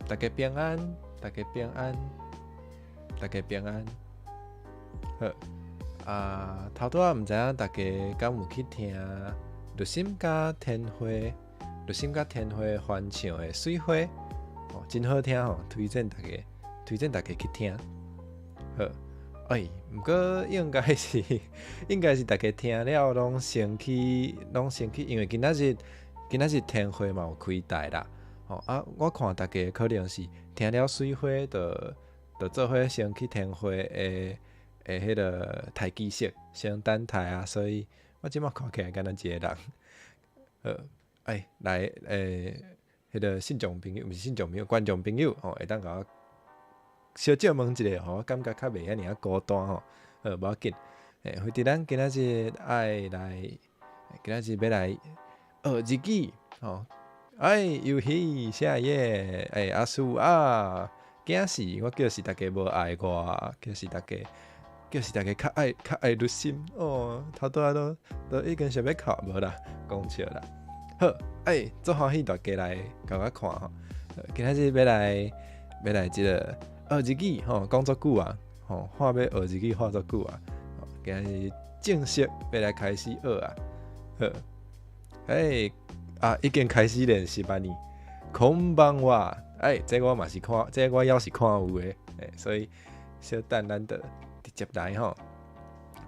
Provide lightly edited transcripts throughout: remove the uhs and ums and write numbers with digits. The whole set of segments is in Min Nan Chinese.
大家平安，大家平安，大家平安。好，啊，頭拄仔毋知影大家敢有去聽綠心佮天花，綠心佮天花翻唱的《水花》，哦，真好聽吼，推薦大家，推薦大家去聽。好，欸，毋過應該是大家聽了攏先去，攏先去，因為今仔日天花嘛有開台啦。吼啊！我看大家可能是聽了水花，就做伙先去天花的彼个待機室先等待啊，所以我這馬看起來敢若一个人。好，欸，來彼个信眾朋友，毋是信眾朋友，觀眾朋友吼，會當共我小借問一下吼，我感覺較袂遐爾仔孤單吼。好，無要緊。欸，輝佇咱今仔日愛來，今仔日欲來學日語吼。哎，遊戲下頁，欸，阿叔啊，驚死！我叫是大家無愛我，叫是大家較愛綠心哦。頭拄仔都已經想欲哭無啦，講笑啦。好，欸，足歡喜大家來共我看吼。今仔日欲來這个學日語吼，講足久啊，吼，話欲學日語話足久啊。今仔日正式欲來開始學啊。好，欸。啊，已經開始練習啊呢。こんばんは，欸，這我嘛是看，這我猶是看有的，欸，所以小等咱就直接來吼。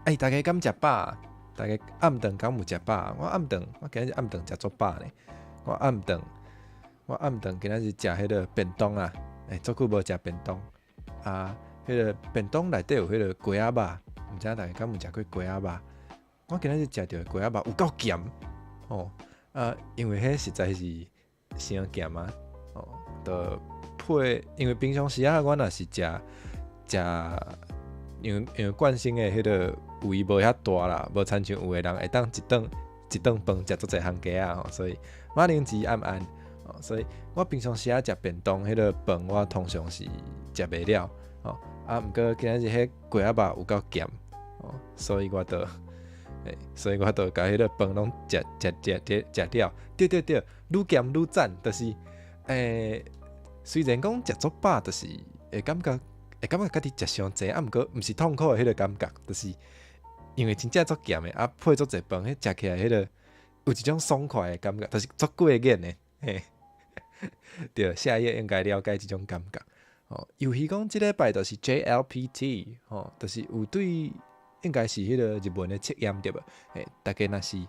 欸，大家敢食飽？大家暗頓敢有食飽？我暗頓，我今日暗頓食足飽呢。我暗頓今仔日食彼个便當啊，欸，足久無食便當啊。彼个便當內底有彼个雞仔肉，毋知影大家敢有食過雞仔肉？我今仔日食著雞仔肉有夠鹹哦。啊，因為彼實在是傷鹹啊，哦，就配，因為平常時啊，我若是食食，因為慣性的彼个胃無遐大啦，無親像有的人會當一頓一頓飯食足濟項雞仔吼，所以馬鈴薯暗暗，哦，所以我平常時啊食便當彼个飯，我通常是食袂了，吼，啊，毋過今仔日彼雞仔肉有夠鹹，哦，所以我就共彼个飯攏食食食食食了，對對對，愈鹹愈讚，就是，欸，雖然講食足飽，就是會感覺家己食傷濟，啊，毋過毋是痛苦的彼个感覺，就是因為真正足鹹的，啊，配足濟飯，彼食起來彼个有一種爽快的感覺，就是足過癮的，嘿，對，下頁應該了解這種感覺。哦，尤其講這禮拜就是 JLPT，吼，就是有對。應該是彼个日文的測驗對無？欸，大家若是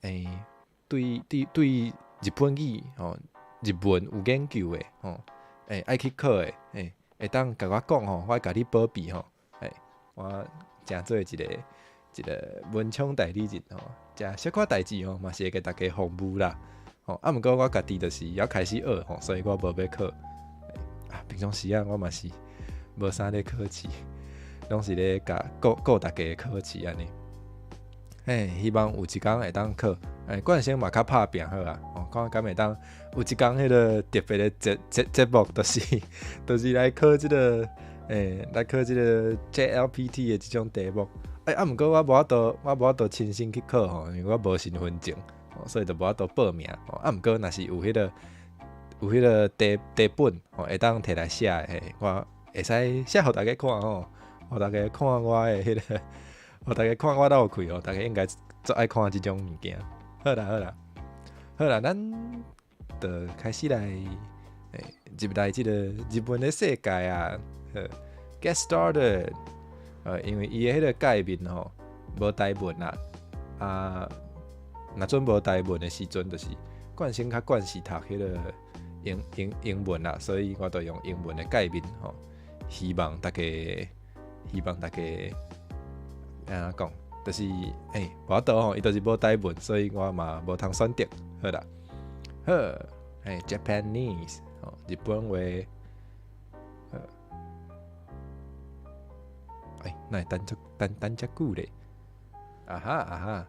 欸對日本語吼，日文有研究的吼，欸愛去考的，欸會當共我講吼，我會共你保庇吼，欸，我誠做一個文昌代理人吼，食小可代誌吼，嘛是會共大家服務啦，吼，啊，毋過我家己就是猶開始學吼，所以我無欲考。啊，平常時啊，我嘛是無啥咧考試。攏是咧共顧顧大家考試按呢，嘿，希望有一工會當考，欸，慣性嘛較拍拚好啊，哦，看敢會當有一工彼个特別的節目，就是來考這个，欸，來考這个 JLPT 的這種題目，欸，啊，毋過我無法度親身去考吼，因為我無身份證，所以就無法度報名，啊，毋過若是有彼个題本，吼，會當摕來寫的，嘿，我會使寫予大家看吼。予大家看我的彼个，予大家看我落氣哦，大家應該足愛看這種物件。好啦好啦，好啦，咱就開始來，欸，入來這个日文的世界啊。好，Get started。因為伊的彼个界面吼無台文啦，啊，若陣無台文的時陣，就是慣性較慣勢讀彼个英文啦，所以我就用英文的界面吼，希望大家按怎講，就是欸，無法度吼，伊就是無台文，所以我嘛無通選擇。好啦，好，欸，Japanese 吼，日本話，好，欸，哪會等遮等等遮久咧？啊哈啊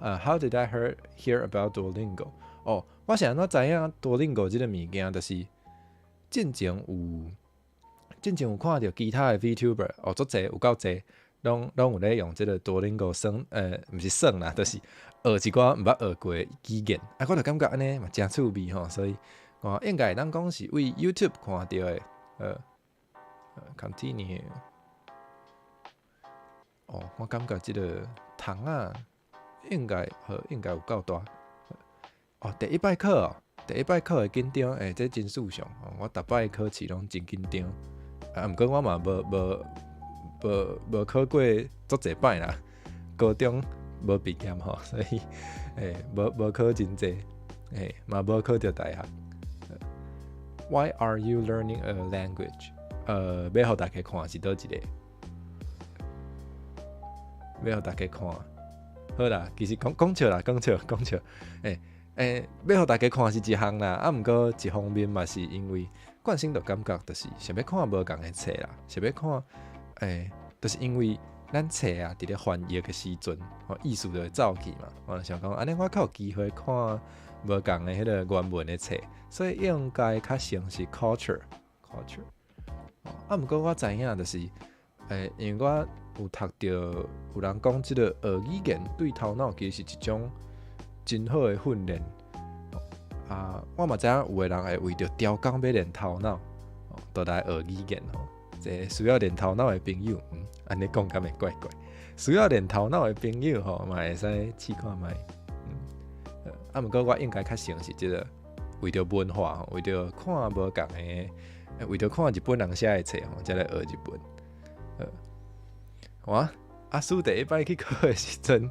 哈，How did I hear about Duolingo？哦，我是按怎知影 Duolingo 這个物件，就是進前有看著其他的 VTuber，哦，足濟有夠濟，攏有咧用這个 Duolingo 耍，毋是耍啦，就是學一寡毋捌學過的語言，啊，我就感覺按呢嘛誠趣味吼，所以我應該會當講是為 YouTube 看著的。Continue。哦，我感覺這个窗仔應該好，應該有夠大。哦，第一擺考哦，第一擺考會緊張，欸，這真正常。我逐擺考試攏真緊張。啊，毋過我嘛無無無無考過足濟擺啦，高中無畢業吼，所以欸無無考真濟，欸嘛無考著大學。Why are you learning a language？欲予大家看是佗一个？欲予大家看，好啦，其實講講笑啦，講笑講笑，欸欸，欲予大家看是一項啦，啊，毋過一方面嘛是因為慣性就感覺就是想欲看無仝的冊啦，想欲看，欸，就是因為咱冊啊，佇咧翻譯的時陣，吼，意思就會走去嘛。我就想講，按呢我較有機會看無仝的彼个原文的冊，所以應該較像是 culture，culture。啊，毋過我知影就是，欸，因為我有讀著有人講，這个學語言對頭腦其實是一種真好的訓練。啊，我嘛知影有的人會為著刁工欲練頭腦，就來學語言吼。這需要練頭腦的朋友，按呢講敢會怪怪。需要練頭腦的朋友吼，嘛會使試看覓。啊，毋過我應該較像是這个為著文化吼，為著看無仝的，為著看日本人寫的冊吼，才來學日文。哇！阿叔第一擺去考的時陣，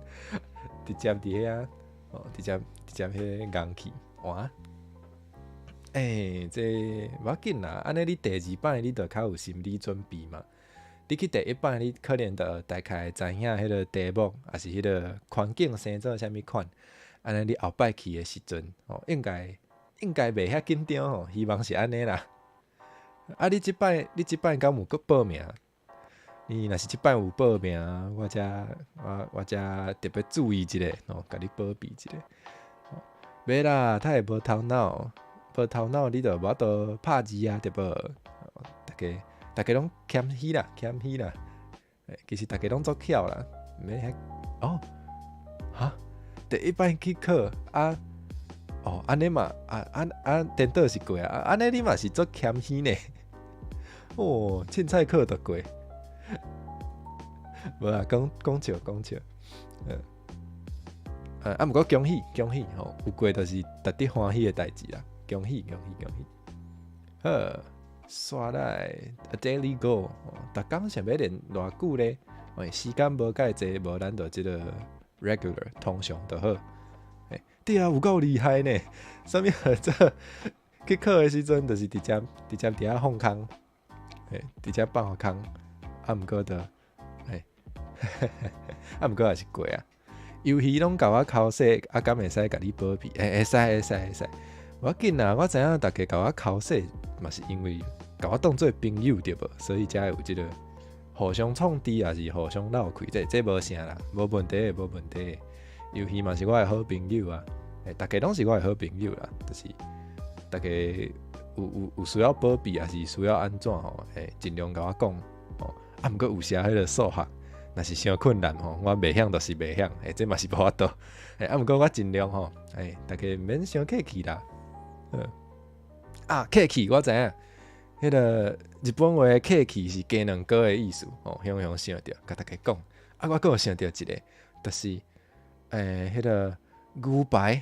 直接佇遐，哦，直接直接彼個硬去，哇！欸，這無要緊啦，按呢你第二擺你就較有心理準備嘛。你去第一擺，你可能就大概知影彼个題目，抑是彼个環境生做啥物款。按呢你後擺去的時陣，哦，應該應該袂遐緊張吼，希望是按呢啦。啊，你這擺敢有閣報名？你若是這擺有報名，我才我我才特別注意一下，哦，共你保庇一下。袂啦，太無頭腦，無頭腦你就無法度拍字啊，對無？大家大家攏謙虛啦，謙虛啦。其實大家攏足巧啦，毋免遐哦，哈？第一擺去考啊，哦，按呢嘛，啊啊啊，顛倒是過啊，按呢你嘛是足謙虛呢。哦，凊彩考就過。無啦，講講笑講笑，嗯，啊，毋過恭喜恭喜吼，有過就是值得歡喜的代誌啦，恭喜恭喜恭喜。好，煞來 a daily goal，逐工想欲練偌久咧？欸，時間無蓋濟，無咱就這个 regular 通常就好。欸，對啊，有夠厲害呢！啥物號做去考的時陣，就是直接直接佇遐放空，欸，直接放空，啊，毋過就，欸，啊，毋過也是過啊。遊戲攏共我剾洗，啊，敢會使共你保庇？欸，會使會使會使。無要緊啦，我知影大家共我剾洗，嘛是因為共我當做朋友對無？所以才會有這个互相創治，抑是互相鬧開，這這無啥啦，無問題，無問題。遊戲嘛是我的好朋友啊，欸，大家攏是我的好朋友啦，就是大家有有有需要保庇，抑是需要按怎吼，欸，盡量共我講吼。啊，毋過有時彼个數學若是傷困難吼，我袂曉就是袂曉，欸，這嘛是無法度。欸，啊，毋過我盡量吼，欸，大家毋免傷客氣啦。啊，客氣，我知影，彼个日本話客氣是雞卵糕的意思，吼，雄雄想著，共大家講。啊，我閣有想著一个，就是，欸，彼个牛排，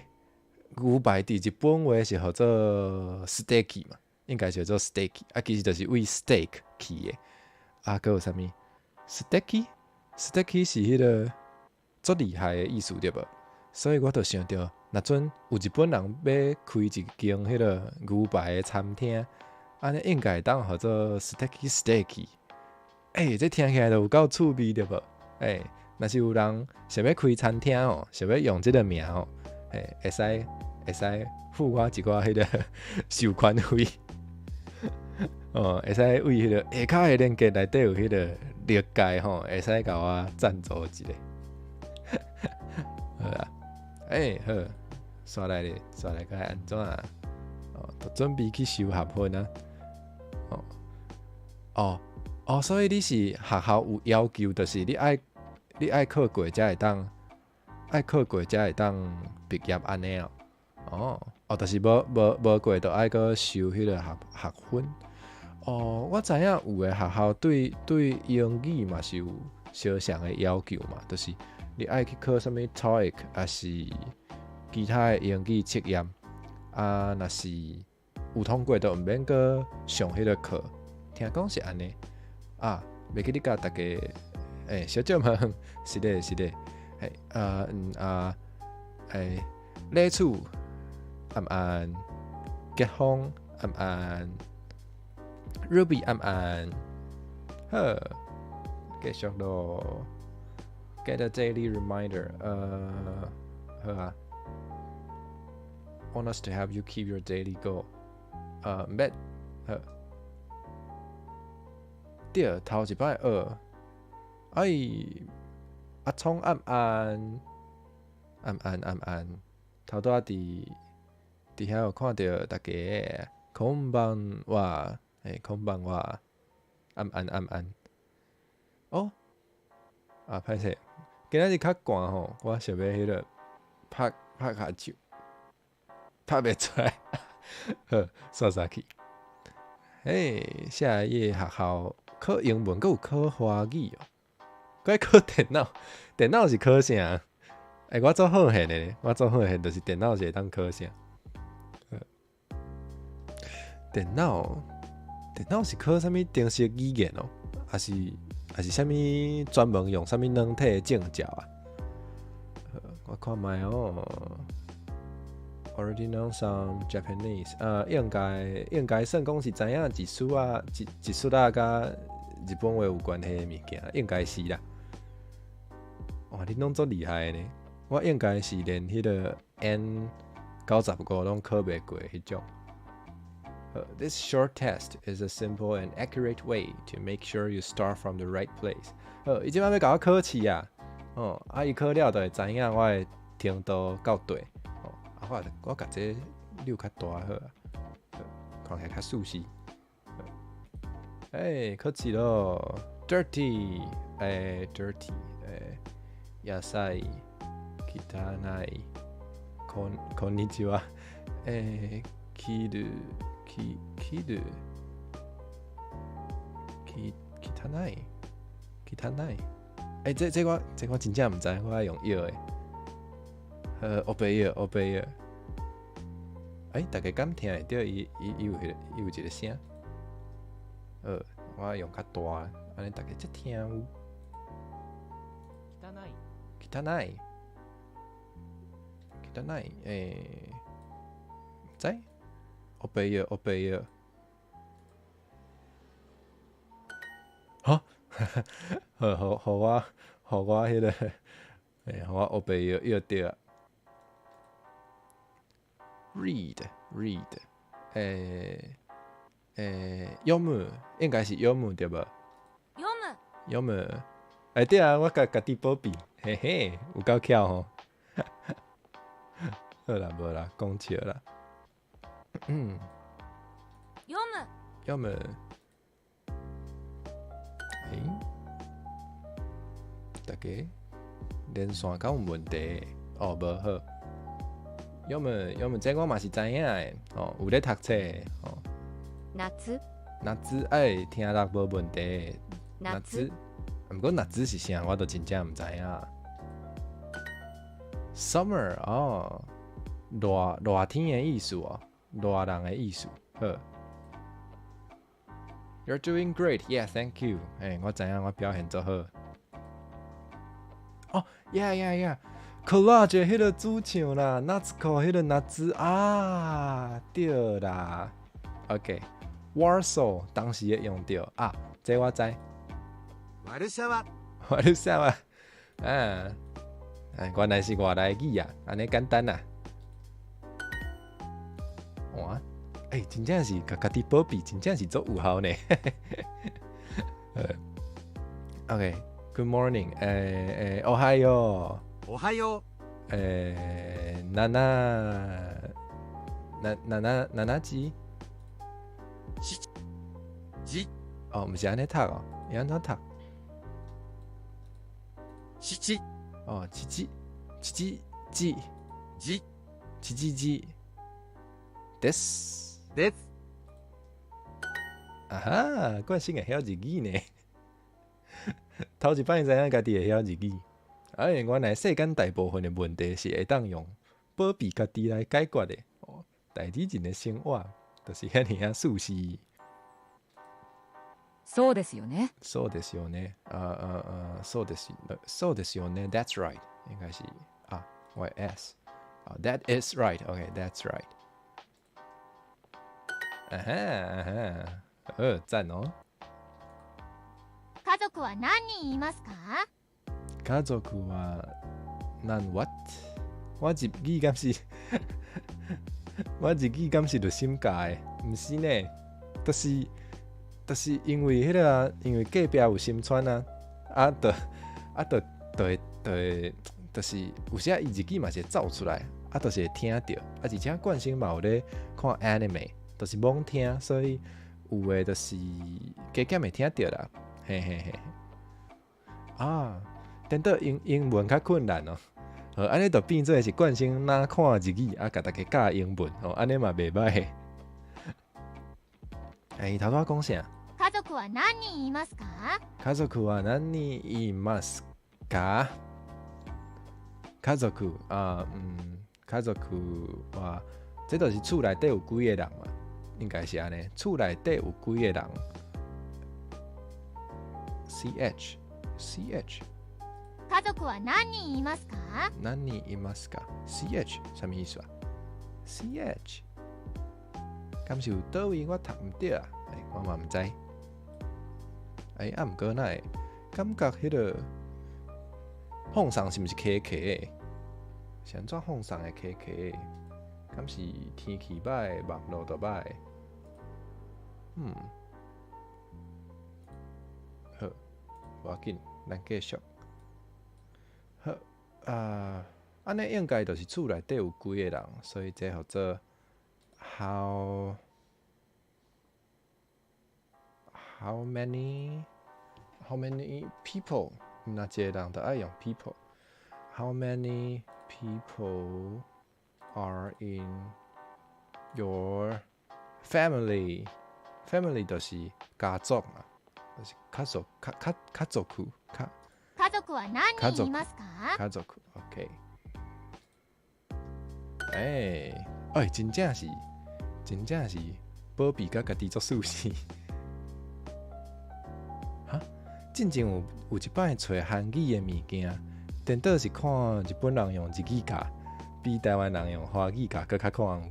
牛排佇日本話是號做ステーキ嘛，應該叫做ステーキ，啊，其實就是為 steak 去的。啊，閣有啥物？ステキ？ステキ是彼个足厲害的意思對無？所以我就想著，若準有日本人欲開一間彼个牛排的餐廳，按呢應該會當號做ステキステーキ。欸，這聽起來就有夠趣味對無？欸，若是有人想欲開餐廳哦，想欲用這个名哦，欸，會使會使付我一寡彼个授權費，哦，會使為彼個下跤的連結內底有彼个列界吼，會使共我贊助一下。好啊，欸，好，煞來咧，煞來該按怎啊？哦，就準備去修學分啊。哦，哦，哦，所以你是學校有要求，就是你愛你愛考過才會當，愛考過才會當畢業按呢哦。哦，哦，哦，就是無過就愛閣修彼个學分。哦，我知影有的學校對英語嘛是有相像的要求嘛，就是你愛去考啥物 TOEIC，抑是其他的英語測驗。啊，若是有通過，就毋免閣上彼个課。聽講是按呢。啊，袂記得共大家，欸，小姐們，是的，是的，嘿，啊，嗯啊，欸，禮處，暗暗，結婚，暗暗，Ruby 暗暗，好，繼續咯。Get a daily reminder，好啊。Want us to help you keep your daily goal。毋免，好。對，頭一擺學，哎，阿聰暗暗，暗暗暗暗，頭拄仔佇遐有看著大家，こんばんは，欸，こんばんは，暗暗暗暗。哦，啊，歹勢，今仔日較寒吼，我想欲彼个拍拍跤手，拍袂出來，好，煞煞去。嘿，下一頁學校考英文，閣有考華語哦，閣愛考電腦，電腦是考啥？欸，我足好現的，我足好現，就是電腦是會當考啥？電腦是考啥物程式語言哦？抑是啥物專門用啥物軟體的證照啊？我看覓哦。Already know some Japanese，應該算講是知影一絲仔，一絲仔佮日本話有關係的物件，應該是啦。哇，你攏足厲害的呢！我應該是連彼个 N95攏考袂過彼種。This short test is a simple and accurate way to make sure you start from the right place。好，伊這擺欲共我考試啊！哦，啊，伊考了就會知影我的程度夠對。哦，啊，我共這扭較大好啊，看起來較舒適。欸，考試咯，dirty，欸，dirty，欸，野菜，汚い，こんにちは，欸，切る。き切るき汚い汚い，欸，這我真正毋知，我愛用搖的。黑白搖，黑白搖。欸，大家敢聽會著伊有一个聲？我愛用較大，按呢大家才聽有。汚い。汚い，欸，毋知。黑白搖，黑白搖。哈，好，予我彼个，欸，予我黑白搖搖著啊。Read, read，欸欸，読む，應該是読む對無？読む。読む。欸，對啊，我共家己保庇，嘿嘿，有夠巧吼。好啦，無啦，講笑啦。嗯。読む。読む。欸？大家連線敢有問題？哦，無好。読む，読む，這我嘛是知影的，哦，有咧讀冊，哦。夏。夏，欸，聽力無問題。夏。毋過夏是啥，我都真正毋知影。Summer 哦，熱熱天的意思哦，熱人的意思。好。You're doing great, yeah, thank you. 欸，我知影我表現足好。哦，yeah. Collage 彼个主唱啦，夏子彼个夏啊，對啦。OK，Warsaw 當時會用著啊，這我知。ワルシャワ。ワルシャワ，啊，哎，原來是外來語啊，按呢簡單啊。哇，欸，真正是共家己保庇，真正是足有效呢。OK，Good morning，欸欸，おはよう。おはよう。欸，なな，ななななな時？じ。哦，毋是按呢讀哦，伊按怎讀？七。哦，七七七七じ。七七七。です。です。啊哈，慣性會曉日語呢。頭一擺知影家己會曉日語。哎，原來世間大部分的問題是會當用保庇家己來解決的。哦，代理人的生活就是遐爾仔舒適。そうですよね。そうですよね。啊啊啊，そうです，そうですよね。That's right，應該是啊，我 S 啊，That is right。OK，That's right。啊哈啊哈，讚哦。家族は何人いますか？家族は何 what？我日語敢是？我日語敢是熱心教的？毋是呢，就是因為彼個啊，因為隔壁有森川啊，啊，就啊，就就會就會，就是有時啊，伊日語嘛是會走出來，啊，就是會聽著，啊，而且慣性嘛有咧看 anime，就是罔聽，所以有的就是加減會聽著啦，嘿嘿嘿。啊，顛倒英英文較困難哦，好，按呢就變做是慣性若看日語，啊，共大家教英文，哦，按呢嘛袂䆀。欸，頭拄仔講啥？家族は何人いますか？家族は何人いますか？家族啊，嗯，家族は，這就是厝內底有幾個人嘛？應該是按呢，厝內底有幾個人？C H C H。家族は何人いますか？何人いますか？C H 啥物意思啊？C H。敢是有佗位我讀毋著啊？欸，我嘛毋知。欸，啊，毋過哪會感覺彼個放送是毋是卡卡的？是按怎放送會卡卡的？敢是天氣䆀，網路就䆀？嗯，好，無要緊，咱繼續。好啊，按呢應該就是厝內底有幾個人，所以這號做 how many people？若一個人就愛用 people。How many people are in your family? Family 就是家族嘛，就是家族、家家家族、家。家族は何人いますか？家族，OK。欸，哎，真正是，真正是保庇佮家己做舒適。哈，進前有一擺揣韓語的物件，顛倒是看日本人用日語教，比台灣人用華語教閣較看有。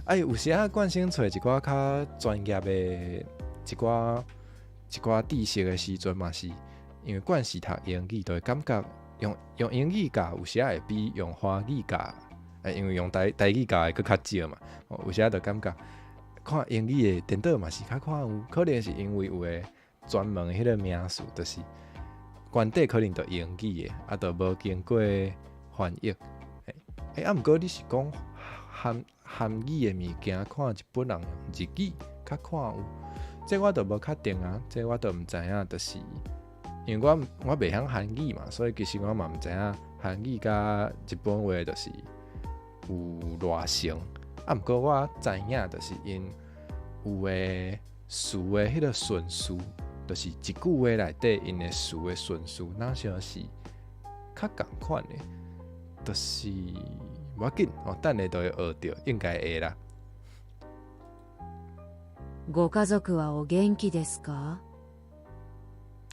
哎，有時仔慣性揣一寡較專業的一寡一寡知識的時陣嘛是，因為慣是讀英語，就會感覺用英語教有時仔會比用華語教，因為用台語教會閣較少嘛。有時仔就感覺看英語的顛倒嘛是較看有，可能是因為有的專門彼個名詞，就是原底可能就英語的，啊，就無經過翻譯。欸，啊，毋過你是講韓語的物件，看日本人用日語較看有，這我就無確定啊，這我就毋知影，就是因為我袂曉韓語嘛，所以其實我嘛毋知影韓語佮日本話就是有偌像。啊，毋過我知影，就是𪜶有的詞的彼個順序，就是一句話內底𪜶的詞的順序，若像是較仝款的，就是無要緊哦，等下就會學著，應該會啦。ご家族はお元気ですか？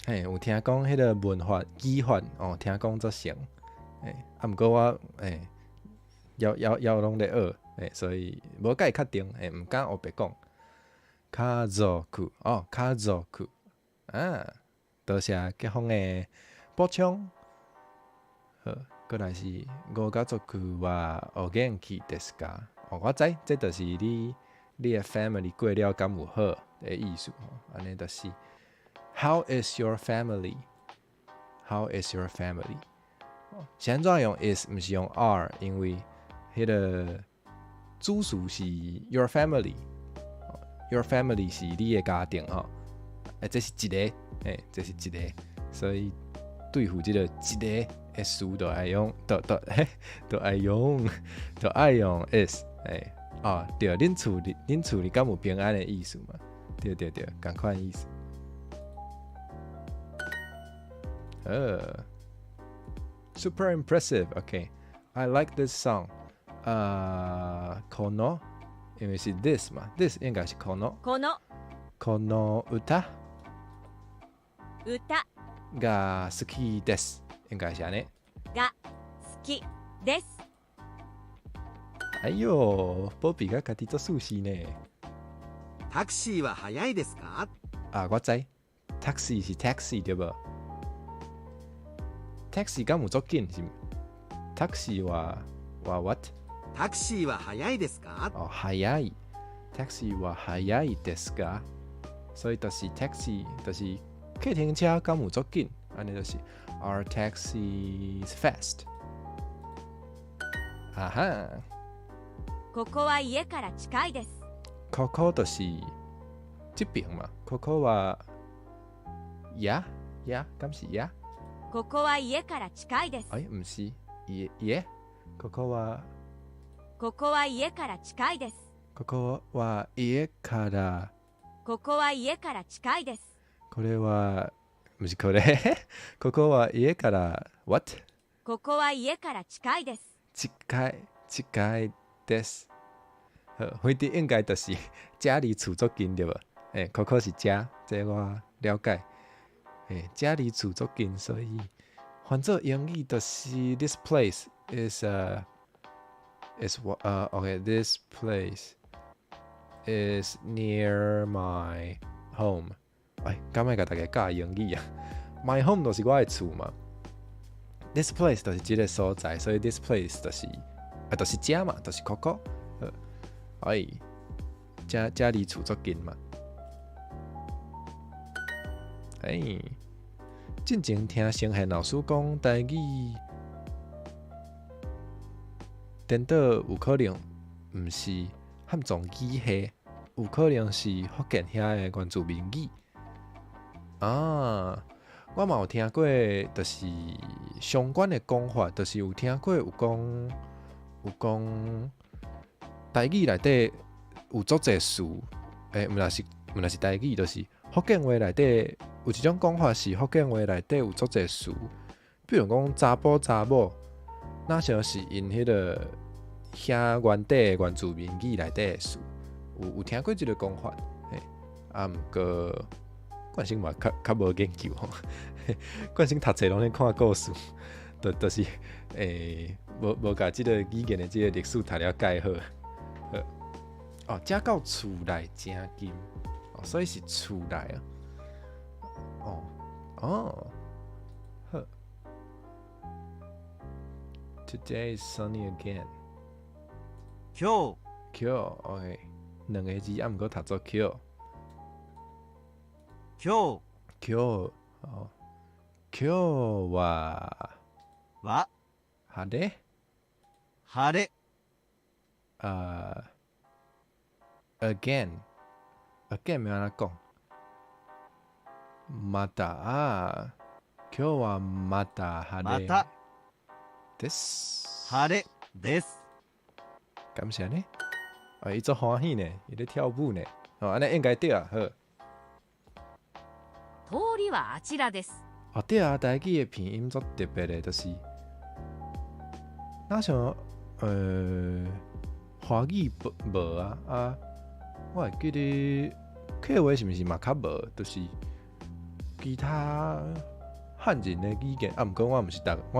嘿，有聽講彼個文法語法哦，聽講足像，欸，啊，毋過我欸，猶猶猶攏咧學，欸，所以無介確定，欸，毋敢烏白講。家族哦，家族啊，多謝結婚的補充。好，過來是ご家族はお元気ですか？哦，我知，這就是你的 family 過了敢有好的意思吼，按呢就是。How is your family? How is your family? 是按怎用 is 毋是用 are，因為彼個主詞是 your family，your family 是你的家庭吼，欸，這是一個，欸，這是一個，所以對付這個一個的詞，就愛用，就就嘿，就愛用，就愛用 is，欸，哦，對，恁厝裡敢有平安的意思嘛？對對對，仝款意思。Super impressive. Okay, I like this song. この因為是 this 嘛，this 應該是この。このこの歌歌が好きです。應該是按呢。が好きです。哎喲，波比佮家己做熟悉呢。タクシーは早いですか？啊，我知，taxi 是 taxi 對無？taxi 敢有足緊是？taxi はは what？タクシーは早いですか？哦，早い。taxi は早いですか？所以就是 taxi 就是計程車敢有足緊？按呢就是 Are taxis fast？啊哈。ここは家から近いです。ここ就是這邊嘛。ここはやや，敢是や？ここは家から近いです。哎，毋是，家家。ここはここは家から近いです。ここは家から。ここは家から近いです。これは毋是これ。ここは家から what？ここは家から近いです。近い近いです。好，反正應該就是遮離厝足近對無？欸，ここ是遮，這我了解。欸，遮離厝足近，所以翻做英語就是 this place is is what okay, this place is near my home。哎，敢愛共大家教英語啊？My home 就是我的厝嘛。This place 就是這個所在，所以 this place 就是啊，就是遮嘛，就是ここ。哎，遮遮離厝足近嘛。哎，進前聽成賢老師講台語，顛倒有可能毋是漢藏語系，有可能是福建遐的原住民語。啊，我嘛有聽過，就是相關的講法，就是有聽過有講台語內底有足濟詞，欸，毋若是台語，就是福建話內底有一種講法是福建話內底有足濟詞，比如講查埔查某，若像是𪜶彼个遐原底的原住民語內底的詞，有聽過這个講法，嘿，啊，毋過慣性嘛較較無研究吼，慣性讀冊攏咧看故事，就是無共這个語言的這个歷史讀了蓋好。好，哦，遮到厝內誠近，哦，所以是厝內啊。哦哦，好。Today is sunny again。今日今日，OK，兩个字，啊，毋過讀做今。今日今日，哦，今日はは晴れ？晴れ。again，again 欲按怎講？また啊，今日はまた晴れまたです。晴れです。敢是按呢？啊，伊足歡喜呢，伊咧跳舞呢。哦，按呢應該對啊，好。通りはあちらです。哦，對啊，台語的拼音足特別的，就是若像華語無無啊啊，我會記得客話是毋是嘛較無，就是其他漢人的語言啊，毋過我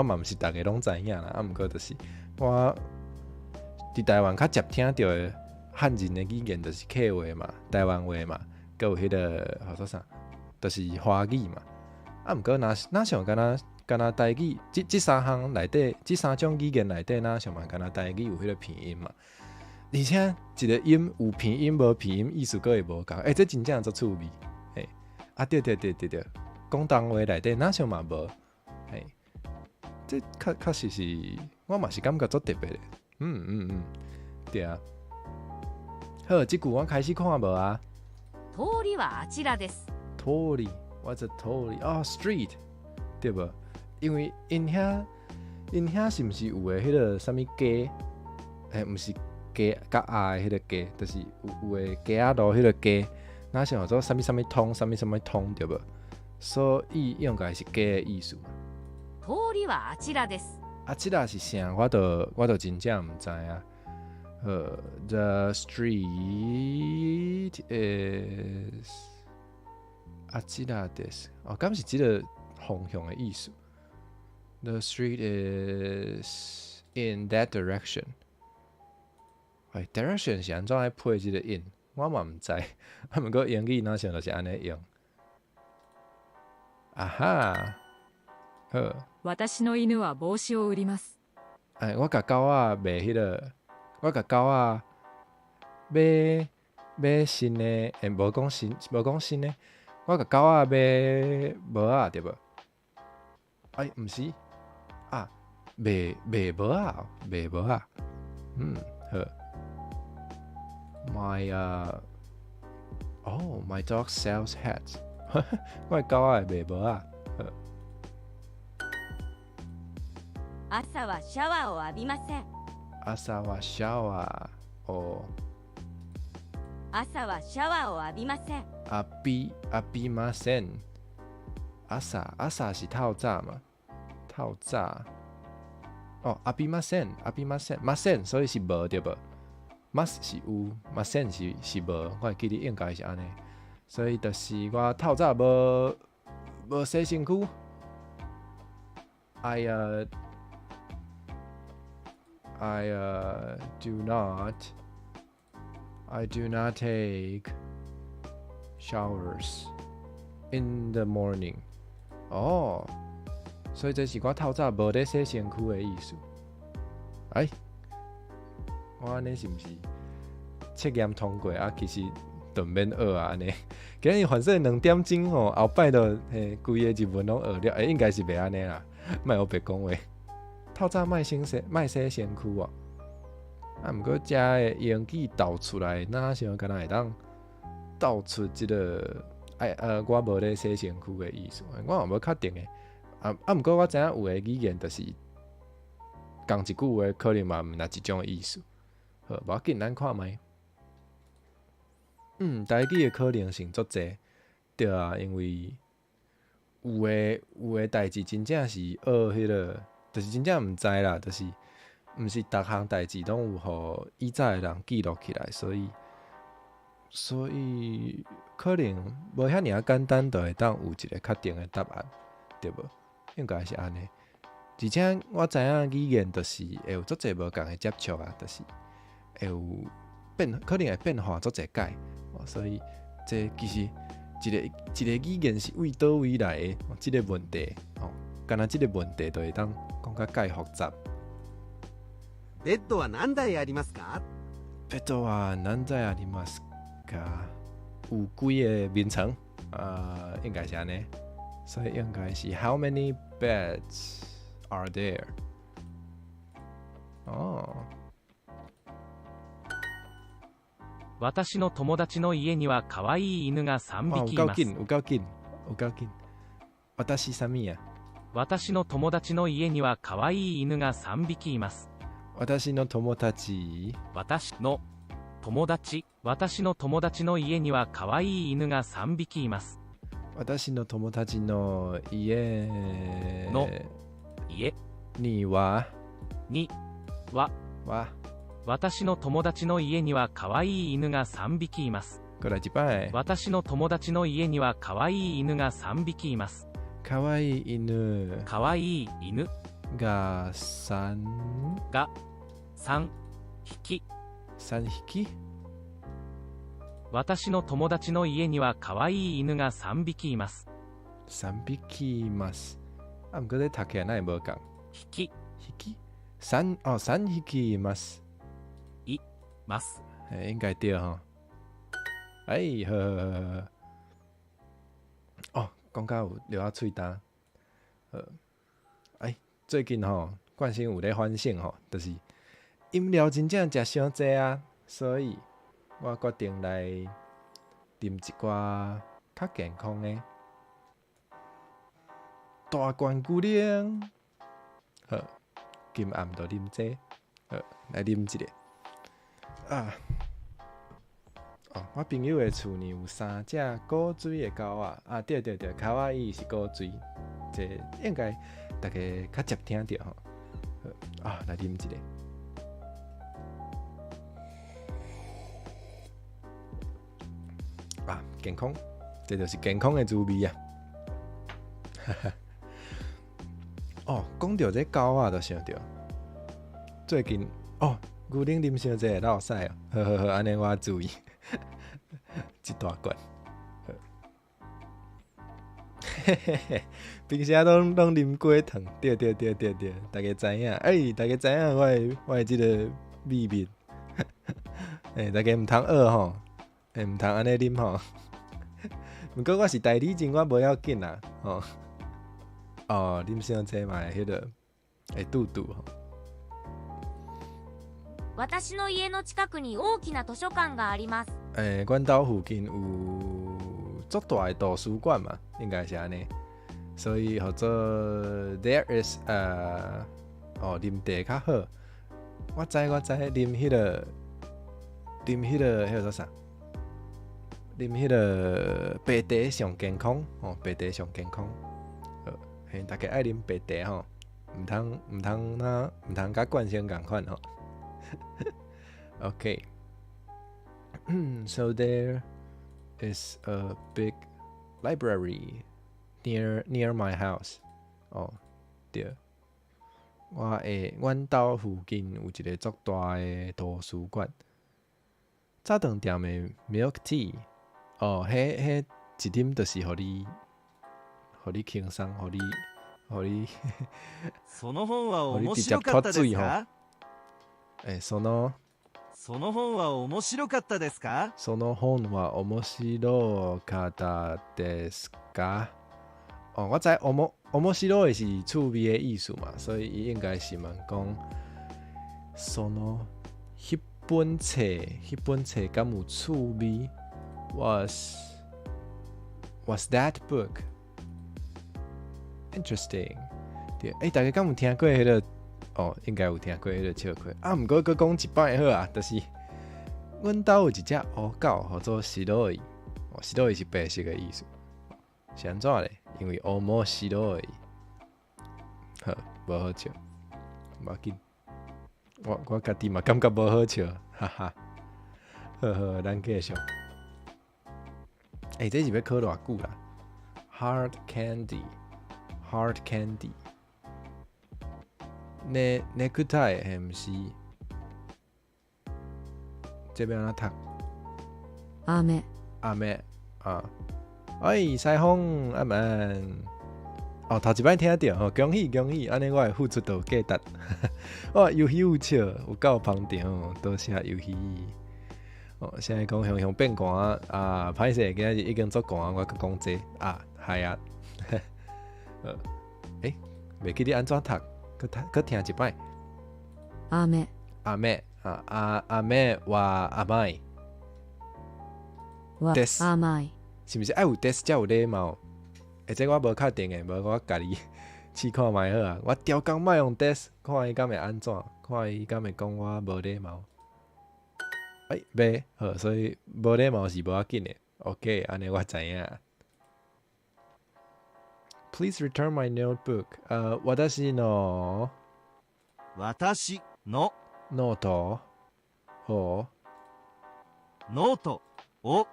嘛毋是逐个攏知影啦，啊，毋過就是我佇台灣較捷聽著的漢人的語言就是客話嘛，台灣話嘛，閣有彼个號做啥，就是華語嘛。啊，毋過若若像敢若敢若台語，這三項內底，這三種語言內底，若像嘛敢若台語有彼个鼻音嘛。而且一个音有鼻音無鼻音，意思閣會無仝。欸，這真正足趣味。嘿，啊對對對對對，廣東話內底若像嘛無。嘿，這確確實是，我嘛是感覺足特別的。嗯嗯嗯，對啊。好，這句我開始看無啊？通りはあちらです。通り，What's a 通り？哦，street，對無？因為𪜶遐𪜶遐是毋是有的彼个啥物街？欸，毋是。街佮仔的彼个街，就是有有的街仔路彼个街，若像叫做啥物啥物通，啥物啥物通對無？所以應該是街的意思。通りはあちらです。啊，這个是啥？我就真正毋知影。The street is あちらです。哦，敢是這个方向的意思？The street is in that direction。哎，direction 是按怎來配這個 in？我嘛毋知。啊，毋過英語若像就是按呢用。啊哈，好。私の犬は帽子を売ります。哎，我共狗仔賣彼个，我共狗仔買買新的，欸，無講新，無講新的，我共狗仔買帽仔對無？哎，毋是，啊，賣賣帽仔，賣帽仔，嗯，好。My oh, my dog sells hats。我的狗仔會賣帽仔。好。朝はシャワーを浴びません。朝はシャワーを朝はシャワーを浴びません。浴びません。朝朝是透早嘛？透早。哦，浴びません，浴びません，ません，所以是無對無？ます是有，ません是無，我會記得應該是按呢。所以就是我透早無洗身軀。I do not take showers in the morning。哦，所以這是我透早無咧洗身軀的意思。哎，我按呢是毋是測驗通過啊？其實就毋免學啊，按呢。今日反正2點鐘吼，後擺就嘿，規个日文攏學了，欸，應該是袂按呢啦，莫烏白講話。透早莫先洗，莫洗身軀哦。啊，毋過遮的英語導出來，若像敢若會當導出這个，哎，我無咧洗身軀的意思，我嘛無確定的。啊啊，毋過我知影有的語言就是仝一句話，可能嘛毋若一種意思。好，無要緊，咱看覓。嗯，台語的可能性足濟，對啊，因為有的代誌真正是學彼个，就是真正毋知啦，就是毋是逐項代誌攏有予以早的人記錄起來，所以可能無遐爾仔簡單，就會當有一个確定的答案，對無？應該是按呢。而且我知影語言就是會有足濟無仝的接觸啊，就是會有變，可能會變化足濟擺，所以這其實一个一个語言是為佗位來的，這个問題哦，敢若這个問題就會當講甲蓋複雜。ベッドは何台ありますか？ベッドは何台ありますか？有幾个眠床？啊，應該是按呢，所以應該是 How many beds are there？哦。私の友達の家には可愛い犬が3匹います。有夠緊，有夠緊，有夠緊。私啥物啊？私の友達の家には可愛い犬が3匹います。私の友達。私の友達。私の友達の家には可愛い犬が3匹います。私の友達の家の家にはにはは私の友達の家には可愛い犬が3匹います。過來一擺。私の友達の家には可愛い犬が3匹います。可愛い犬可愛い犬が3が3匹 3匹。私の友達の家には可愛い犬が3匹います。 3匹います。啊，毋過這讀起來哪會無仝？匹匹三哦，3匹います。います。欸，應該對吼。哎，好好好好。哦，講到有著仔喙焦。好，哎，最近吼，冠生有咧反省吼，就是飲料真正食傷濟啊，所以我決定來啉一寡較健康的大罐牛奶。好，今暗就啉這個，好，來啉一下。啊，哦，我朋友的厝呢有三隻古錐的狗仔，啊，對對對，かわいい是古錐，這應該大家較捷聽著吼。啊，來啉一下。啊，健康，這就是健康的滋味啊！哦，講著這狗仔，就想著最近哦，牛奶啉傷濟會落屎哦，好好好，按呢我注意一大罐。嘿嘿嘿，平時攏啉果糖，對對對對對，大家知影，欸，大家知影我的這個秘密，欸，大家毋通學吼，欸，毋通按呢啉吼。毋過我是代理人，我無要緊啦，吼。哦，啉傷濟嘛會彼個會肚肚吼。私の家の近くに大きな図書館があります。欸，阮兜附近有足大的圖書館嘛，應該是按呢。所以號做 there is a 哦，啉茶較好。我知我知，啉彼個啉彼個彼個做啥？啉彼個白茶上健康哦，白茶上健康。嘿，大家愛啉白茶吼，毋通毋通哪毋通佮慣性仝款吼。Okay, so there is a big library near my house. 哦，對，我的阮兜附近有一個足大的圖書館。早頓店的 milk tea，哦，彼彼一啉就是予你，予你輕鬆，予你，予你，その本は予你面直接白かった脫水吼。ですか？欸，そのその本は面白かったですか？その本は面白かったですか？哦，我知面面白い是趣味的意思嘛，所以伊應該是問講，その彼本冊，彼本冊敢有趣味？Was that book interesting？對，欸，大家敢有聽過彼個？哦，應該有聽過彼個笑話。啊，毋過閣講一擺好啊，就是阮兜有一隻烏狗，號做白い。哦，白い是白色的意思。是按怎咧？因為面白い。好，無好笑，無要緊。我家己嘛感覺無好笑，哈哈。好好，咱繼續。欸，這是欲考偌久啦？Hard candy，hard candy。ネクタイ彼毋是？這欲按怎讀？飴。飴啊！哎，西風阿曼。哦，頭一擺聽著吼，恭喜恭喜！按呢我的付出都有價值。哇，遊戲有笑，有夠捧場，多謝遊戲。哦，現在講雄雄變寒啊，歹勢，今仔日已經足寒，我閣講這啊，係啊。欸，袂記得按怎讀，閣讀閣聽一擺。飴。飴啊，阿飴は甘い。はです甘い。是毋是愛有です才有禮貌？欸，這我無確定的，無我家己試看覓好啊。我刁工莫用です，看伊敢會按怎，看伊敢會講我無禮貌。欸，袂好，所以無禮貌是無要緊的。OK，按呢我知影。Please return my notebook. 私の私のノートをノートを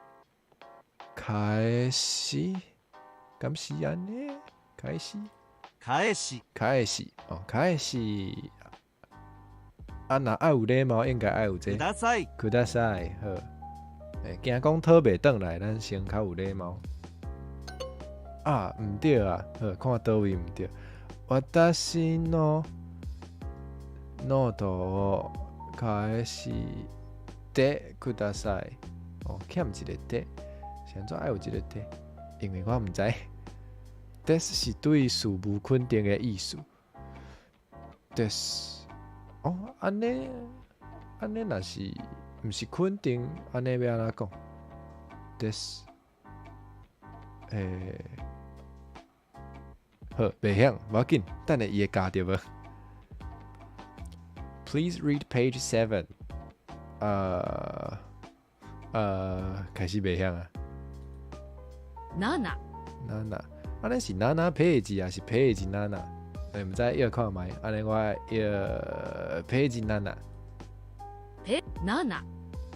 返し、敢是按呢？返し返し返し哦，返し。啊，若愛有禮貌，應該愛有這ください。ください。好，欸，驚講討袂轉來，咱先較有禮貌。啊，毋對啊，好，看佗位毋對。私のノートを返してください。哦，欠一個て，是按怎愛有一個て？因為我毋知。です是對事物肯定的意思。です。哦，按呢，按呢，若是毋是肯定，按呢欲按怎講？です。欸，好，袂曉，無要緊，等下伊會教著無？Please read page 7。開始袂曉啊。 七。七，按呢是七ページ抑是ページ七？欸，毋知譯看覓，按呢我譯ページ七。ペ七。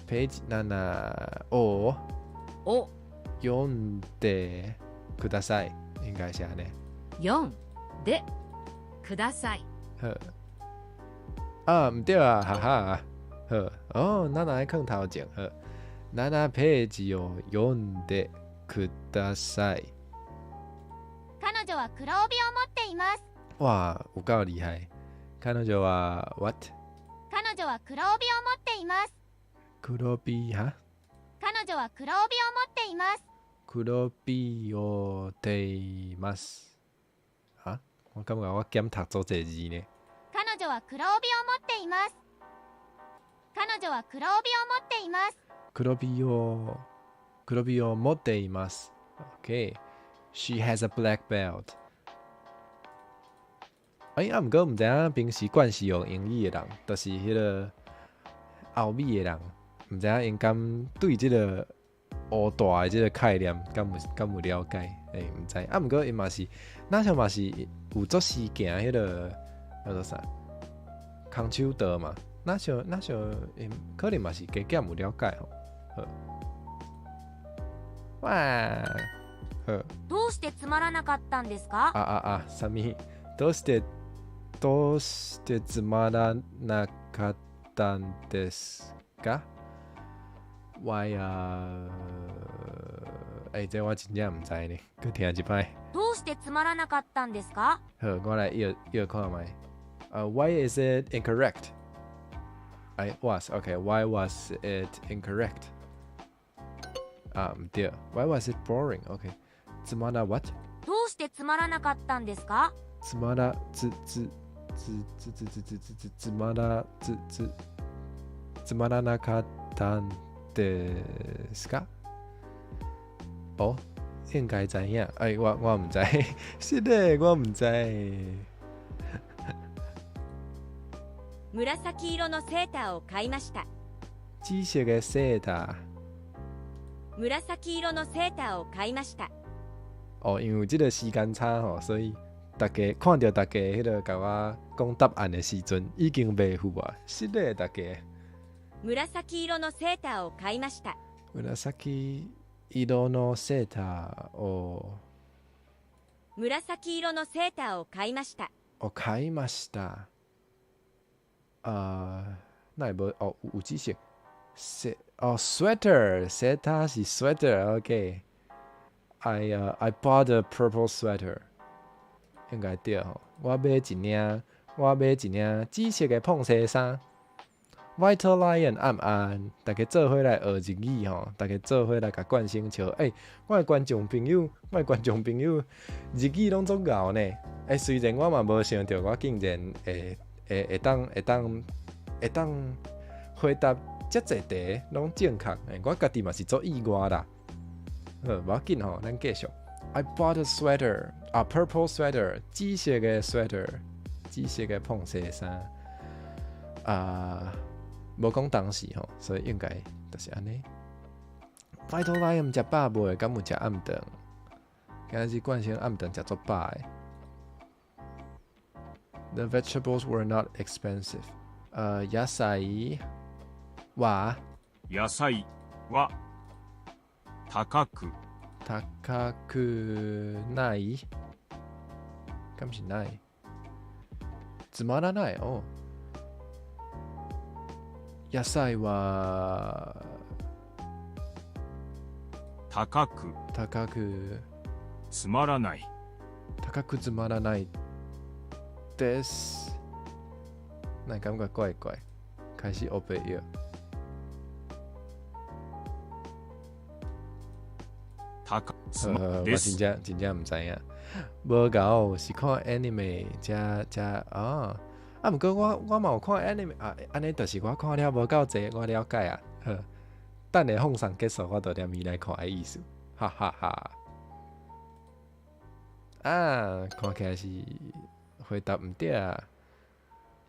ページ七をを読んでください。應該是按呢。読んでください。好。啊，毋對啊，哈哈。好，哦，七愛囥頭前。好，七ページを読んでください。彼女は黒帯を持っています。哇，有夠厲害。彼女は what？彼女は黒帯を持っています。黒帯哈？彼女は黒帯を持っています。黒帯をています。哈？我感覺我減讀足濟字呢。彼女は黒帯を持っています。彼女は黒帯を持っています。黒帯を持っています。OK。She has a black belt。欸，啊，毋過毋知影平時慣時用英語的人，就是彼个歐美的人，毋知影𪜶敢對這个烏大的這个概念，敢有了解？欸，毋知。啊，毋過𪜶嘛是，若像嘛是有足時行彼个叫做啥？空手道嘛，若像𪜶可能嘛是加減有了解吼。好。哇！好。どうしてつまらなかったんですか？啊啊啊！啥物？どうしてつまらなかったんですか？Why 啊？欸，這我真正毋知呢，閣聽一擺。どうしてつまらなかったんですか？好，我來譯譯看覓。Why is it incorrect? I was okay. Why was it incorrect? 啊，毋對。Why was it boring? Okay. つまら what? どうしてつまらなかったんですか？つまらつつつつつつつつつつまらつつつまらなかったんですか？哦，應該知影。哎，我毋知，是的，我毋知。紫色のセーターを買いました。紫色的セーター。紫色のセーターを買いました。哦，因為這个時間差吼，所以大家看著大家彼个共我講答案的時陣，已經袂赴啊。是的，大家。紫色のセーターを買いました。紫色のセーターを紫色のセーターを買いました。を買いました。啊，那會無哦，有紫色，哦，sweater，セーター是 sweater，OK。I bought a purple sweater，應該對吼。我買一領紫色的膨西衫。White Lion 暗暗，大家做伙來學日語吼，大家做伙來共冠生笑。欸，我的觀眾朋友，日語攏總𠢕呢。欸，雖然我嘛無想著，我竟然會當回答遮濟題攏正確。欸，我家己嘛是足意外啦。好，無要緊吼，咱繼續。I bought a sweater, a purple sweater，紫色的 sweater，紫色的膨西衫。啊，無講當時吼，所以應該就是按呢。Vital Lion 食飽未？敢有食暗頓？今仔日冠生暗頓食足飽的。The vegetables were not expensive. 野菜は野菜は高く高くないかもしれない。つまらない。お野菜は高く高くつまらない。高くつまらないです。那感覺怪怪，開始烏白譯。高つま我です真正真正毋知影，無𠢕是看 anime 才才哦。啊，毋過我嘛有看 anime 啊，按呢就是我看了無夠濟，我了解啊。好，等下放送結束，我就連伊來看的意思，哈哈哈。啊，看起來是回答毋對啊。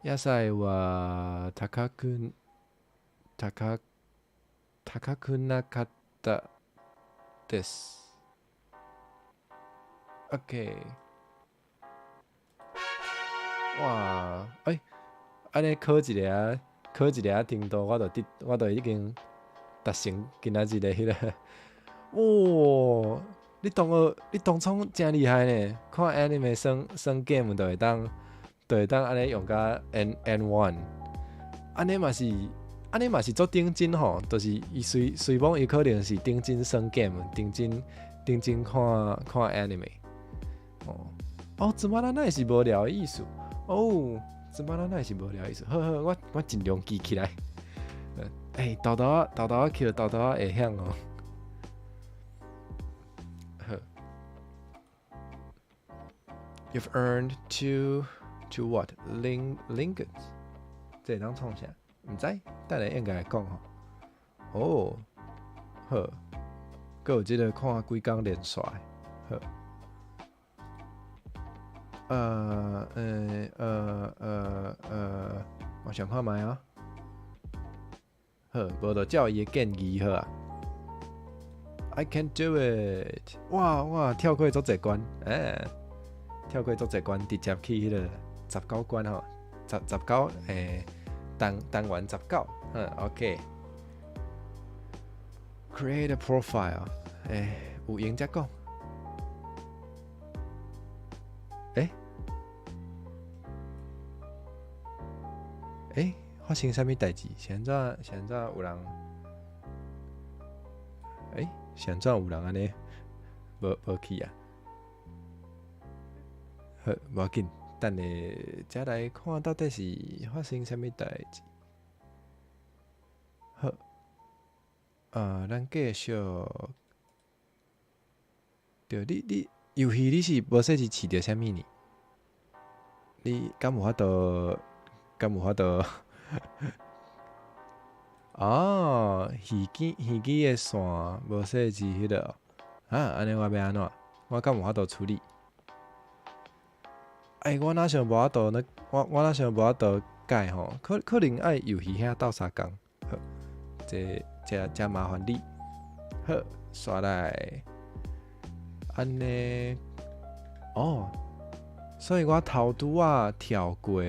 野菜は高く高高くなかったです。OK。哇，欸，按呢考一下啊，考一下程度，我就得，我就已經達成今仔日的彼個。哇！你當學，你當初誠厲害呢，看 anime 耍耍 game 就會當按呢用甲 N1，按呢嘛是，按呢嘛是足頂真吼，就是伊隨隨罔伊可能是頂真耍 game，頂真頂真看看 anime。哦哦，つまらない是無聊的意思。哦，つまらない是無聊的意思。好好，我盡量記起來。欸，豆豆仔豆豆仔抾豆豆仔會曉哦。好。You've earned two what? Lingots。這會當創啥？毋知，等下應該會講吼。哦，好，閣有這個看幾工連續的，好。我想看覓啊。好，無就照伊的建議好啊。I can do it！哇哇，跳過足濟關，欸，跳過足濟關，直接去彼個19關吼，十九欸，單單元19，嗯，OK。Create a profile，欸，有閒才講。欸？欸？發生啥物代誌？是按怎？是按怎有人？欸？是按怎有人按呢？無去啊？好，無要緊，等下才來看到底是發生啥物代誌。好，啊，咱繼續。對，你遊戲你是無說是試著啥物呢？你敢有法度？敢有法度？哦，耳機的線無設置彼個，啊，按呢我欲按怎？我敢有法度處理？欸，我若想無法度呢？我若想無法度改吼，可能愛遊戲遐鬥相共。好，這麻煩你。好，煞來，按呢，哦，所以我頭拄仔跳過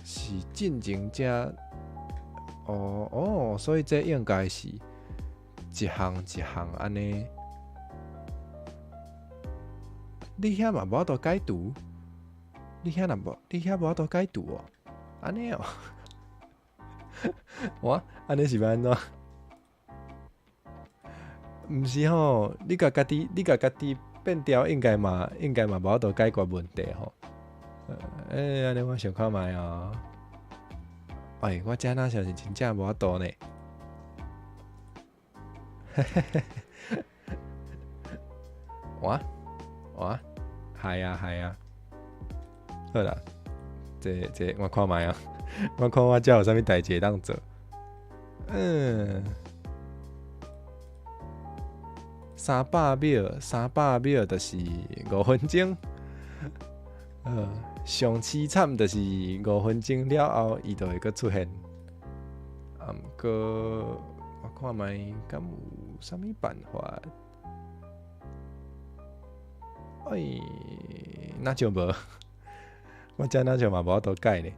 是進前這，哦哦，所以這應該是一項一項按呢。你遐嘛無法度解除？你遐若無，你遐無法度解除哦？按呢哦？哇，按呢是欲按怎？毋是吼，你共家己變調，應該嘛無法度解決問題吼。欸，按呢我想看覓啊。欸，我這若像是真正無法度呢。嘿嘿嘿嘿。哇哇，係啊係啊。好啦，這我看覓啊，我看我這有啥物代誌會當做。嗯。300秒，300秒就是5分鐘。上凄慘就是5分鐘了後，伊就會閣出現。啊，毋過我看覓敢有啥物辦法？哎，若像無，我這若像嘛無法度改呢。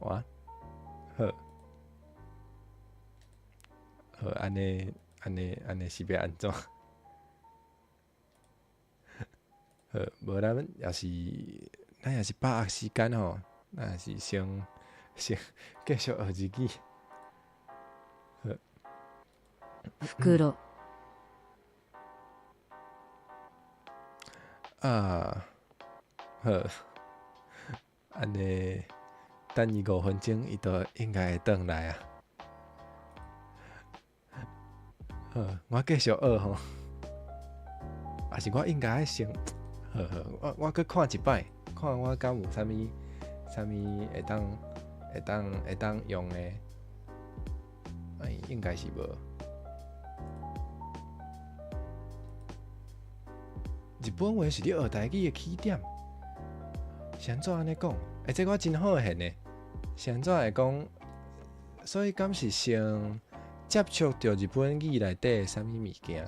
哇，好，好，按呢，按呢，按呢是欲按怎？好，無咱也是，咱也是把握時間吼，咱也是先繼續學日語。好。袋。啊，好，按呢，等伊5分鐘，伊就應該會轉來啊。好，我繼續學吼，還是我應該愛先，好好，我閣看一擺，看我敢有啥物啥物會當用的，哎，應該是無。日本話是你學台語的起點，是按怎按呢講？欸，這我真好現呢。是按怎會講？所以敢是先接觸著日本語內底的啥物物件，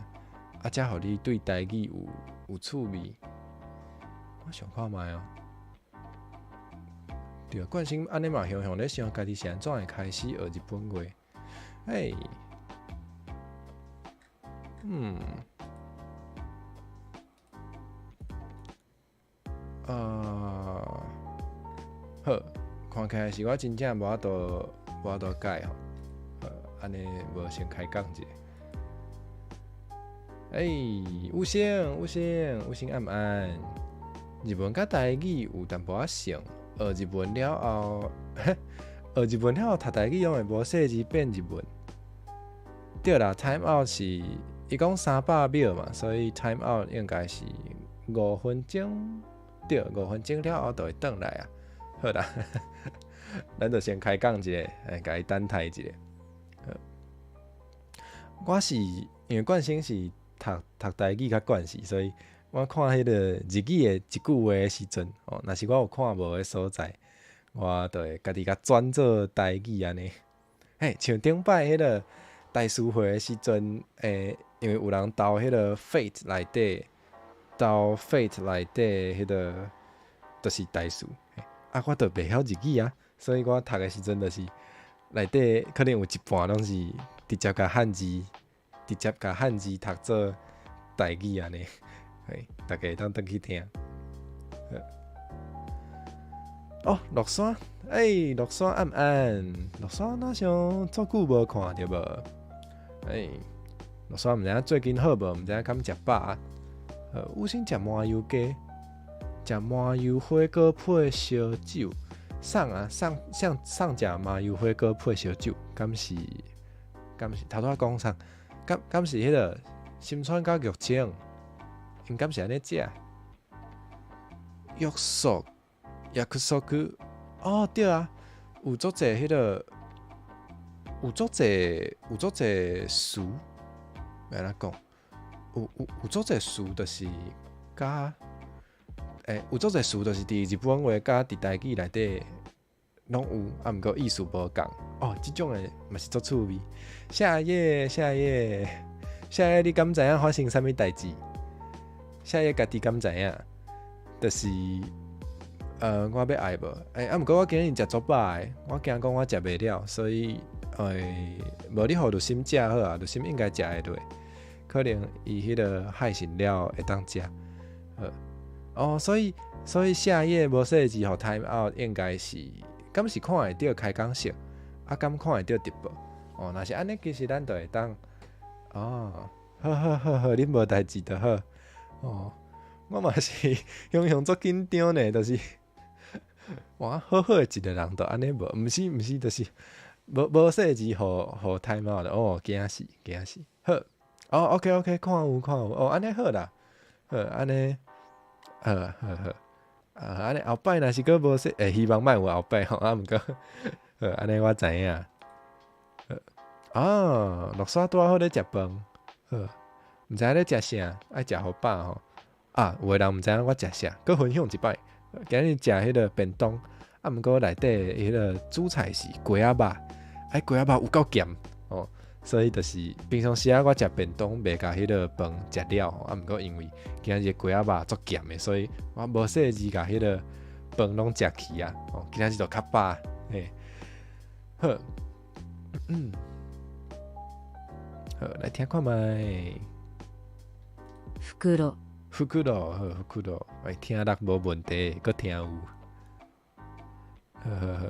啊，才予你對台語有趣味。我想看覓哦。對，冠生按呢嘛，雄雄咧想家己是按怎會開始學日本話？嘿，嗯，啊，好，看起來是我真正無法度，無法度改吼，按呢無先開講一下。欸，有聲，有聲，有聲暗暗。日文佮台語有淡薄仔像，學日文了後，學日文了後讀台語攏會無細膩變日文。對啦，time out 是伊講300秒嘛，所以 time out 應該是5分鐘。對，5分鐘了後就會轉來啊。好啦，咱就先開講一下，來共伊等待一下。好，我是因為慣性是讀讀台語較慣勢，所以我看彼個日語的一句話的時陣，哦，若是我有看無的所在，我就會家己共轉做台語按呢。嘿，像頂擺彼個大師會的時陣，因為有人投彼個 Fate 內底，投 Fate 內底彼個，就是台詞。啊，我就袂曉日語啊，所以我讀的時陣就是內底可能有一半攏是直接共漢字，直接共漢字讀做台語按呢。嘿，大家會當轉去聽。哦，樂山，欸，樂山暗暗，樂山若像足久無看著無？欸，樂山毋知影最近好無？毋知影敢食飽啊？有先食麻油雞，食麻油火鍋配燒酒，送啊送送送食麻油火鍋配燒酒，敢是敢是頭拄仔講啥？敢是彼個新川佮玉清？𪜶敢是按呢食？約束，約束，哦對啊，有足濟彼個，有足濟有足濟詞，欲按怎講？有足濟詞，就是佮，有足濟詞，就是佇日本話佮佇台語內底攏有，啊，毋過意思無仝。哦，這種的嘛是足趣味。夏夜，夏夜，夏夜，你敢知影發生啥物代誌？夏夜家己敢知影？就是，我欲愛無？啊，毋過我今日食足飽的，我驚講我食袂了，所以，無你予律心食好啊，律心應該食會落。可能伊彼個海鮮了會當食。好，哦，所以夏夜無細膩予 time out 應該是，敢是看會著開講室，啊，敢看會著直播？哦，若是按呢，其實咱就會當，哦，好好好好，恁無代誌就好。哦，我嘛是雄雄足緊張呢，就是，哇，好好的一個人就按呢無，毋是毋是，就是無細膩予 time out 哦，驚死驚死，好，哦，OK OK，看有看有，哦，按呢好啦，好，按呢，好好好，啊，按呢後擺若是閣無細，希望莫有後擺吼，啊，毋過，好，按呢我知影，好，啊，樂山拄仔好咧食飯，好。毋知影咧食啥，愛食予飽吼。啊，有的人毋知影我食啥，閣分享一擺。今日食彼個便當，啊，毋過內底彼個主菜是雞仔肉，哎，雞仔肉有夠鹹哦，所以就是平常時啊，我食便當袂共彼個飯食了，啊，毋過因為今日雞仔肉足鹹的，所以我無細膩共彼個飯攏食去啊。哦，今仔日就較飽，嘿，好，嗯，好，來聽看覓。袋。袋，好，袋，哎，聽力無問題，閣聽有。好好好。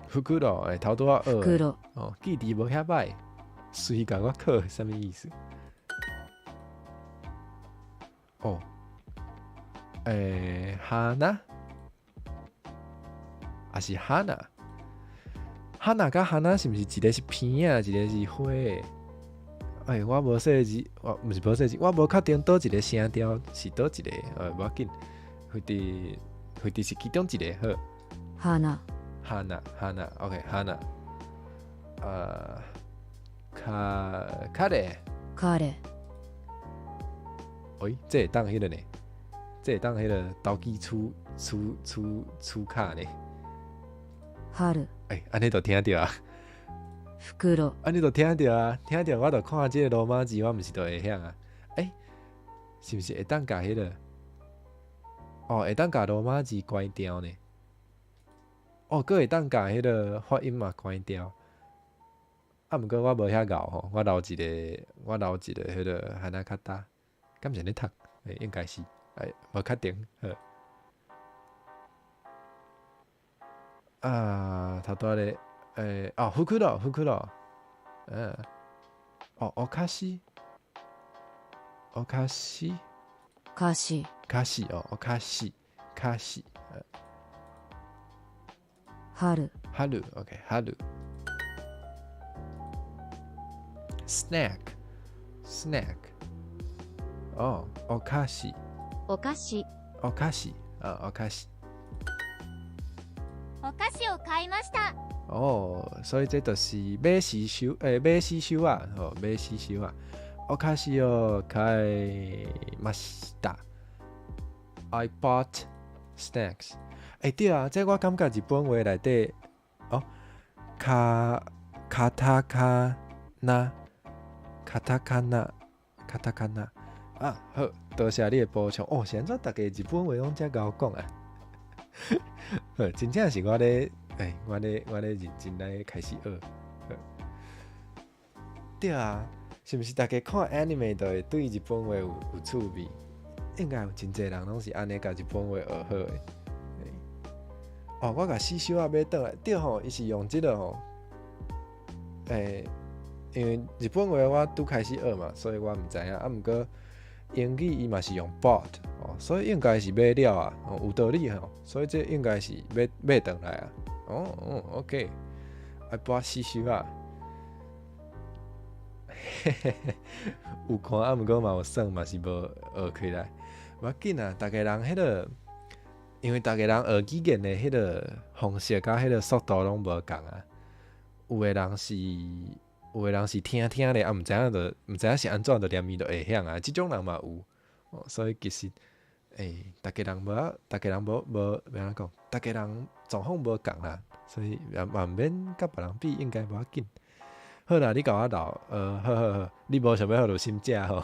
袋，哎，頭拄仔學的。哦，記憶無遐歹，隨共我考，啥物意思？哦，花，抑是花，花佮花是毋是一個是鼻仔，一個是花？哎，我無細膩，我毋是無細膩，我無確定佗一個聲調是佗一個，無要緊，非得是其中一個好。花。花，花，OK，花。卡卡咧。卡咧。喂，這會當彼個呢？這會當彼個投機出出出出卡呢？春。欸，按呢就聽著啊。袋。按呢就聽著啊，聽著我就看這個羅馬字，我毋是就會曉啊。欸，是毋是會當共彼個？哦，會當共羅馬字關掉呢？哦，閣會當共彼個發音嘛關掉。啊，毋過我無遐𠢕吼，我留一個，我留一個彼個花卡達，敢是按呢讀？欸，應該是，欸，無確定。好。啊，頭拄仔咧，欸，哦，袋，袋，嗯，哦，お菓子，お菓子，菓子。菓子哦，お菓子，菓子。春。春，OK，春。snack，snack，哦，お菓子。お菓子。お菓子，啊，お菓子。お菓子を買いました。哦，所以這就是買死手，欸，買死手啊，哦，買死手啊。お菓子を買いました。I bought snacks。欸，對啊，這我感覺日本話內底，哦，カカタカナ，カタカナ，カタカナ。啊，好，多謝你的補充。哦，是按怎逐家日本話攏遮𠢕講啊？好，真正是我咧，欸，我咧認真來開始學。對啊，是毋是逐家看 anime 就會對日本話有趣味？應該有真濟人攏是按呢共日本話學好的。哦，我共死守仔買轉來，對吼，伊是用這個吼，欸，因為日本話我拄開始學嘛，所以我毋知影。啊，毋過英語伊嘛是用 bought 哦，所以應該是買了啊，哦，有道理吼，所以這應該是買買轉來啊。哦哦，OK，I bought 死守仔。嘿嘿嘿，有看啊，毋過嘛有耍，嘛是無學起來。無要緊啊，逐家人彼個，因為逐家人學語言的彼個方式佮彼個速度攏無仝啊。有的人是聽聽咧，啊，毋知影就毋知影是按怎就連伊就會曉啊。這種人嘛有，哦，所以其實，欸，逐家人無啊，逐家人無無欲按怎講，逐家人狀況無仝啦，所以也嘛毋免佮別人比，應該無要緊。好啦，你共我留，好好好，你無想欲予劉心食吼。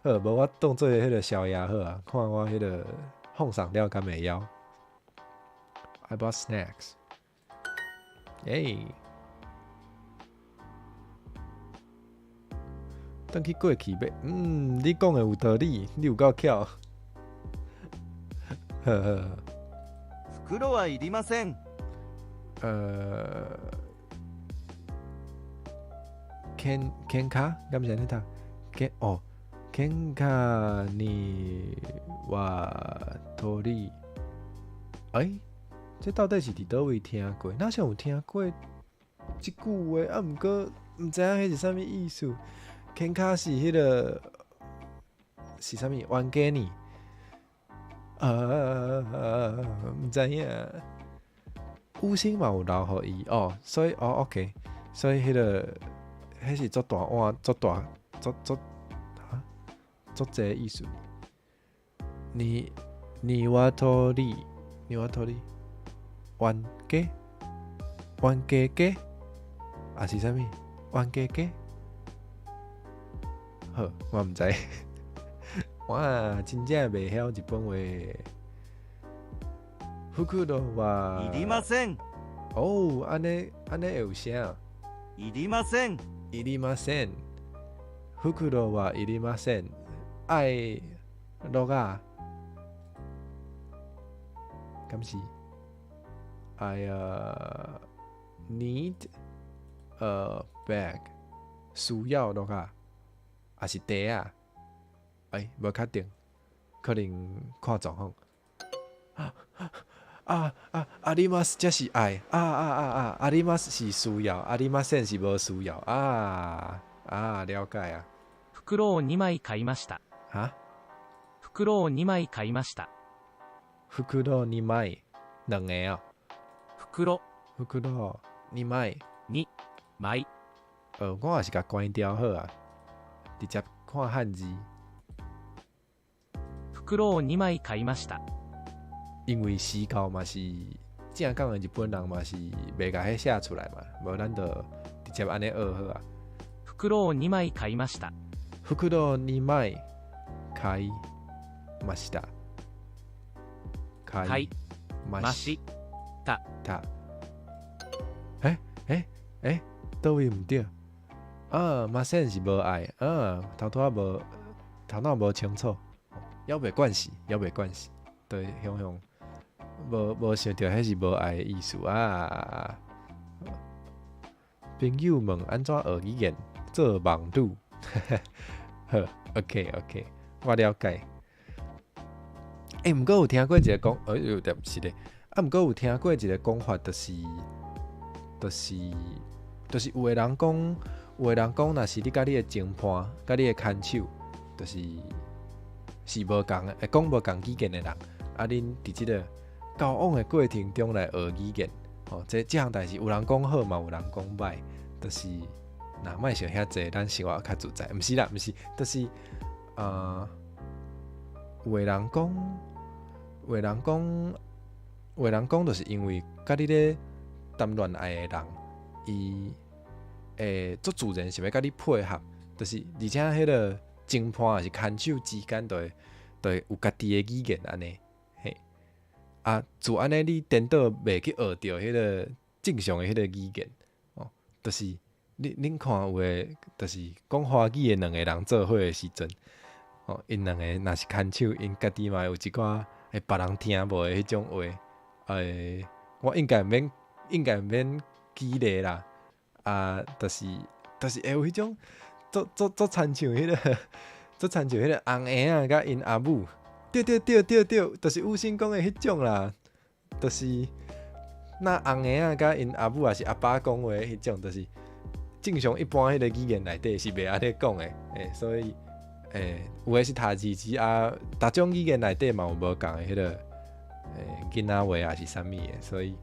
好，無我當做彼個宵夜好啊，看我彼個放送了敢會曉。I bought snacks。欸，轉去過去買，嗯，你講的有道理，你有夠巧。好好好。袋はいりません。喧喧嘩，敢是按呢讀？喧哦，喧嘩には鳥。欸，這到底是佇佗位聽過？若像有聽過這句話，啊，毋過毋知影彼是啥物意思。喧嘩是彼個是啥物冤家呢？啊，毋知影。五星嘛有留予伊哦，所以哦，OK，所以彼個彼是足大碗、足大、足足啊，足濟意思。你ニワトリ、ニワトリ，冤家，冤家家，抑是啥物？冤家家？好，我毋知。哇，真正袂曉日本話。袋はいりません。哦，按呢按呢會有聲。いりません。いりません。袋はいりません。愛落仔，敢是？I need a bag。需要落仔，抑是袋仔？欸，無確定，可能看狀況。啊啊啊！あります才是愛啊啊啊啊！あります是需要，ありません是無需要啊啊！了解啊。袋を2枚買いました。哈？袋を2枚買いました。袋2枚，兩個哦。袋。袋2枚。 2枚。我也是共關掉好啊，直接看漢字。袋を2枚買いました。因為死狗嘛是一正港的日本人嘛是袂共彼寫出來嘛，無咱就直接按呢學好啊。袋を2枚買いました。袋2枚買いました。買買いまました。欸欸欸，佗位毋對？啊，ません是無愛，啊，頭拄仔無頭腦無清楚，猶袂關係，猶袂關係，對，雄雄無想著彼是無愛的意思啊。朋友問按怎學語言做網路，好，OK OK，我了解。欸，毋過有聽過一個講，哎喲，對，是咧。啊，毋過有聽過一個講法，就是有的人講，有的人講，若是你佮你的情伴、佮你的牽手，就是無仝的，會講無仝語言的人，啊，恁佇這個交往的過程中來學語言，吼，這項代誌有人講好嘛，有人講歹，就是若莫想遐濟，咱生活較自在，毋是啦，毋是，就是啊，有的人講，有的人講，有的人講，就是因為佮你咧談戀愛的人，伊會足自然想欲佮你配合，就是而且彼個情伴抑是牽手之間，就會有家己的語言按呢，嘿，啊，自按呢你顛倒袂去學著彼個正常的彼個語言，哦，就是恁看有的，就是講華語的兩個人做伙的時陣，哦，𪜶兩個若是牽手，𪜶家己嘛有一寡會別人聽無的彼種話，欸，我應該毋免舉例啦，啊，就是會有彼種足親像彼個，足親像彼個紅嬰仔佮𪜶阿母，對對對對對，就是有心講的彼種啦，就是那紅嬰仔佮𪜶阿母抑是阿爸講話彼種，就是正常一般彼個語言內底是袂按呢講的，欸，所以，欸，有的是讀字詞啊，逐種語言內底嘛有無仝的彼個，欸，囡仔話抑是啥物的，所以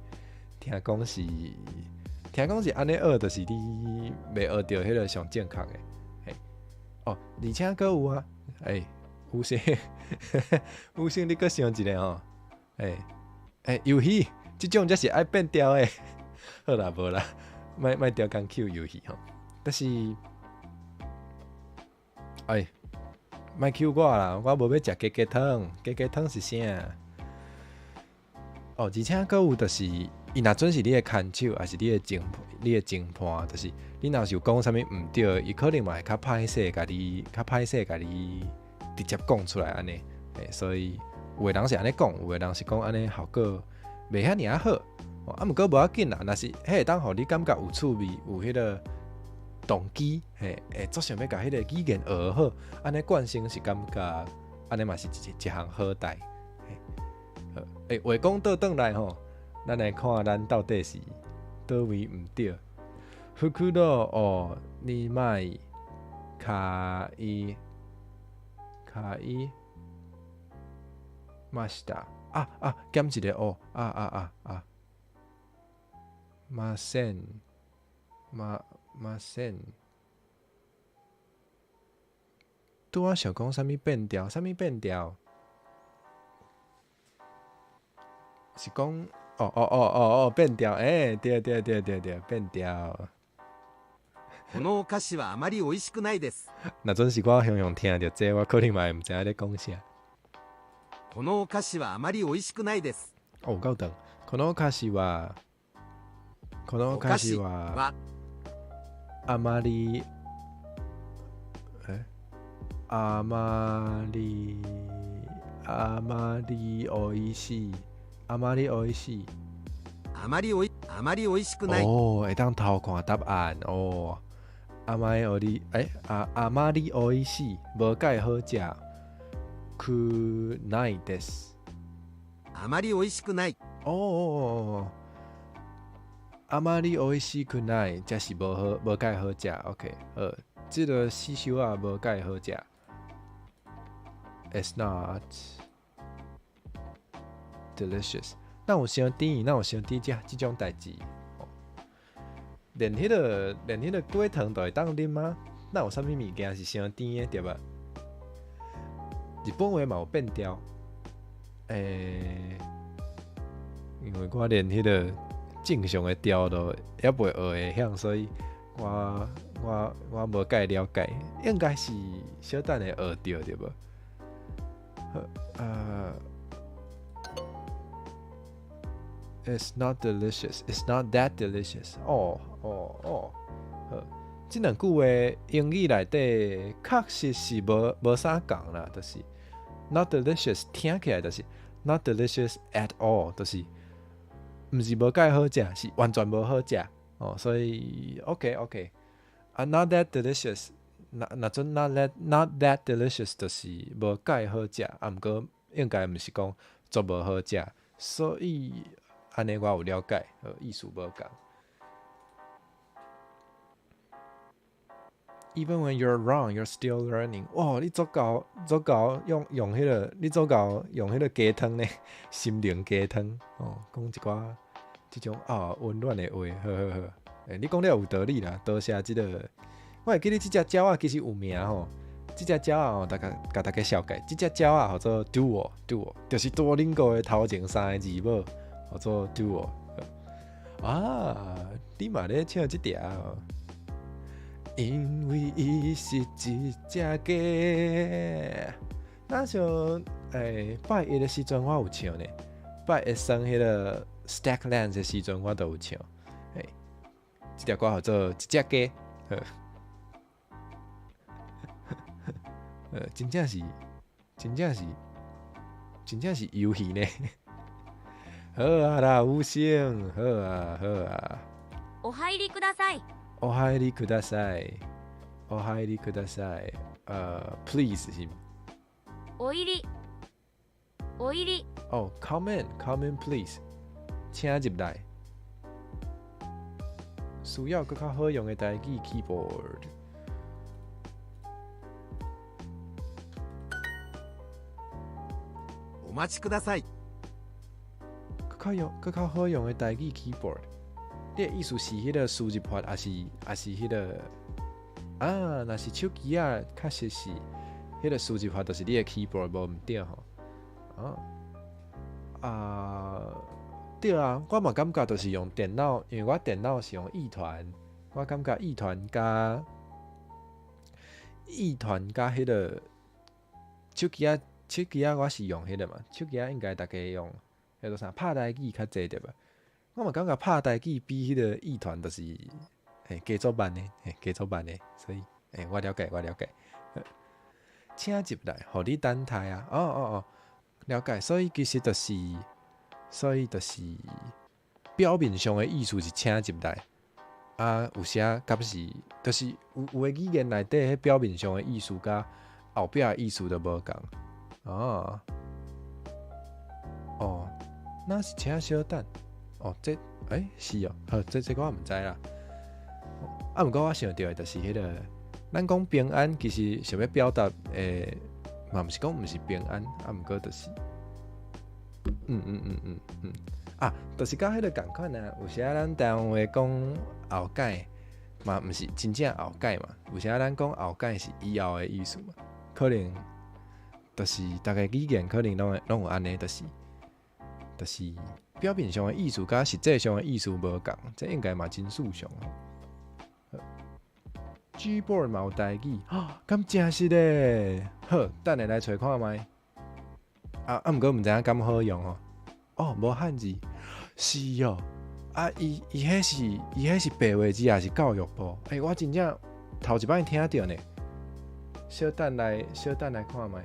聽講是按呢學，就是你袂學著彼個上正確的，嘿，哦，而且閣有啊，欸，有啥？有啥你閣想一下吼，欸欸，遊戲，這種才是愛變調的，好啦，無啦，莫刁工 Q 遊戲吼，但是，哎，莫 Q 我啦，我無欲食雞雞湯，雞雞湯是啥？哦，而且閣有就是，伊若準是你的牽手，抑是你的情伴，就是你若是有講啥物毋對，伊可能嘛會較歹勢，共你較歹勢，共你直接講出來按呢。欸，所以有的人是按呢講，有的人是講按呢效果袂遐爾仔好。啊，毋過無要緊啦，若是彼會當予你感覺有趣味，有彼個動機，嘿，會足想欲共彼個語言學好，按呢慣性是感覺，按呢嘛是一項好代。欸，話講倒轉來吼，咱來看咱到底是佗位毋對。袋を二枚買い買いました。啊啊，減一個を，啊啊啊啊，ません，まません。拄仔想講啥物變調？啥物變調？是講哦哦哦哦哦變調，欸，對對對對對，變調。このお菓子はあまり美味しくないです。若準是我雄雄聽著這個，我可能嘛會毋知影咧講啥。このお菓子はあまり美味しくないです。哦，有夠長。このお菓子は，このお菓子ははあまり，欸，あまりあまりおいしい，あまりおいしい。あまり美味しくない。哦，會當偷看答案哦。あまりおり，欸，ああまりおいしい，無蓋好食。くないです。あまり美味しくない。哦哦哦，あまりおいしくない，這是無好，無蓋好食。OK，好，這個死修仔無蓋好食。It's not delicious。哪有傷甜？哪有傷甜？這種代誌？連彼個果糖都會當啉嗎？哪有啥物物件是傷甜的，對吧？日本話嘛有變調，欸，因為我連彼個正常的調都猶未學會曉，所以我無蓋了解，應該是小等下學著對無？好，It's not delicious. It's not that delicious. 哦哦哦，好，這兩句話英語內底確實是無啥仝啦，就是 not delicious 聽起來就是 not delicious at all，就是毋是無蓋好食，是完全無好食哦。所以 OK OK，啊，not that delicious，若陣 not that delicious 就是無蓋好食，啊，毋過應該毋是講足無好食，所以按呢我有了解，意思無仝。Even when you're wrong, you're still learning。哇，你足夠足夠用彼個，你足夠用彼個雞湯呢？心靈雞湯哦，講一寡這種啊溫暖的話，好好好。欸，你講了有道理啦，多謝這個。我會記得這隻鳥仔其實有名吼，這隻鳥仔吼，大家共大家紹介，這隻鳥仔號做 Duo Duo，就是多鄰國的頭前三个字母，號做 Duo。啊，你嘛咧唱這條？因為伊是一隻雞。那時候，欸，拜一的時陣我有唱呢，拜一耍彼個 Stacklands 的時陣我都有唱。欸，這條歌號做一隻雞。真正是，真正是，真正是遊戲呢。好啊啦，有聲，好啊，好啊。お入りください。お入りください。お入りください。Please 是。お入り。お入り。哦，come in，come in please，請入來。需要閣較好用的台語 keyboard。お待ちください。閣較好用的台語 keyboard。你的意思是彼個輸入法，抑是彼個啊？若是手機仔，確實是彼個輸入法，就是你的 keyboard 無毋對吼。啊，對啊，我嘛感覺就是用電腦，因為我電腦是用藝團，我感覺藝團佮彼個手機仔，手機仔我是用彼個嘛，手機仔應該逐家用彼個啥拍台語較濟對吧？我嘛感覺拍台語比彼個藝團就是加足慢的，加足慢的，所以我了解，我了解。請入來，予你等待啊！哦哦哦，了解。所以就是表面上的意思是請入來，啊，有時敢是，就是有的語言內底，彼表面上的意思佮後壁的意思都無仝。哦，哦，那是請小等。哦，這是哦，好，這個我毋知啦。啊，毋過我想著的就是彼個，咱講平安，其實想欲表達的，嘛毋是講毋是平安，啊，毋過就是，啊，就是佮彼個仝款啊。有時仔咱台灣話講後蓋，嘛毋是真正後蓋嘛。有時仔咱講後蓋是以後的意思嘛，可能就是逐个語言可能攏有按呢，就是表面上的意思佮實際上的意思無仝，這應該嘛真正常吼。Gboard 嘛有台語，敢誠實咧？好，等下來揣看覓。啊啊，毋過毋知影敢好用吼。哦，無漢字，是哦。啊，伊彼是白話字抑是教育部？欸，我真正頭一擺聽著呢。小等來看覓。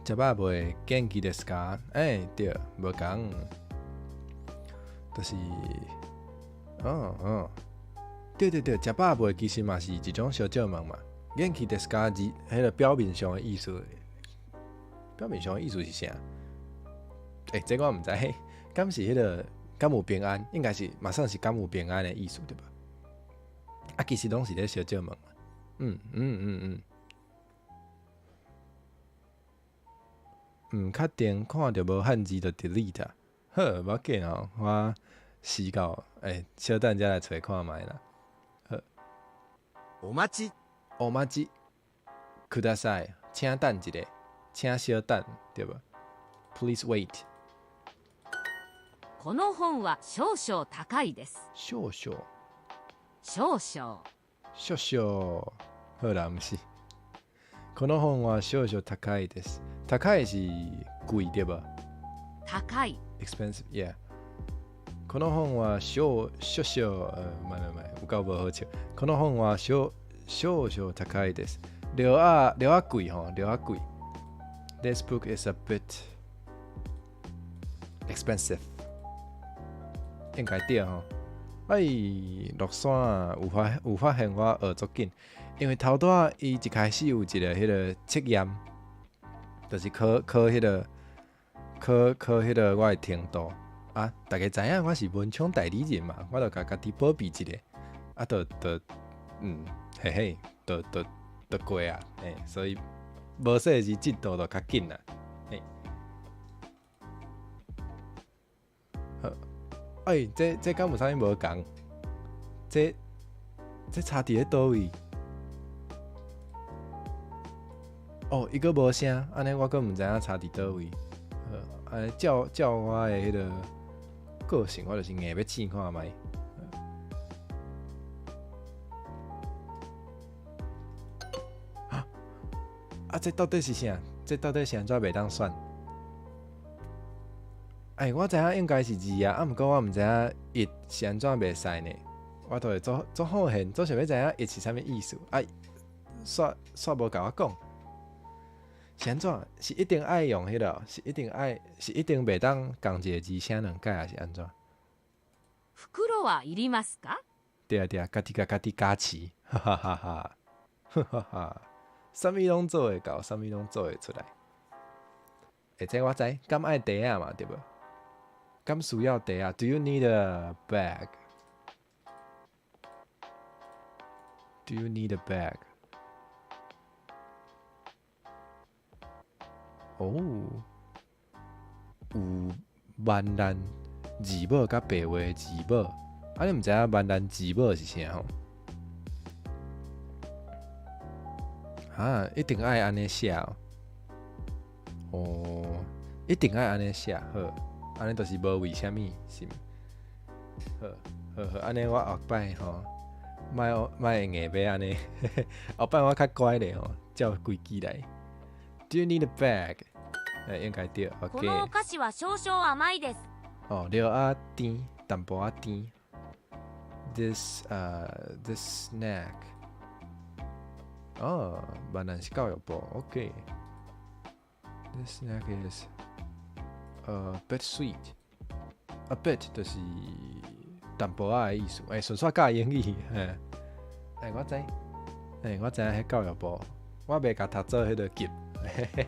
食飽未？元気ですか？欸，對，無仝，就是，哦哦，對對對，食飽未？其實嘛是一種相借問嘛。元気ですか？字，彼個表面上的意思，表面上的意思是啥？欸，這個我毋知，敢是彼個敢有平安？應該是嘛算是敢有平安的意思對吧？啊，其實攏是咧相借問嘛。毋確定看著無漢字就 delete 啊。好，無要緊哦，我試到，欸，小等才來揣看覓啦。好。お待ち。お待ちください，請等一下。請小等，對無？Please wait。この本は少々高いです。少々。少々。少々。好啦，毋是。この本は少々高いです。高い是貴對無？高い。 Expensive, yeah。この本は少少々、莫莫莫，有夠無好笑。この本は少少々高いです。略仔略仔貴吼，略仔貴。This book is a bit expensive。應該對吼。哎，落山啊，有發現我學足緊，因為頭拄仔伊一開始有一個彼個測驗，就是考考彼個考考彼個我的程度。啊，大家知影我是文昌代理人嘛，我就共家己保庇一下，啊，就就嘿嘿，就就就過啊，嘿，所以無說是進度就較緊啦，嘿。好，欸，這敢有啥物無仝？這差佇咧佗位？哦，伊閣無聲，按呢我閣毋知影差佇佗位。好，按呢照照我的彼個個性，我就是硬欲試看覓。啊，這到底是啥？這到底是按怎袂當選？欸，我知影應該是二啊，啊，毋過我毋知影一是按怎袂使呢？我都會做做好現，做想欲知影一是啥物意思？啊，煞煞無共我講。是按怎？是一定愛用彼個？是一定愛？是一定袂當仝一個字寫兩擺，還是按怎？袋はいりますか？對啊對啊，家己共家己加持，哈哈哈哈，哈哈哈，啥物攏做會到，啥物攏做會出來。欸，這我知，敢愛袋仔嘛，對無？敢需要袋仔？Do you need a bag? Do you need a bag? 哦，有閩南字母佮白話字母，啊，你毋知影閩南字母是啥吼？啊，一定愛按呢寫哦。哦，一定愛按呢寫，好，按呢就是無為啥物，是毋？好，好好，按呢我後擺吼，莫莫硬欲按呢，後擺我較乖咧吼，照規矩來。Do you need a bag？欸，應該對。このお菓子は少々甘いです。哦，略仔甜，淡薄仔甜。This this snack。哦，閩南是教育部。OK。This snack is a bit sweet。A bit 就是淡薄仔的意思。欸，順紲教英語。嘿，欸，我知，欸，我知影彼教育部，我袂共讀做彼个級。嘿嘿，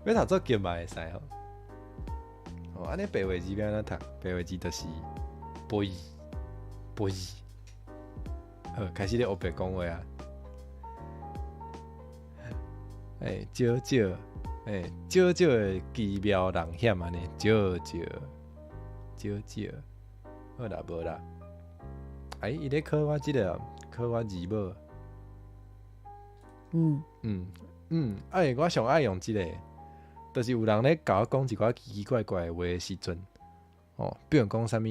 欲讀做級嘛會使吼。哦，按呢白話字欲按怎讀？白話字就是背背。好，開始咧烏白講話啊。欸，少少，欸，少少的奇妙人險按呢，少少，少少。好啦，無啦。欸，伊咧考我這个，考我字母。嗯嗯，欸，我上愛用這个，就是有人咧共我講一寡奇奇怪怪的話的時陣，哦，比如講啥物，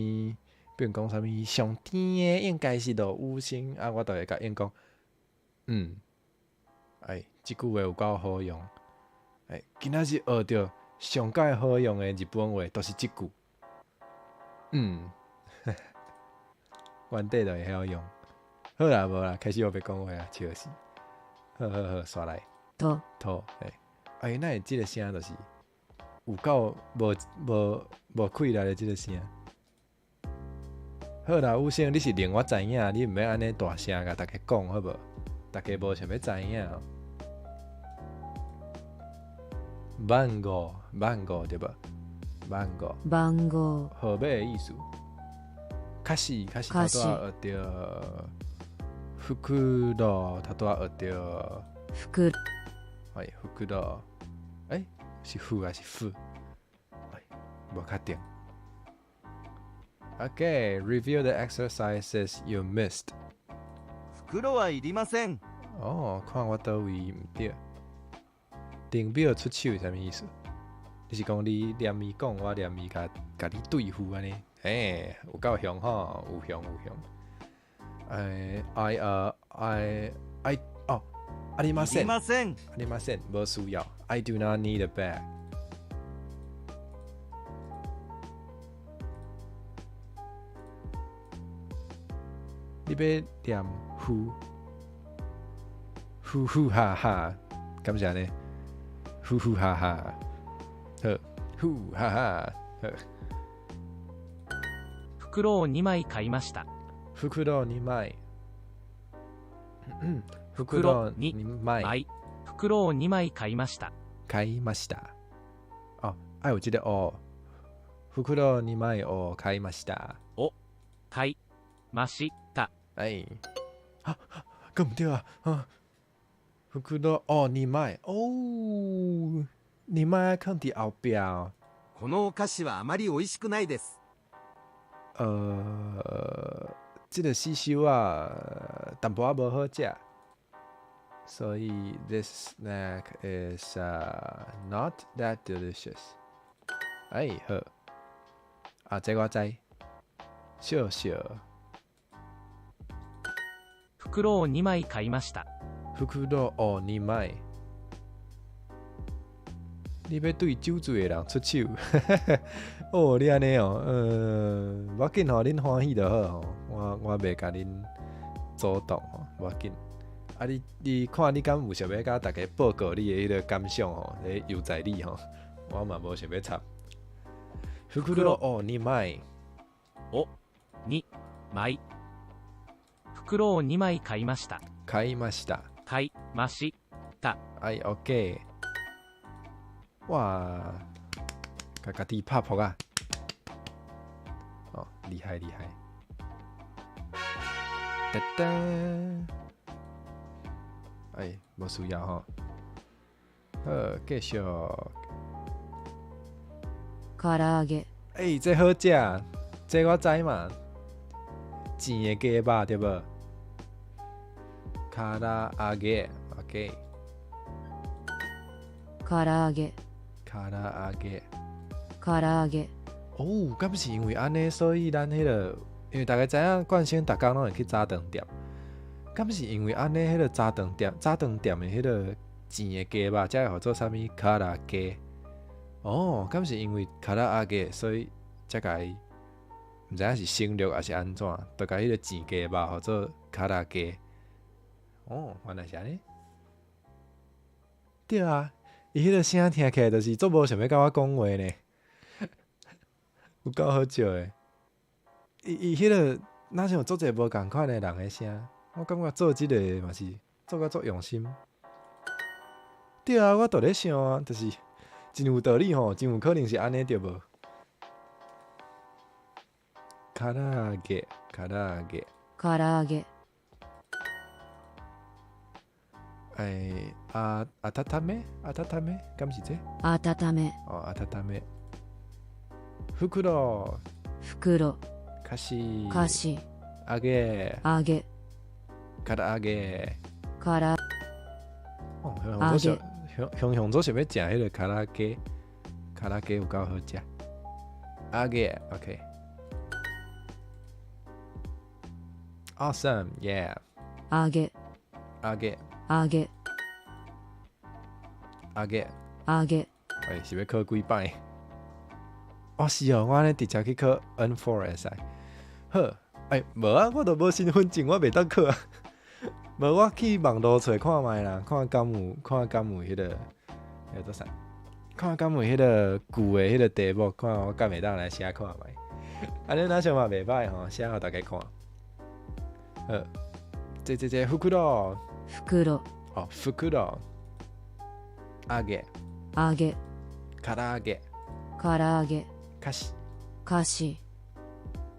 比如講啥物上甜的應該是落雨聲，啊，我就會共𪜶講，嗯，欸，這句話有夠好用，欸，今仔日學著上蓋好用的日本話，就是這句，嗯，原底就會曉用，好啦，無啦，開始烏白講話啊，笑死。好好好，煞來。と。と，欸，欸，哪會這个聲就是有夠無無無氣力的這个聲。好啦，有聲，你是令我知影，你毋免按呢大聲共大家講好無？大家無想欲知影。番號，番號對無？番號。番號。號碼的意思。確實，確實，頭拄仔學著。袋，頭拄仔學著。袋。哎，袋。欸，是袋還是袋？哎，無確定。Okay, review the exercises you missed. 袋はいりません。哦，看我佗位毋對。頂表出手是啥物意思？你是講你連伊講，我連伊共共你對付按呢？欸，有夠凶吼，有凶有凶。欸，I I I 哦，ありません，いりません。ありません，無需要。I do not need a bag。你欲念呼呼呼哈哈，敢是按呢？呼呼哈哈，好，呼哈哈，好。袋を2枚買いました。袋2枚。袋2枚。袋を2枚買いました。買いました。哦，愛有這個を。袋2枚を買いました。を買いました。哎，啊，敢毋對啊！啊，袋哦2枚哦，2枚囥佇後壁。このお菓子はあまり美味しくないです。這個死鏽仔淡薄仔無好食，所以 this snack is not that delicious。哎，好，啊，這我知，少少。袋を2枚買いました。袋を2枚。你欲對酒醉的人出手？哦，你按呢哦，無要緊吼，恁歡喜就好吼，我袂共恁阻擋吼，無要緊。啊，你看你敢有想欲共大家報告你的彼个感想吼？咧悠哉你吼，我嘛無想欲插。袋を2枚。を2枚。袋を2枚買いました。買いました。買いました。はい、オッケー。哇，共家己拍噗仔！哦，厲害厲害！噔噔，哎，無需要吼。好，繼續。唐揚げ。欸，這好食，這我知嘛。煎的雞肉對無？唐揚げ，OK。唐揚げ。唐揚げ。唐揚げ。哦，敢是因為按呢，所以咱彼个，因為大家知影，慣性逐工攏會去早頓店。敢是因為按呢，彼个早頓店的彼个煎的雞肉，才會號做啥物卡拉雞？哦，敢是因為唐揚げ，所以才共伊，毋知影是省略抑是按怎，就共彼个煎雞肉號做卡拉雞。哦，原來是按呢。對啊，伊彼个聲聽起來就是足無想欲共我講話呢，有夠好笑的。伊彼个若像有足濟無仝款的人的聲，我感覺做這个嘛是做甲足用心。對啊，我就咧想啊，就是真有道理吼，真有可能是按呢對無？唐揚げ，唐揚げ。唐揚げ。欸，啊，溫め，溫め，敢是這？溫め。哦，溫め。袋。袋。菓子。菓子。揚げ。揚げ。唐揚げ。唐哦，雄雄雄雄雄做想欲食彼个卡拉雞，卡拉雞有夠好食。揚げ，OK。Awesome, yeah。揚げ。揚げ。揚げ。揚げ。揚げ。欸，是欲考幾擺？哦，是哦，我按呢直接去考 N4 會使。好，欸，無啊，我都無身份證，我袂當考啊。無，我去網路揣看覓啦，看敢有，看敢有彼个，彼個做啥？看敢有彼个舊的彼个題目，看我敢會當來寫看覓。按呢若像嘛袂䆀吼，寫予大家看。好，這這這袋。袋。哦，袋。揚げ。揚げ。唐揚げ。唐揚げ。菓子。菓子。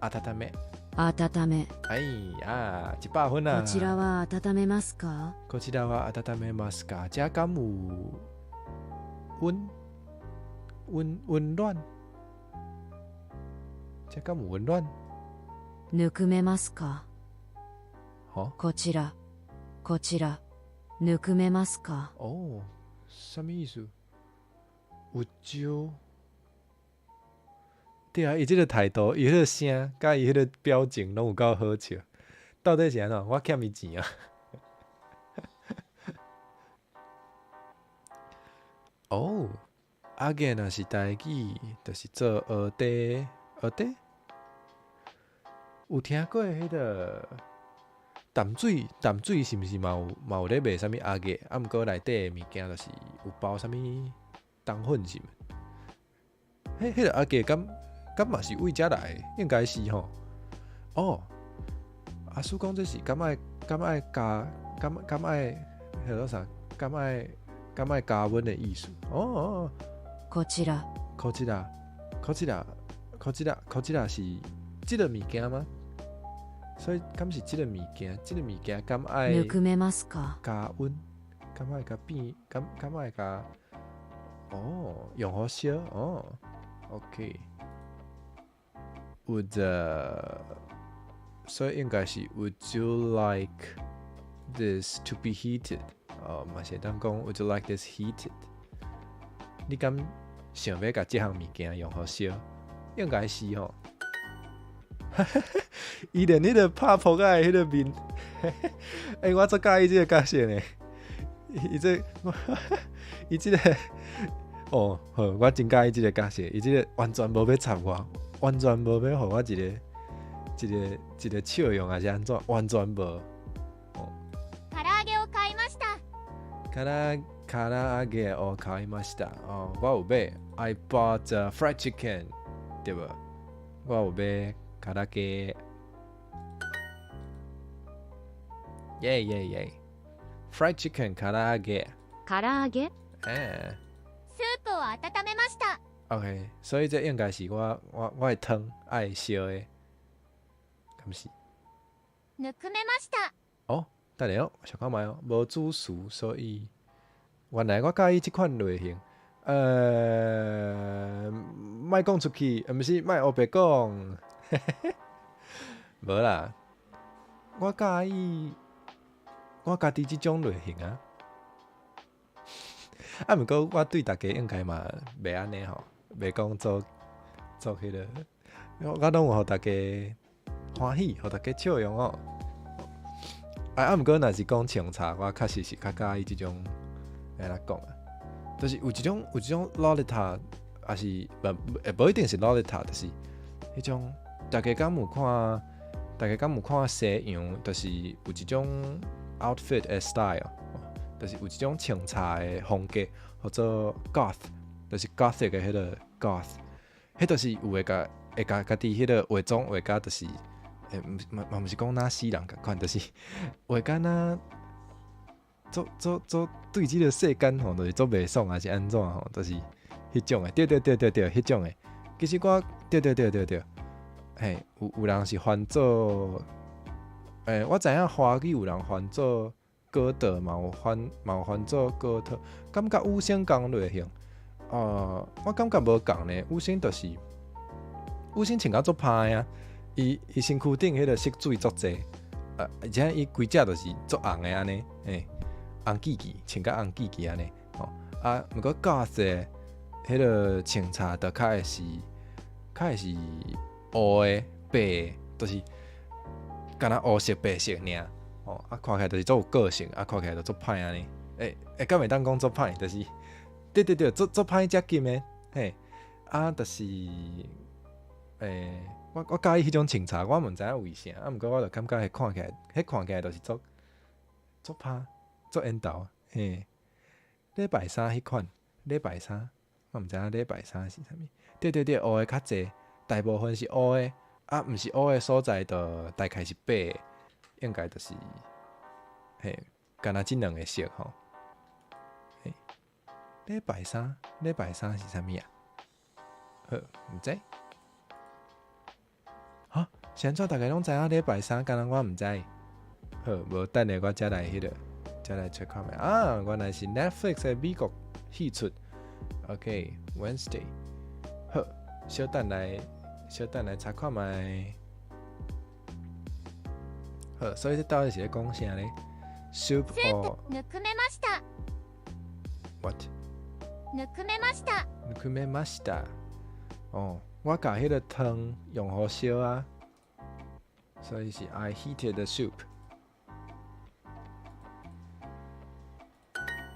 溫め。温め。哎呀，100分啊！こちらは温めますか？こちらは温めますか？這敢有溫溫溫暖？這敢有溫暖？ぬくめますか？哦こちら、こちら。ぬくめますか？哦，啥物意思？有招。對啊，伊這个態度，伊彼个聲，佮伊彼个表情，攏有夠好笑。到底是按怎？我欠伊錢啊！哦，揚げ若是台語，就是做蚵嗲，蚵嗲。有聽過彼个淡水？淡水是毋是嘛有咧賣啥物揚げ？啊，毋過內底的物件就是有包啥物冬粉是毋？彼个揚げ敢嘛是為遮來的？應該是吼。哦，阿叔講這是敢愛加敢愛彼個啥？敢愛加溫的意思？哦哦。こちら。こちら，こちら，こちら，こちら是這个物件嗎？所以敢是這个物件？這个物件敢愛ぬくめますか？加溫？敢愛共變？敢愛共？哦，用予燒哦。OK。Would 所以應該是 Would you like this to be heated？哦，嘛是會當講 Would you like this heated？你敢想欲共這項物件用予燒？應該是吼。伊連彼个拍噗仔的彼个面，欸，我足佮意這个角色呢。伊這，伊這个，哦，好，我真佮意這个角色。伊這个完全無欲插我，完全無欲予我一個笑容，抑是按怎，完全無。哦。唐揚げを買いました。唐揚げを買いました。哦，我有買，I bought fried chicken，對無？我有買唐揚げ。耶耶耶！Fried chicken 唐揚げ。唐揚げ。欸。スープを温めました。 OK，所以這應該是我的湯愛燒的，敢是？ぬくめました。哦，等下哦，小看覓哦，無主詞，所以原來我佮意這款類型。莫講出去，毋是莫烏白講，無啦，我佮意我家己這種類型啊。啊，毋過我對大家應該嘛袂按呢吼，袂講做做彼个，我攏有予大家歡喜，予大家笑容哦。啊，毋過若是講穿插，我確實是較佮意這種按怎講啊？就是有一種洛麗塔，抑是無一定是洛麗塔，就是彼種大家敢有看？大家敢有看西洋？就是有一種 outfit 的 style，就是有一種穿插的風格，號做 goth，就是 gothic 的彼个 goth，彼就是有會共家己彼个化妝畫甲，就是，欸，毋嘛嘛毋是講若死人仝款，就是畫甲若足足足對這个世間吼，就是足袂爽，抑是按怎吼，就是彼種的，對對對對對，彼種的。其實我對對對對對，嘿，有人是翻做，欸，我知影華語有人翻做哥德，嘛有翻做哥特，感覺五星仝類型，我感覺無仝呢，五星穿甲足歹啊，伊身軀頂彼个色水足濟，而且伊規隻就是足紅的按呢，嘿，紅記記，穿甲紅記記按呢，吼，啊，毋過 goth 的彼个穿插就較會是烏的、白的，就是敢若烏色、白色爾，吼，啊，看起來就是足有個性，啊，看起來就足歹按呢，欸欸，敢會當講足歹，就是，對對對，足歹接近的，嘿，啊，就是，欸，我佮意彼種穿插，我嘛毋知影為啥，啊，毋過我就感覺彼看起來就是足歹，足緣投，嘿，禮拜三彼款，禮拜三，我毋知影禮拜三是啥物，對對對，烏的較濟，大部分是烏的，啊，毋是烏的所在，就大概是白的，應該就是，嘿，敢若這兩個色吼，嘿，禮拜三，禮拜三是啥物啊？好，毋知。哈，是按怎大家攏知影禮拜三，敢若我毋知。好，無等下我才來彼个，才來揣看覓啊！原來是 Netflix 的美國戲出。OK，Wednesday。好，小等來查看覓。好，所以這到底是咧講啥咧？スースープをプぬくめました。 What？ぬくめました。ぬくめました。哦，我共彼个湯用予燒啊，所以是 I heated the soup。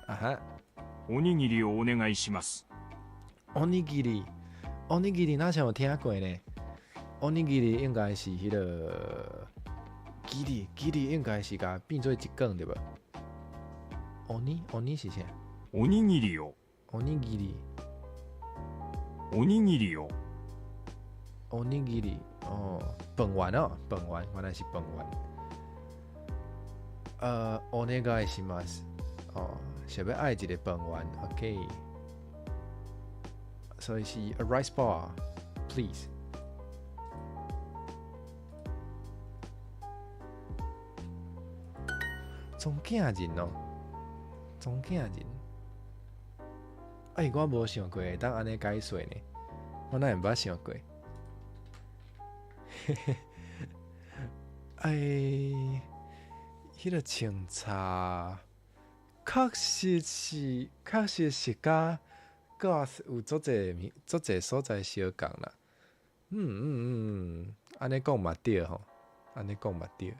啊哈。おにぎりをお願いします。おにぎり，おにぎり若像有聽過呢？おにぎり應該是彼个ぎりぎり應該是共變做一卷對無？おにおに是啥？おにぎりを。おにぎり。おにぎりを。おにぎり哦，飯丸哦，飯丸原來是飯丸。お願いします。哦，想欲愛一个飯丸，OK。所以是 a rice ball, please。莊囝人哦，莊囝人。哎，我無想過會當按呢解說呢，我哪會毋捌想過？嘿嘿，哎，彼个穿插確實是佮 goth 有足濟物，足濟所在相仝啦。按呢講嘛對吼，按呢講嘛對。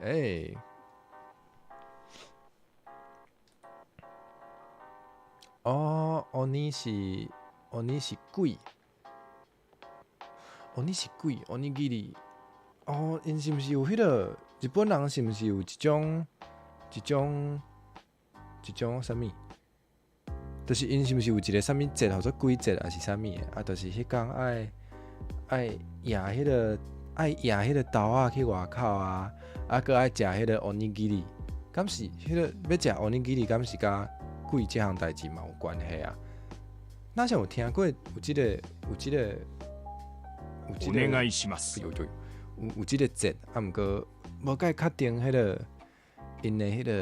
欸，哦，おに是鬼，おに是鬼，おにぎり。哦，𪜶是毋是有彼个日本人是毋是有一種啥物？就是𪜶是毋是有一个啥物節，號做鬼節，抑是啥物的？啊，就是彼工愛掖彼个豆仔去外口啊，啊，閣愛食彼个おにぎり。敢是彼个欲食おにぎり，敢是佮鬼這項代誌嘛有關係啊？若像有聽過有這個お願いします。有對，有這個節，啊，毋過無介確定彼个𪜶的彼个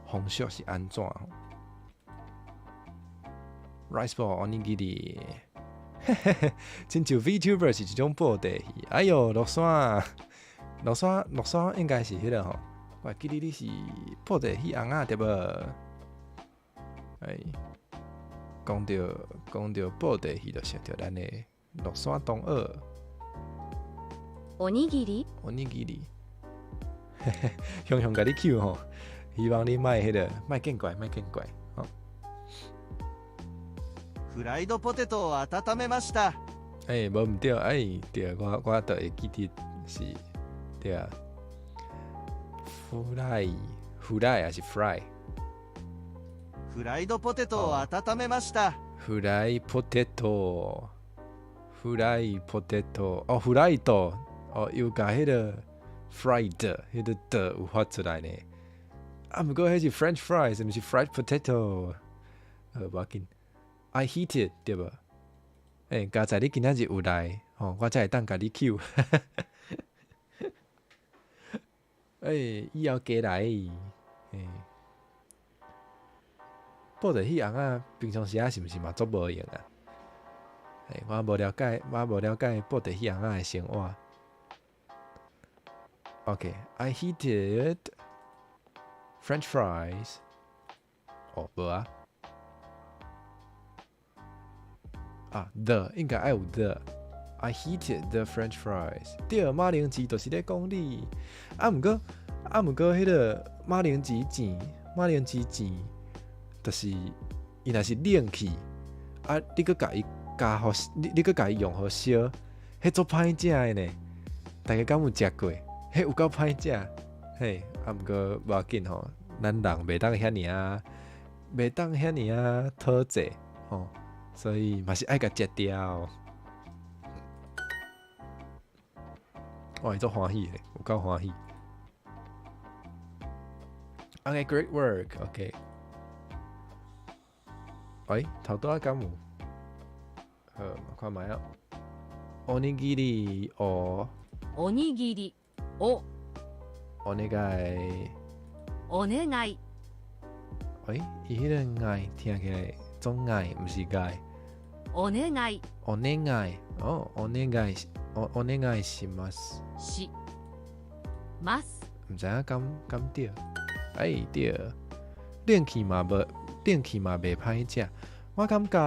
風俗是按怎吼？Rice ball おにぎり，嘿嘿嘿，親像 VTuber 是一種布袋戲。哎喲，落山，落山，落山應該是彼个吼，我記得你是布袋戲尪仔對無？哎，講著布袋戲，就想著咱的落山東澳。おにぎり。おにぎり，嘿嘿，雄雄共你抾吼，希望你莫彼个，莫見怪，莫見怪，吼。フライドポテトを溫めました。欸，無毋對，欸，對，我就會記得是，對啊。フライ，フライ抑是 fry？フライドポテトを溫めました。フライポテト，フライポテト，哦，フライド，哦，又共彼个 fried 彼个的有發出來呢。啊，毋過彼是 French fries，毋是 fried potato。無要緊。I heated 對無？欸，佳哉你今仔日有來，吼，我才會當共你抾。欸，以後加來，欸，布袋戲尪仔平常時仔是毋是嘛足無閒啊？欸，我無了解布袋戲尪仔的生活。OK，I heated French fries。哦，無啊。啊，the 應該愛有 the。I heated the French fries。對，馬鈴薯就是咧講你。啊，毋過，彼个馬鈴薯糋，就是伊若是冷去，啊，你閣共伊加予，你閣共伊用予燒，彼足歹食的呢。大家敢有食過？彼有夠歹食。嘿，啊，毋過無要緊吼，咱人袂當遐爾啊討濟吼，所以嘛是愛共食掉。哇，伊足歡喜的，有夠歡喜。OK, great work. OK。喂，頭拄仔敢有？好，看覓啊。おにぎりを。おにぎりを。お願い。お願い。喂，伊彼个愛聽起來總愛，毋是愛。お願い。お願い。哦，お願い，お願いします。し。ます。毋知影敢對。哎對，冷氣嘛無，冷氣嘛袂歹食。我感覺，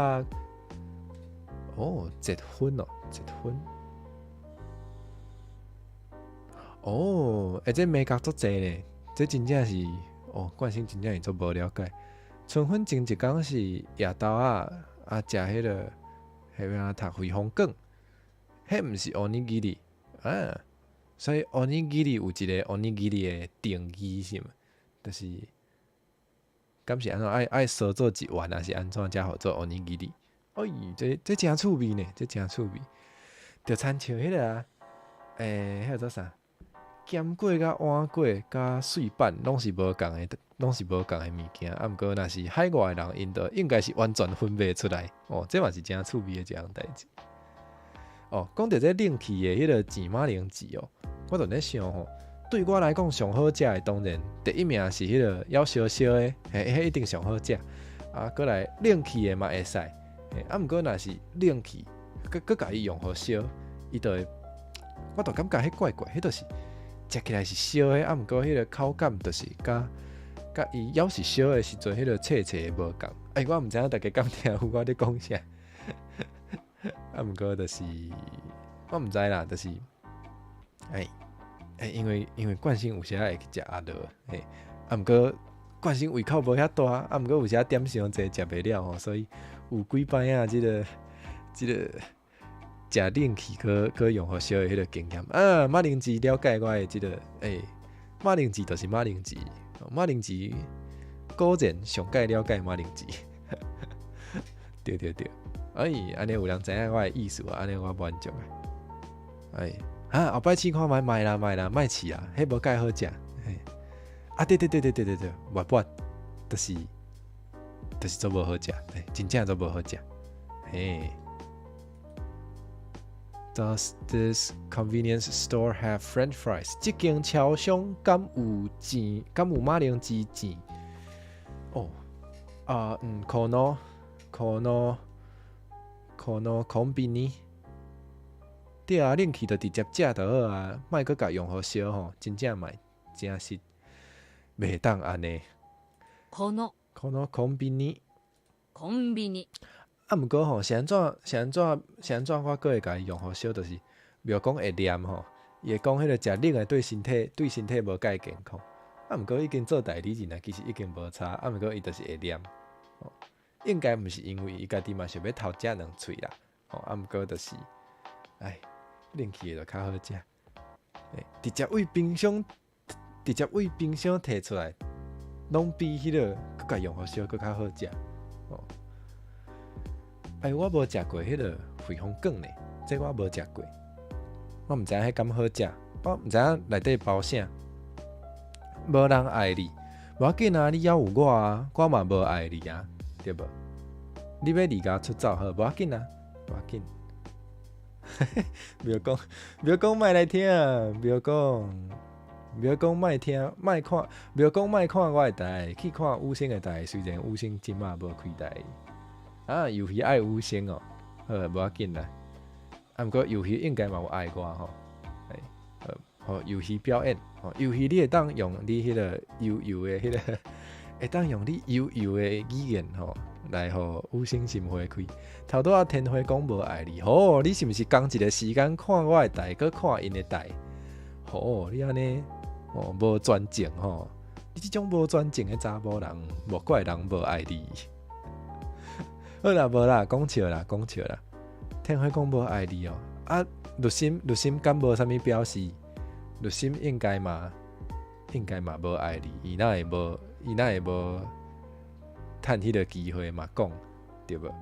哦，結婚哦，結婚。哦，欸，這眉角足濟呢，這真正是，哦，慣性真正是足無了解。春分前一工是夜晝仔，啊，食彼个，彼個讀匯豐卷，彼毋是おにぎり啊，所以おにぎり有一個おにぎり的定義是毋？就是，敢是按怎愛愛燒做一丸，抑是按怎才號做おにぎり？哎，這這誠趣味呢，這誠趣味。就親像彼個啊，欸，彼個做啥？鹹粿佮碗粿佮碎板攏是無仝的，攏是無仝的物件。啊，毋過若是海外的人，𪜶就應該是完全分袂出來。哦，這嘛是誠趣味的一項代誌。哦，講著這冷氣的彼个煎馬鈴薯哦，我就咧想吼，對我來講上好食的，當然第一名是彼个猶燒燒的，嘿，彼一定上好食。啊，閣來冷氣的嘛會使，啊，毋過若是冷氣，閣閣共伊用予燒，伊就會，我就感覺彼怪怪，彼就是。食起來是燒的，啊，毋過彼个口感就是佮佮伊猶是燒的時陣，彼个脆脆的無仝。欸，我毋知影大家敢聽有我咧講啥，啊，毋過就是我毋知啦，就是欸欸，因為因為慣性有時仔會去食鴨肉，嘿，啊，毋過慣性胃口無遐大，啊，毋過有時仔點傷濟食袂了吼，所以有幾擺啊，這个這个。食冷氣閣閣用予燒的彼个經驗啊，馬鈴薯了解我的這个，欸，馬鈴薯就是馬鈴薯，馬鈴薯果然上蓋了解馬鈴薯，對對對，哎，按呢有人知影我的意思啊，按呢我滿足啊，哎，啊，後擺試看覓，莫啦莫啦，莫試啦，彼無蓋好食，嘿，啊，對對對對對對對，蜜筊，就是就是足無好食，嘿，真正足無好食，嘿。Does this convenience store have French fries？這間超商敢有煎？敢有馬鈴薯煎？哦，啊，嗯，このこのこのコンビニ。對啊，冷氣就直接食就好啊，莫閣共用予燒吼，真正嘛誠實袂當按呢。このこのコンビニ。コンビニ。啊，毋過吼，是按怎？是按怎？是按怎？我閣會共伊用予燒，就是廟公會念吼，伊會講彼个食冷的對身體對身體無蓋健康。啊，毋過已經做代理人啊，其實已經無差。啊，毋過伊就是會念，吼，應該毋是因為伊家己嘛想欲偷食兩喙啦，吼，啊，毋過就是，唉，冷氣的就較好食。欸，直接佇冰箱，直接佇冰箱提出來，攏比彼个閣共用予燒閣較好食，吼。哎，我無食過彼个匯豐卷呢，這我無食過，我毋知影彼敢好食，我毋知影內底包啥。無人愛你，無要緊啊，你猶有我啊，我嘛無愛你啊，對無？你欲離家出走好，無要緊啊，無要緊。廟公，廟公莫來聽，廟公，廟公莫聽，莫看，廟公莫看我的台，去看五星的台，雖然五星這馬無開台。啊，魷魚愛五星哦，好，無要緊啦。啊，毋過魷魚應該嘛有愛我吼，欸，好，好，魷魚表演，吼，魷魚你會當用你彼个悠悠的彼个，會當用你悠悠的語言吼，來予五星心花開。頭拄仔天花講無愛你，吼，你是毋是仝一个時間看我的台，閣看𪜶的台？吼，你按呢，吼，無專情吼，你這種無專情的查某人，莫怪人無愛你。好啦，無啦，講笑啦，講笑啦。天花講無愛你哦，啊，律心律心敢無啥物表示？律心應該嘛，應該嘛無愛你，伊哪會無，伊哪會無趁彼个機會嘛講，對無？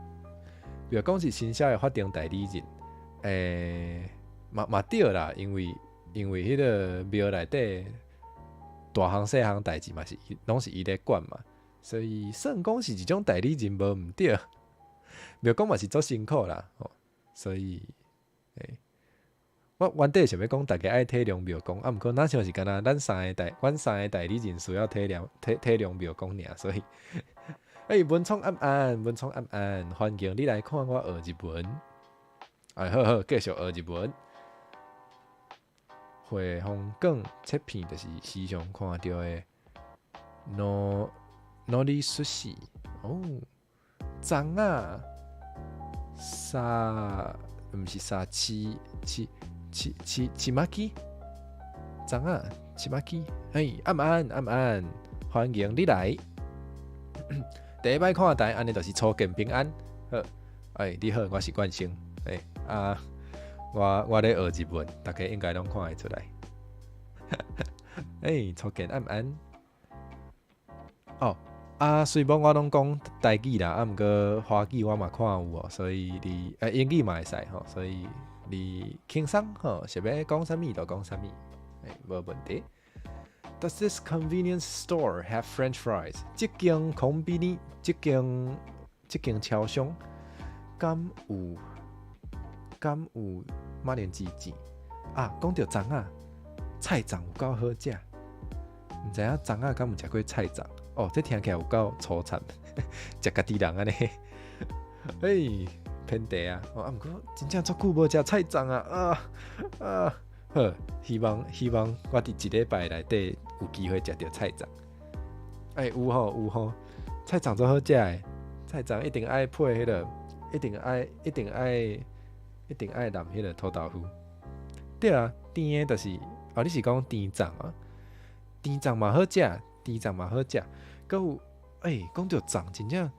比如講是新社的法定代理人，欸，嘛嘛對啦，因為因為彼个廟內底大項細項代誌嘛是攏是伊咧管嘛，所以算講是一種代理人無毋對。廟公嘛是足辛苦啦，吼，所以，欸，我原底想欲講，大家愛體諒廟公，啊，毋過若像是敢若咱三个代，阮三个代理人需要體諒體體諒廟公爾，所以，欸，文聰暗暗，文聰暗暗，歡迎你來看我學日文。哎，好好，繼續學日文。匯豐卷切片就是時常看著的。の海苔寿司哦，粽仔，沙毋是沙翅翅翅翅翅麻糬，粽仔翅麻糬，嘿，暗安暗安，歡迎你來。第一擺看台，按呢就是初見平安。好，哎，你好，我是冠生。哎啊，我咧學日文，大家應該攏看會出來。哎，初見暗安。哦，啊，雖罔我攏講台語啦，啊，毋過華語我嘛看有哦，所以你英語嘛會使吼，所以你輕鬆吼，想欲講啥物就講啥物，欸，無問題。Does this convenience store have French fries？這間コンビニ，這間超商，敢有馬鈴薯糋啊？講著粽仔，菜粽有夠好食，毋知影粽仔敢有食過菜粽？哦，這聽起來有夠粗殘，食家己人按呢。欸，偏題啊！哦，啊，毋過真正足久無食菜粽啊！啊啊，好，希望我佇一禮拜內底有機會食著菜粽。欸，有吼有吼，菜粽足好食的，菜粽一定愛配彼個，一定愛淋彼個塗豆腐。對啊，甜的就是，哦，你是講甜粽啊？甜粽嘛好食，甜粽嘛好食。閣有，欸，講著粽真正，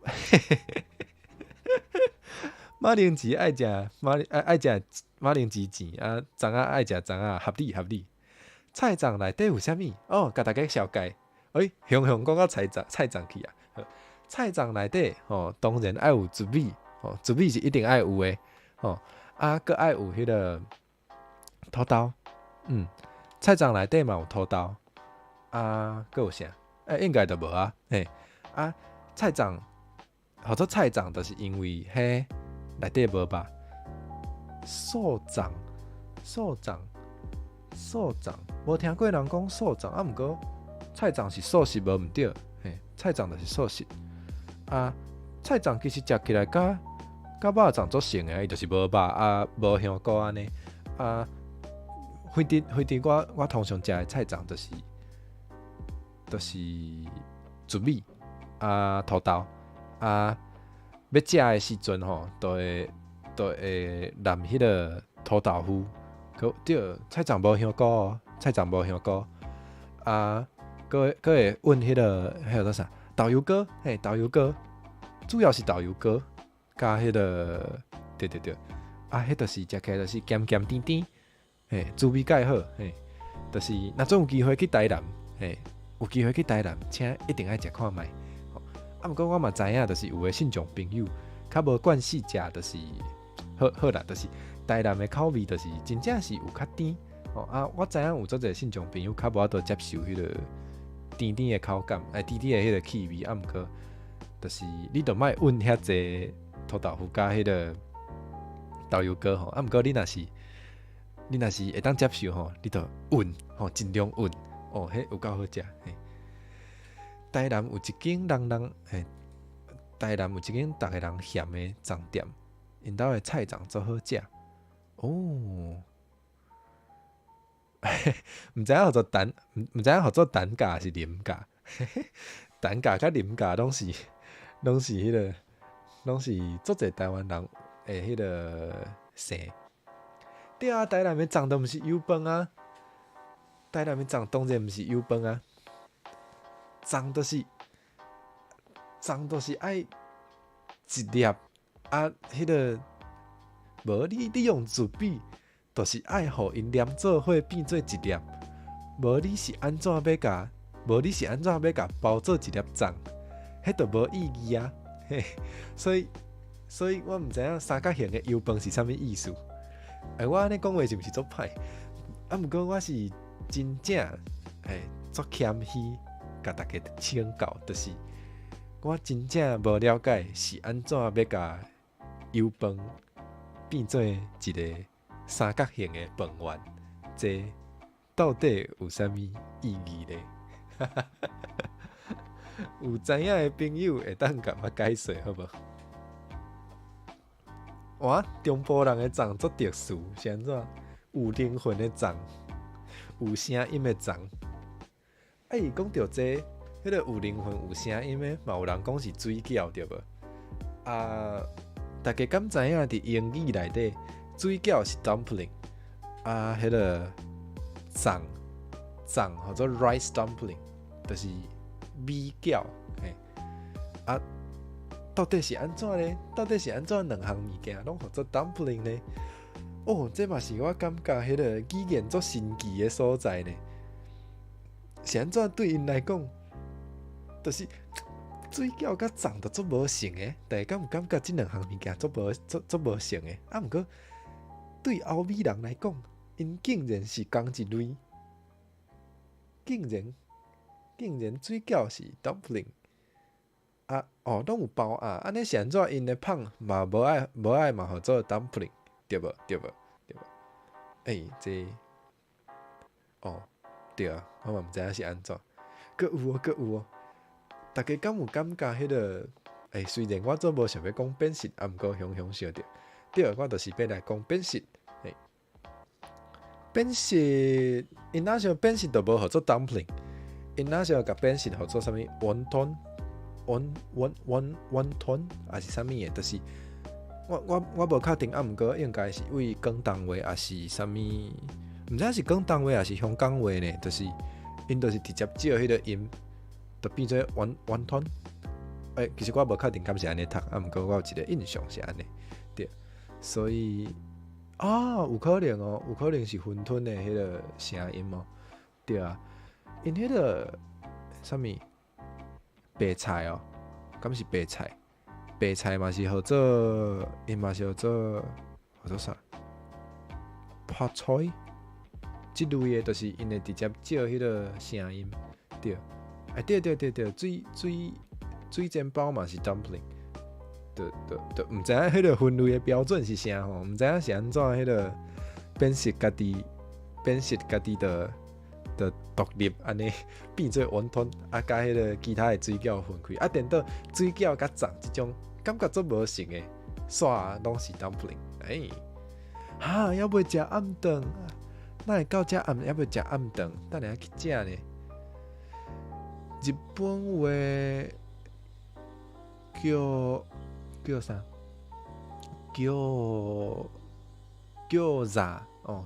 嘿嘿嘿馬鈴薯愛食馬愛愛食馬鈴薯糋啊，粽仔愛食粽仔，合理合理。菜粽內底有啥物？哦，共大家紹介。欸，雄雄講到菜粽菜粽去啊。菜粽內底吼，當然愛有糯米，吼，糯米是一定愛有的，吼，啊，閣愛有彼個土豆，菜粽內底嘛有土豆，啊，閣有啥？欸，應該就無啊，嘿，啊，菜粽，號做菜粽，就是因為彼內底無肉。素粽，素粽，素粽，無聽過人講素粽，啊，毋過菜粽是素食無毋對，嘿，菜粽就是素食。啊，菜粽其實食起來佮肉粽足像的，伊就是無肉啊，無香菇按呢。啊，反正我通常食的菜粽就是糯米啊，土豆啊，欲食的時陣吼，都會淋彼個塗豆腐。閣對，菜粽無香菇哦，菜粽無香菇。啊，閣會揾彼個做啥？豆油糕，嘿，豆油糕，主要是豆油糕，佮彼個，對對對，啊，彼就是食起來就是鹹鹹甜甜，嘿，滋味蓋好，嘿，就是若總有機會去台南，嘿，有機會去台南，請一定愛食看覓。啊，毋過我嘛知影，就是有的信眾朋友較無慣勢食，就是好好啦，就是台南的口味，就是真正是有較甜。吼啊，我知影有足濟信眾朋友較無法度接受彼個甜甜的口感，哎，甜甜的彼個氣味，啊，毋過就是你著莫揾遐濟塗豆腐佮彼個豆油糕吼，啊，毋過你若是會當接受吼，你著揾吼，盡量揾哦，彼有夠好食。嘿，台南有一間人人嘿，台南有一間逐个人嫌的粽店，𪜶兜的菜粽足好食。哦，毋知影號做陳，毋知影號做陳甲抑是林甲？陳甲佮林甲攏是彼個，攏是足濟台灣人的彼個姓。對啊，台南的粽都毋是油飯啊，台南的粽當然毋是油飯啊，粽就是愛一粒啊，彼個無你用糯米，就是愛予𪜶黏做伙變做一粒，無你是按怎欲共包做一粒粽，彼就無意義啊！嘿，所以我毋知影三角形的油飯是啥物意思。欸，我按呢講話是毋是足歹？啊，毋過我是真正欸足謙虛，共大家請教，就是我真正無了解是按怎欲共油飯變做一個三角形的飯圓，這到底有啥物意義咧？有知影的朋友會當共我解說好無？哇，中部人的粽足特殊，是按怎？有靈魂的粽，有聲音的粽。欸，講著這個，彼個有靈魂有聲音的，嘛有人講是水餃對無？啊，大家敢知影佇英語內底，水餃是 dumpling，啊，彼個粽粽號做 rice dumpling，就是米餃，嘿，啊，到底是按怎咧？到底是按怎兩項物件攏號做 dumpling 呢？哦，這嘛是我感覺彼個語言足神奇的所在呢。是按怎對𪜶來講，就是水餃佮粽都足無像的，大家敢有感覺這兩項物件足無足足無像的？啊，毋過對歐美人來講，𪜶竟然是仝一類，竟然水餃是 dumpling，啊哦，攏有包仔，按呢是按怎𪜶的麭嘛無愛嘛號做 dumpling，對無？對無？對無？欸，這哦。對啊，我嘛毋知影是按怎。閣有哦，閣有哦。大家敢有感覺彼個？欸，雖然我做無想欲講變質，啊，毋過雄雄想著，對，我就是欲來講變質。欸，變質，𪜶若像變質就無號做 dumpling，𪜶若像共變質號做啥物 wonton，won won won wonton，抑是啥物的？就是我無確定，啊，毋過應該是為廣東話，抑是啥物？毋知是廣東話抑是香港話呢？就是𪜶就是直接借彼個音，就變做雲雲吞。欸，其實我無確定敢是按呢讀，啊，毋過我有一個印象是按呢，對。所以啊，有可能哦，有可能是雲吞的彼個聲音哦，對啊。𪜶彼個啥物白菜哦，敢是白菜？白菜嘛是號做，𪜶嘛是號做啥？泡菜？這類的，就是𪜶會直接借彼個聲音，對。哎，對對對對，水煎包嘛是 dumpling，對對對，毋知影彼個分類的標準是啥吼？毋知影是按怎彼個辨識家己的獨立按呢變做雲吞，啊，佮彼個其他的水餃分開，啊，顛倒水餃佮粽這種感覺足無像的，煞攏是 dumpling，欸，哈，猶未食暗頓，哪會到遮暗猶未食暗頓？等下去食呢。日本話叫啥？叫餃哦，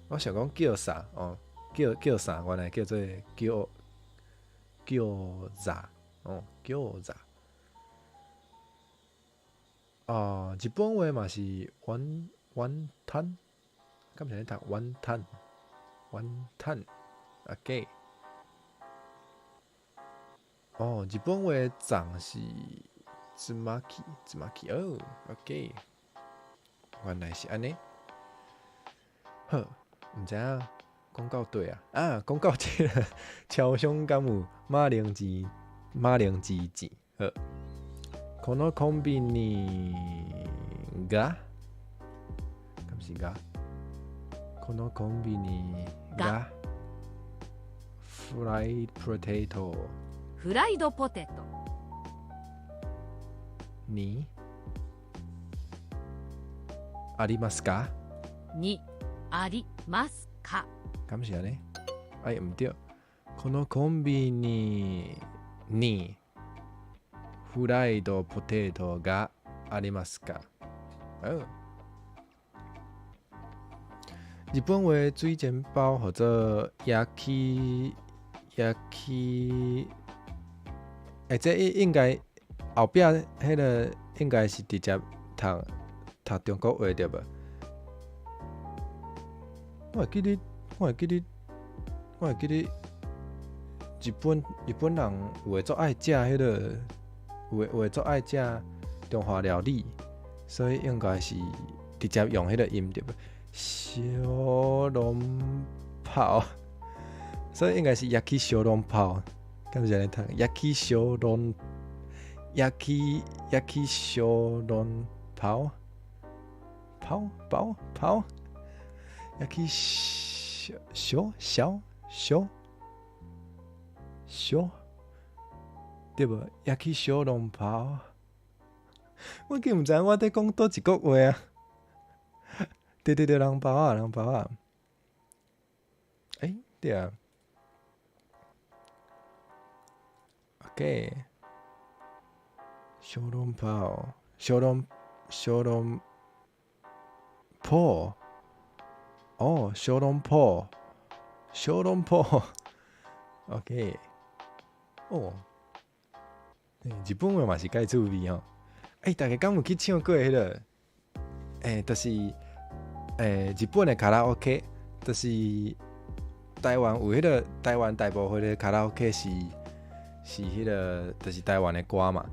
我想講叫啥哦，叫啥？原來叫做餃哦，餃。哦，日本話嘛是雲吞，敢是按呢讀雲吞，雲吞，OK。哦，日本話粽是ちまき，ちまき哦，OK，原來是按呢。好，毋知影講到佗啊？啊，講到這個超商敢有馬鈴薯，馬鈴薯錢？好，このコンビニが，敢是が？このコンビニがフライドポテトフライドポテトにありますか？にありますか？敢是按呢？哎，毋對。このコンビニにフライドポテトがありますか？嗯。日本話水煎包號做焼き焼き，欸，這應該後壁彼個應該是直接讀中國話對無？我會記得，日本人有的足愛食彼個，有的足愛食中華料理，所以應該是直接用彼個音對無？小籠包，所以應該是焼き小籠包，敢是按呢讀？焼き小籠，焼き小籠包，包包包，焼き小小小小小，對無？焼き小籠包，我竟毋知影我佇講佗一國話啊！對對對，籠包仔，籠包仔。欸，對啊。OK，小籠包，小籠小籠包，哦，小籠包，小籠包，OK，哦，日本話嘛是蓋趣味吼。欸，大家敢有去唱過彼個？欸，就是日本的卡拉 OK，就是台灣有彼個台灣大部分的卡拉 OK 是彼個，就是台灣的歌嘛。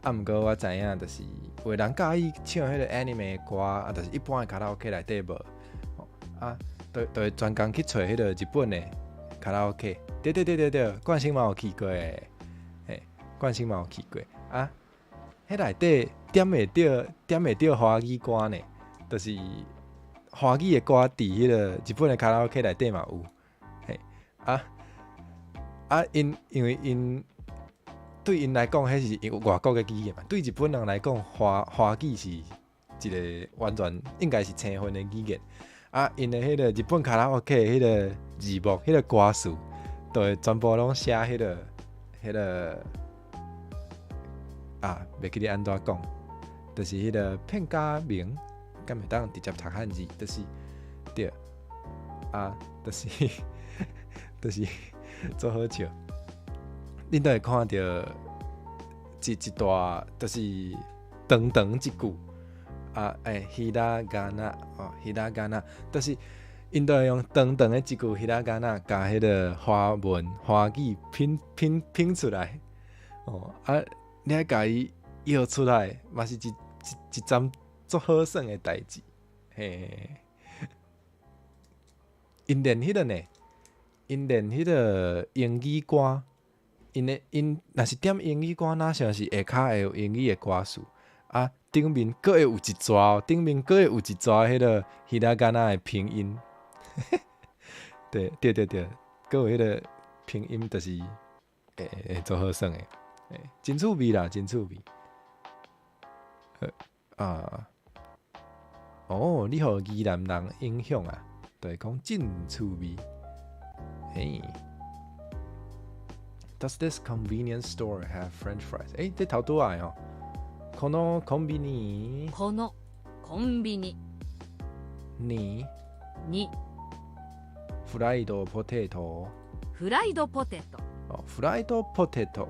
啊，毋過我知影，就是有的人佮意唱彼個 anime 的歌，啊，就是一般的卡拉 OK 內底無。啊，就會專工去揣彼個日本的卡拉 OK。對對對對對，冠星嘛有去過，嘿，冠星嘛有去過。啊，彼內底點會著華語歌呢，就是華語的歌佇彼個日本的卡拉 OK 內底嘛有。嘿，啊啊，因為𪜶對𪜶來講，彼是外國的語言嘛。對日本人來講，華語是一個完全應該是生分的語言。啊，𪜶的彼個日本卡拉 OK 彼個字幕、彼個歌詞，就會全部攏寫彼個啊，袂記得按怎講，就是彼個片假名，敢會當直接讀漢字，就是對，啊，就是足好笑。恁都會看著一大，就是長長一句，啊，欸，ひらがな，哦，ひらがな，就是𪜶都會用長長的一句ひらがな，共彼個華文華語拼出來，哦，啊，你愛共伊搖出來，嘛是一欉足好耍的代誌，嘿。𪜶連彼個呢，𪜶連彼個英語歌。𪜶若是點英語歌，若像是下跤會有英語的歌詞，啊，頂面閣會有一逝哦，頂面閣會有一逝彼個ひらがな的拼音，對對對對，閣有彼個拼音，就是會足好耍的，欸，真趣味啦，真趣味。好啊，哦，你予宜蘭人影響啊，就是講真趣味，嘿。Does this convenience store have French fries？欸，這頭拄仔的吼。このコンビニ。このコンビニ。に。に。フライドポテト。フライドポテト。哦，フライドポテト。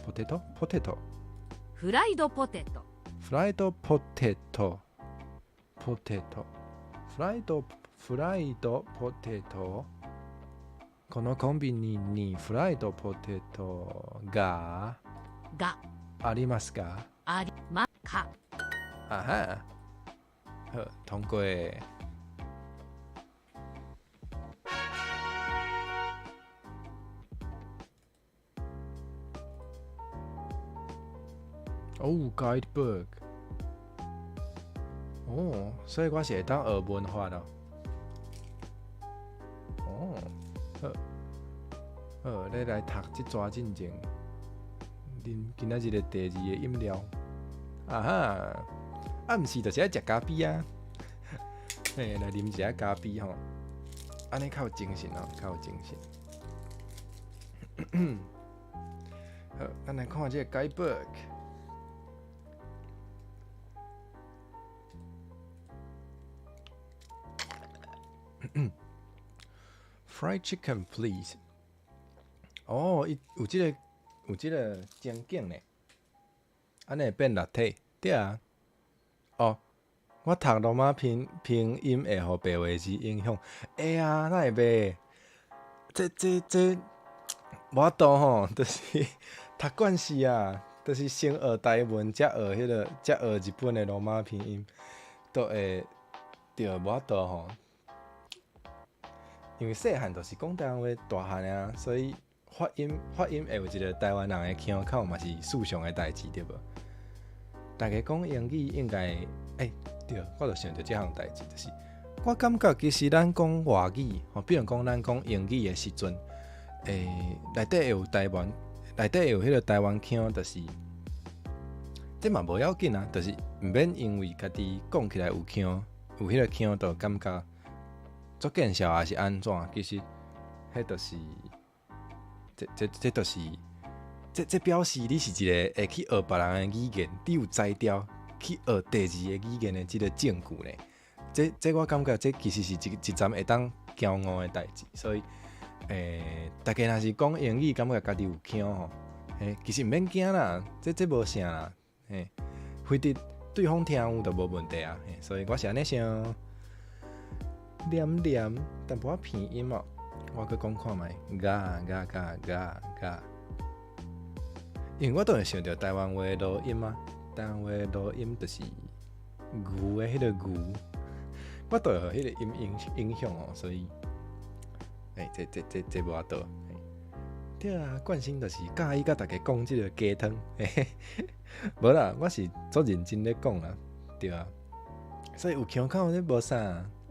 ポテト？ポテト。フライドポテト。フライドポテト。ポテト。フライドポテト。このコンビニにフライドポテトががありますか？ありまか。啊哈，好，通過。哦，guidebook。哦，所以我是會當學文法咯。哦，好，好，你來讀這逝進前，啉今仔日的第二个飲料。啊哈，啊，毋是，就是愛食咖啡啊。嘿，來啉一下咖啡吼，按呢較有精神哦，較有精神。好，咱來看這个 guidebook。Fried chicken, please。哦，伊有這個情景呢，按呢會變立體，對啊。哦，我讀羅馬拼音會予白話字影響，會啊，哪會袂？這無法度吼，就是讀慣勢啊，就是先學台文，才學彼個，才學日本的羅馬拼音，都會對，無法度吼。因為細漢就是講台灣話大漢啊，所以發音會有一個台灣人的腔口嘛是事常的代誌，對無？大家講英語應該，欸，對，我就想著這項代誌，就是我感覺其實咱講外語，吼，比如講咱講英語的時陣，欸，內底會有台灣，內底會有彼個台灣腔，就是這嘛無要緊啊，就是毋免因為家己講起來有腔，有彼個腔，就感覺足見笑抑是按怎？其實，彼就是，這就是這表示你是一個會去學別人的語言，你有才調去學第二个語言的這个證據呢。這我感覺這其實是一站會當驕傲的代誌，所以，大家若是講英語，感覺家己有腔吼，其實毋免驚啦，這無啥啦，非得對方聽有就無問題啊，所以我是按呢想。念念淡薄仔鼻音哦，我閣講看覓，嘎嘎嘎嘎嘎，因為我當然想著台灣話的濁音啊，台灣話的濁音就是牛的彼个牛，我都會予彼个音影響哦，所以，這無法度。對啊，慣性就是佮意佮大家講這个雞湯，無啦，我是足認真咧講啦，對啊，所以有腔口這無啥，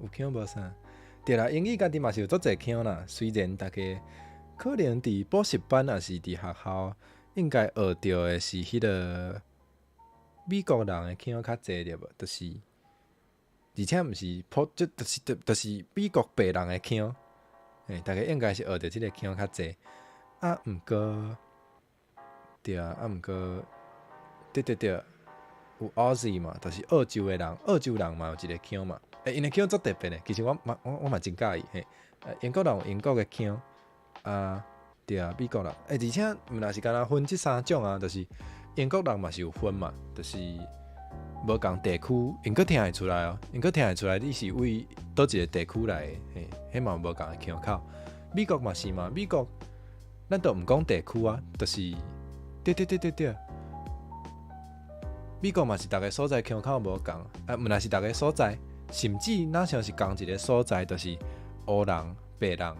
有腔無啥，對啦，英語家己嘛是有足濟腔啦，雖然大家可能佇補習班抑是佇學校應該學著的是彼个美國人的腔較濟對無？就是，而且毋是普，就是美國白人的腔，大家應該是學著這个腔較濟。啊，毋過，對啊，啊毋過，對對對，有 Aussie 嘛，就是澳洲的人，澳洲人嘛有一个腔嘛，𪜶的腔足特別的，其實我嘛真佮意，嘿，英國人有英國的腔，啊，對啊，美國人，而且毋若是干焦分這三種啊，就是英國人嘛是有分嘛，就是無仝地區，𪜶閣聽會出來哦，𪜶閣聽會出來你是為佗一个地區來的，嘿，彼嘛有無仝的腔口。美國嘛是嘛，美國咱都毋講地區啊，就是對對對對對，美國嘛是逐个所在腔口無仝，啊，毋若是逐个所在，甚至若像是仝一个所在，就是黑人、白人，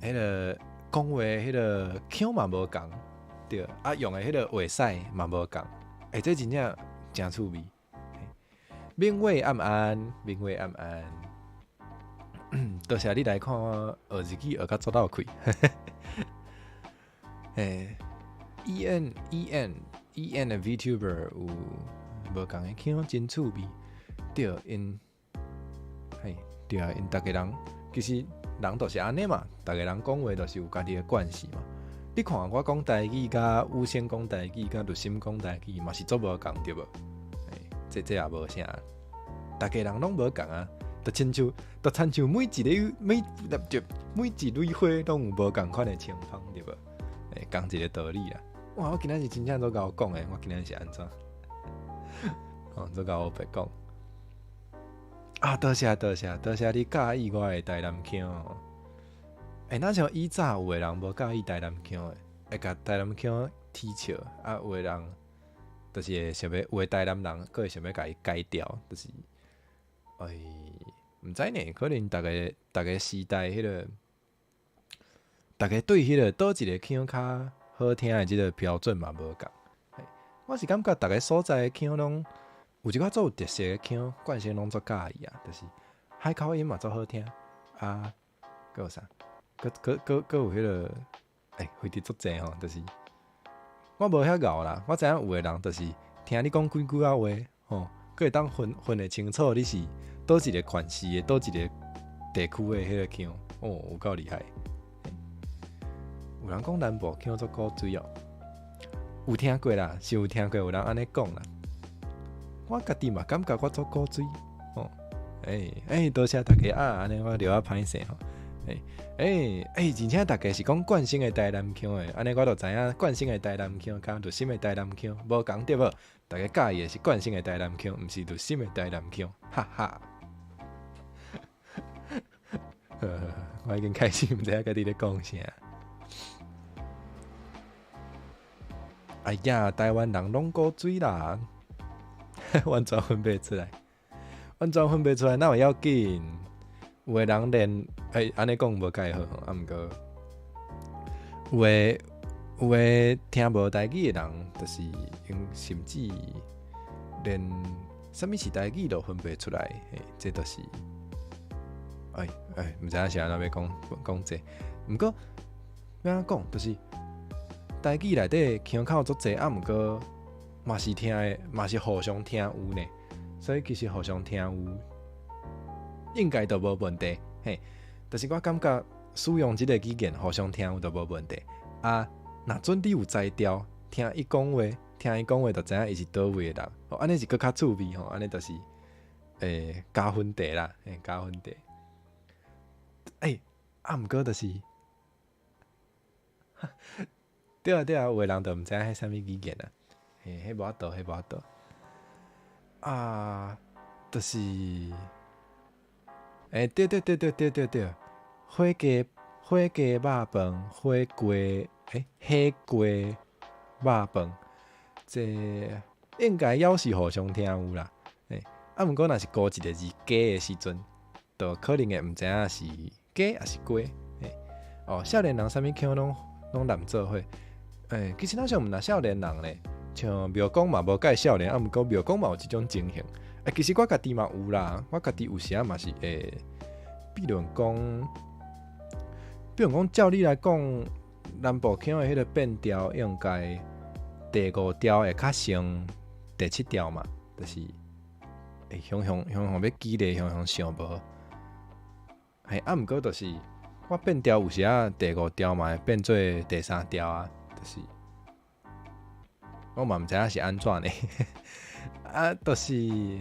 彼个講話彼个腔嘛無仝，對，啊，用的彼个話勢嘛無仝，這真正誠趣味。明偉暗安，明偉暗安，多謝你來看我學日語學甲足落氣。E N E N E N 的 VTuber 有無仝的腔，真趣味。對，𪜶，嘿，對啊，𪜶逐个人其實人就是按呢嘛，逐个人講話就是有家己的慣勢嘛。你看我講台語，佮宇星講台語，佮律心講台語，嘛是足無仝對無？這也無啥，逐个人攏無仝啊，就親像每一蕊花攏有無仝款的清芳對無？仝一个道理啦。哇，我今仔日真正足𠢕講的，我今仔日是按怎？哦，足𠢕白講。啊，多謝多謝多謝你佮意我的台南腔。若像以早有的人無佮意台南腔的，會共台南腔恥笑，啊，有的人就是會想欲，有的台南人閣會想欲共伊改掉，就是，毋知呢，可能逐个時代彼个，逐家對彼个佗一个腔較好聽的這个標準嘛無仝。我是感覺逐个所在的腔攏有一寡足有特色的腔，慣性攏足佮意啊，就是海口音嘛足好聽，啊，閣有啥？閣有彼个，非得足濟吼，就是我無遐𠢕啦，我知影有的人就是聽你講幾句仔話，吼，閣會當分會清楚你是佗一个縣市的，佗一个地區的彼个腔，哦，有夠厲害。有人講南部腔足古錐哦，有聽過啦，是有聽過有人按呢講啦。我家己嘛感覺我足古錐，哦，多謝大家啊，按呢我著較歹勢吼。而且大家是講慣性的台南腔的，按呢我就知影慣性的台南腔佮律心的台南腔無仝對無？大家佮意的是慣性的台南腔，毋是律心的台南腔，哈哈。我已經開始毋知影家己咧講啥。哎呀，台灣人攏古錐啦，完全分袂出來，完全分袂出來，哪有要緊？有的人連按呢講無蓋好吼，啊，毋過有的聽無台語的人，就是𪜶甚至連啥物是台語都分袂出來，嘿，這就是，毋知影是按怎欲講講這，毋過欲按怎講，就是台語內底腔口足濟，啊，毋過嘛是聽的，嘛是互相聽有呢，所以其實互相聽有。應該都無問題，嘿，就是我感覺使用這个語言互相聽有都無問題。啊，若準你有才調，聽伊講話，聽伊講話，就知影伊是佗位的人。哦，按呢是閣較趣味吼，按呢就是，加分題啦，加分題。啊，毋過就是，對啊對啊，有的人就毋知影彼啥物語言啊，嘿，彼無法度，彼無法度。啊，就是，對對對對對對對，火雞肉飯，火鍋肉飯，這應該猶是互相聽有啦。啊，毋過若是孤一个字雞的時陣，就可能會毋知影是雞抑是鍋。哦，少年人啥物腔攏濫做伙。其實若像毋若少年人咧，像廟公嘛無介少年，啊，毋過廟公嘛有這種情形。其實我家己嘛有啦，我家己有時仔嘛是會，比如講，照理來講，南部腔的彼个變調應該第五調會較先第七調嘛，就是會雄雄雄雄欲記咧，雄雄想無。嘿，啊，毋過就是我變調有時仔第五調嘛會變做第三調啊，就是我嘛毋知影是按怎呢。啊，就是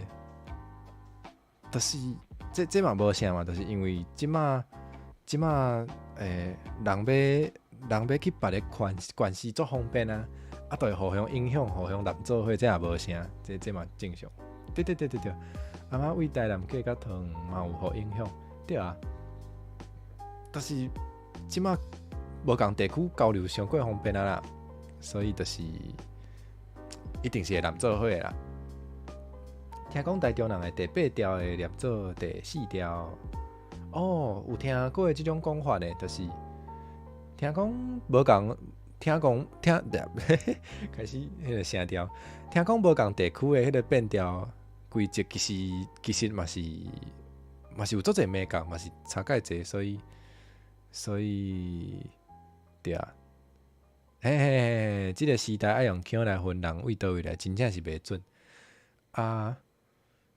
這嘛無啥嘛，就是因為這馬人欲去別个縣市足方便啊，啊，就會互相影響，互相濫做伙，這也無啥，這嘛正常。對對對對對，阿媽為台南客佮桃園嘛有互影響，對啊。但是這馬無仝地區交流傷過方便啊啦，所以就是一定是會濫做伙的啦。聽講台中人的第八調會念做第四調，哦，有聽過這種講法呢，就是聽講無仝，聽講聽，開始彼個聲調，聽講無仝地區的彼個變調規則，其實嘛是有足濟眉角，嘛是差蓋濟，所以對啊，嘿嘿嘿，這個時代愛用腔來分人對佗位來，真正是袂準啊。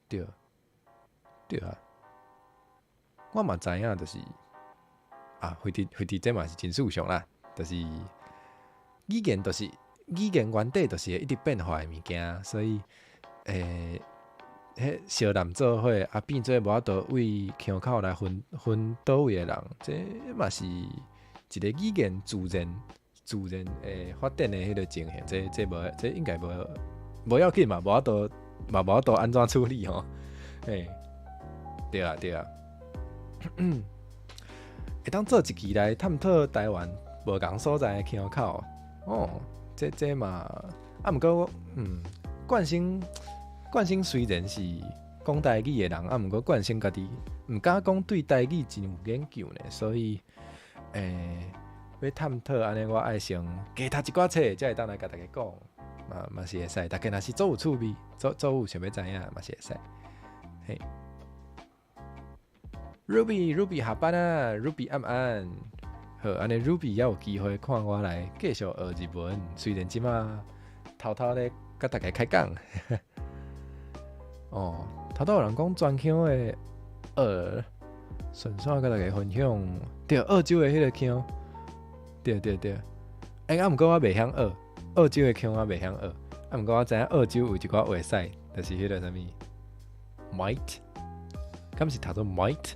對，對啊，我嘛知影，就是啊，非佇這嘛是真事實啦，就是語言，就是語言原底就是會一直變化的物件，所以彼相濫做伙啊，變做無法度為腔口來分分佗位的人，這嘛是一個語言自然會發展的彼個情形，這無這應該無要緊嘛，無法度嘛無法度按怎處理吼，嘿，對啊對啊，會當做一期來探討台灣無仝所在的腔口哦，這嘛，啊，毋過冠生雖然是講台語的人，啊，毋過冠生家己毋敢講對台語真有研究呢，所以，欲探討按呢，我愛先加讀一寡冊，才會當來共大家講，嘛是會使。大家若是足有趣味，足有想欲知影，嘛是會使。嘿，Ruby，Ruby 下班啊，Ruby 暗暗，好，按呢 Ruby 猶有機會看我來繼續學日文，雖然這馬偷偷咧共大家開講。哦，頭拄有人講專腔的學，順紲共大家分享，對，澳洲的彼个腔，對對對。啊，毋過我袂曉學，澳洲的腔我袂曉學。啊，毋過我知影澳洲有一寡話使，就是彼个啥物，mate，敢是讀做 mate，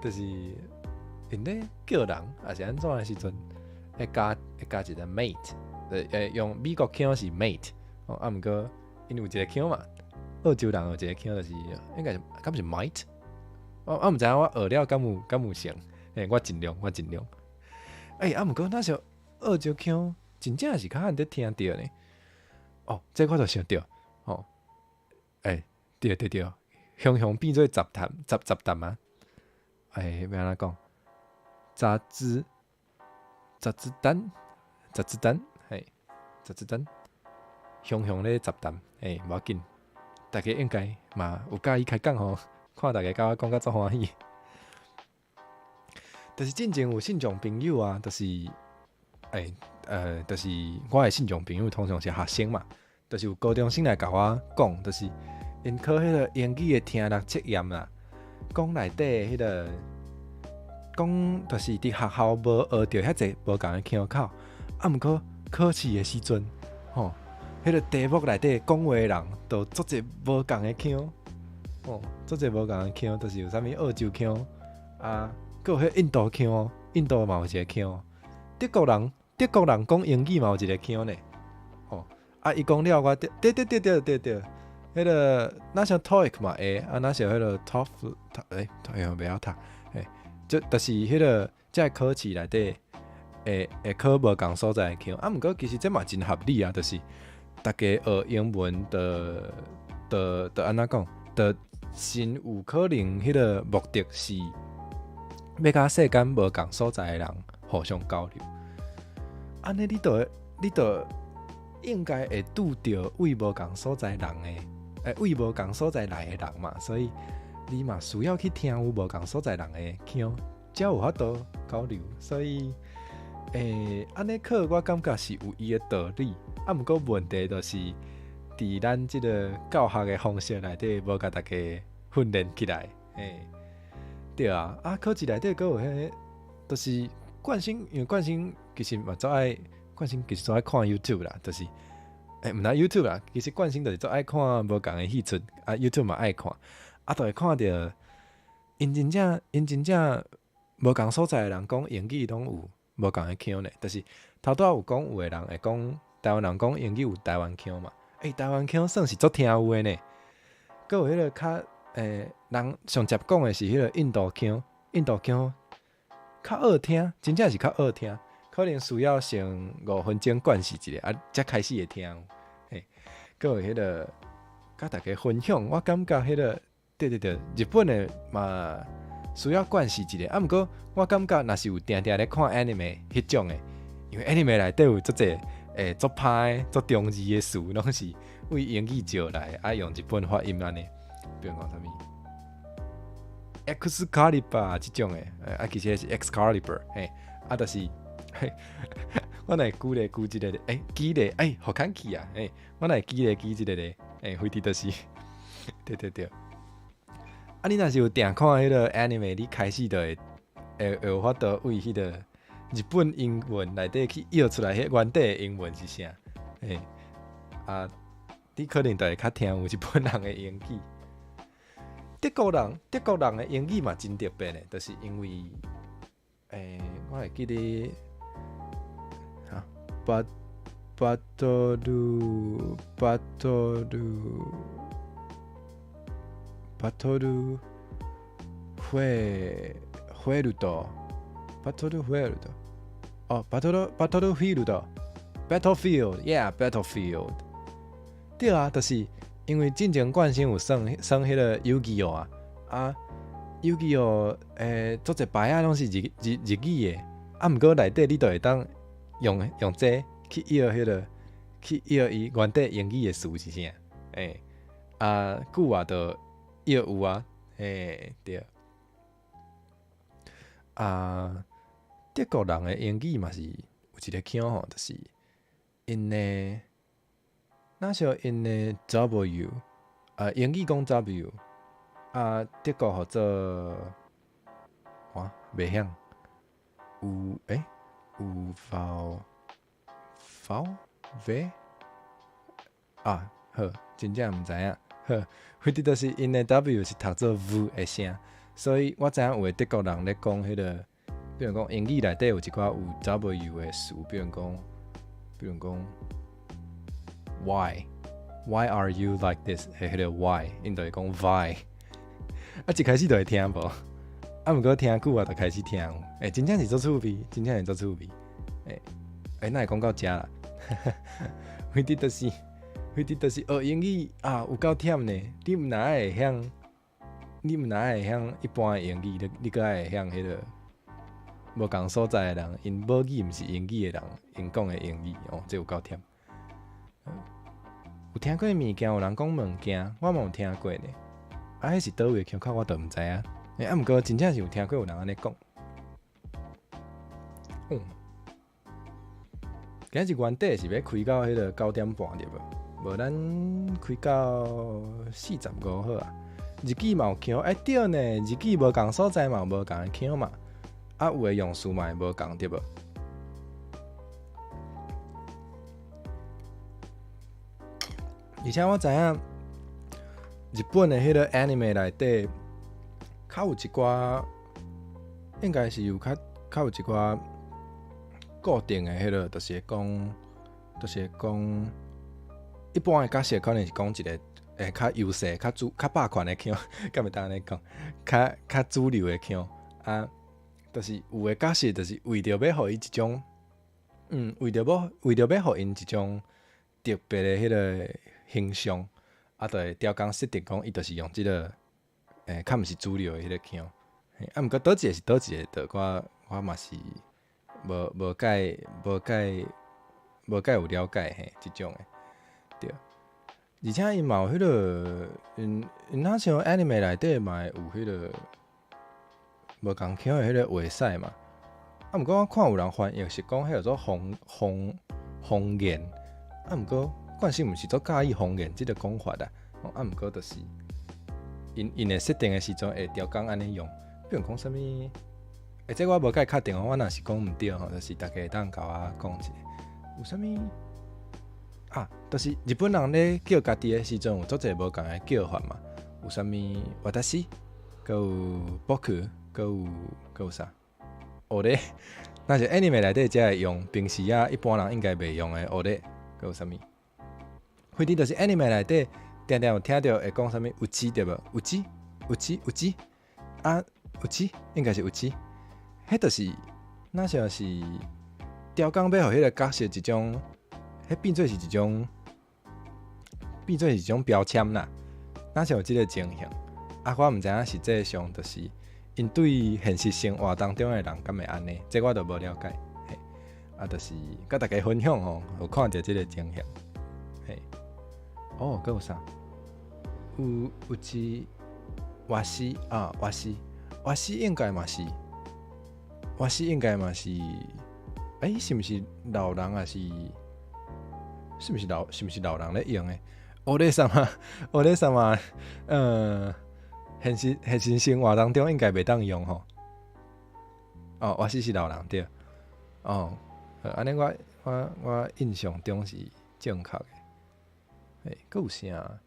就是𪜶咧叫人，抑是按怎的時陣，會加一個 mate，用美國腔是 mate，哦，啊，毋過𪜶有一個腔嘛。澳洲人有一個腔，就是應該是敢是 mate，我毋知影我學了敢有成，我盡量我盡量。啊，毋過若是澳洲腔，真正是較罕得聽著呢。哦，這我就想著，哦，對對對，雄雄變做雜談雜談啊，欲按怎講？雜誌雜誌單雜誌單，嘿，雜誌單，雄雄咧雜談，無要緊。大家應該嘛有佮意開講吼，看大家共我講甲足歡喜。就是進前有信眾朋友啊，就是就是我的信眾朋友通常是學生嘛，就是有高中生來共我講，就是𪜶考彼個英語的聽力測驗啦，講內底彼個講，就是佇學校無學著遐濟無仝的腔口，啊，毋過考試的時陣，吼，彼個題目內底講話的人，就足濟無仝的腔，吼，足濟無仝的腔，就是有啥物澳洲腔，啊，閣有彼印度腔，印度嘛有一個腔，德國人，德國人講英語嘛有一個腔呢，吼，啊，伊講了我，對對對對對對對，彼個若像 TOEIC 嘛會，啊，若像彼個 TOEFL，欸，哎喲，袂曉讀，欸，就就是彼個這個考試內底會會考無仝所在的腔，啊，毋過其實這嘛真合理啊，就是逐家學英文的的的按怎講，的真有可能彼個目的是欲佮世間無仝所在的人互相交流，按呢你就會你就應該會拄著對無仝所在人的，欸，對無仝所在來的人嘛，所以你嘛需要去聽有無仝所在人的腔，才有法度交流。所以，欸，按呢考我感覺是有伊的道理。啊，毋過問題就是，佇咱這個教學的方式內底，無共大家訓練起來。欸，對啊，啊，考試內底閣有彼個，就是慣性，因為慣性其實嘛足愛，慣性其實足愛看 YouTube 啦，就是，欸，毋但 YouTube 啦，其實慣性就是足愛看無仝的戲出，啊，YouTube 嘛愛看，啊，就會看著，𪜶真正，𪜶真正無仝所在的人講英語攏有無仝的腔呢，就是頭拄仔有講有的人會講台灣人講英語有台灣腔嘛，欸，台灣腔算是足聽有的呢，閣有彼個較，欸，人上捷講的是彼個印度腔，印度腔較好聽，真正是較好聽，可能需要先5分鐘慣勢一下，啊，才開始會聽。嘿，閣有彼個佮大家分享，我感覺彼個對對對，日本的嘛需要慣勢一下，啊，毋過我感覺若是有定定咧看 anime 彼種的，因為 anime 內底有足濟欸足歹足中二的詞，攏是對英語借來，啊，用日本發音按呢，比如講啥物 Excalibur 這種的，啊，其實是 Excalibur，嘿，啊，就是嘿，我若會舉例舉這個咧，欸，舉例，欸，好看起啊，欸，我若會舉例舉這個咧，欸，非佇就是，對對對。啊，你若是有定看彼個 anime，你開始就會會會有法度對彼個日本英文內底去譯出來，彼原底的英文是啥？欸，啊，你可能就會較聽有日本人的英語。德國人，德國人的英語嘛真特別呢，就是因為，欸，我會記得，哈，巴巴多魯巴多魯バトルフェフェルドバトルフェルド哦，バトルバトルフィールド battlefield，yeah battlefield 對啊，就是因為進前慣性有耍耍彼個遊戯王啊，啊遊戯王欸，足濟牌仔攏是日日日語的，啊毋過內底你就會當用用這個去譯彼個去譯伊原底英語的詞是啥？欸，啊久啊就譯有啊，欸對。啊，德國人的英語嘛是有一個腔吼，就是𪜶的，若像𪜶的 W，啊英語講 W，啊德國號做，哇袂曉，有欸有 V V V 啊好，真正毋知影，好，反正就是𪜶的 W 是讀做 V 的聲，所以我知影有的德國人咧講彼個，比如講英語內底有一寡有 W 的詞，比如講，比如講 Why Why are you like this？彼個 Why，𪜶就會講 Why，啊一開始就會聽無，啊毋過聽久啊就開始聽有，欸真正是足趣味，真正是足趣味，欸欸哪會講到遮啦？反正就是，反正就是學英語啊，有夠忝呢。你毋若愛會曉，你毋若愛會曉一般的英語，你你閣愛會曉彼個無仝所在的人，𪜶母語毋是英語的人，𪜶講的英語哦，這有夠忝。有聽過物件，有人講物件，我嘛有聽過呢。啊，彼是佗位的腔口，我就毋知影。欸，啊，毋過真正是有聽過有人按呢講。嗯。今日原底是欲開到彼個9點半對無？無咱開到45好啊。日語嘛有腔，欸對呢，日語無仝所在嘛有無仝的腔嘛。啊，有的用詞嘛會無仝對無？而且我知影日本的彼个 anime 內底，較有一寡，應該是有較較有一寡固定的彼個，就是會講，就是會講，一般的角色可能是講一個會較優勢、較主、較霸權的腔，敢會當按呢講？較較主流的腔啊，就是有的角色就是為著欲予伊一種，為著欲為著欲予𪜶一種特別的彼個形象，啊，就會刁工設定講，伊就是用這個，較毋是主流的彼個腔。啊，毋過佗一個是佗一個，就我我嘛是無無介無介無介有了解嘿，這種的，對。而且𪜶嘛有彼個，𪜶𪜶若像 anime 內底嘛會有彼個無仝腔的彼個話屎嘛。啊，毋過我看有人翻譯是講彼叫做方方方言，啊，毋過慣性毋是足佮意方言這個講法啦。啊，毋過就是𪜶𪜶會設定的時陣會刁工按呢用，比如講啥物，這我無介確定哦，我若是講毋對吼，就是大家會當共我講一下，有啥物啊？就是日本人咧叫家己的時陣有足濟無仝的叫法嘛，有啥物私，閣有僕，閣有閣有啥？俺，若是 anime 內底才會用，平時啊一般人應該袂用的俺，閣有啥物？反正就是 anime 內底，定定有聽著會講啥物うち對無？うち，うち，うち，啊，うち應該是うち，彼就是若像是刁工欲予彼個角色一種，彼變做是一種，變做是一種標籤啦。若像有這個情形，啊，我毋知影實際上就是𪜶對現實生活當中的人敢會按呢？這我就無了解。嘿，啊，就是佮大家分享吼，有看著這個情形。嘿，哦，閣有啥？有有一わし啊，わし，わし應該嘛是，わし應該嘛是，欸，是毋是老人抑是？是毋是老？是毋是老人咧用的？俺様，俺様，現實現實生活當中應該袂當用吼。哦，わし是老人對。哦，按呢我我我印象中是正確的。欸，閣有啥？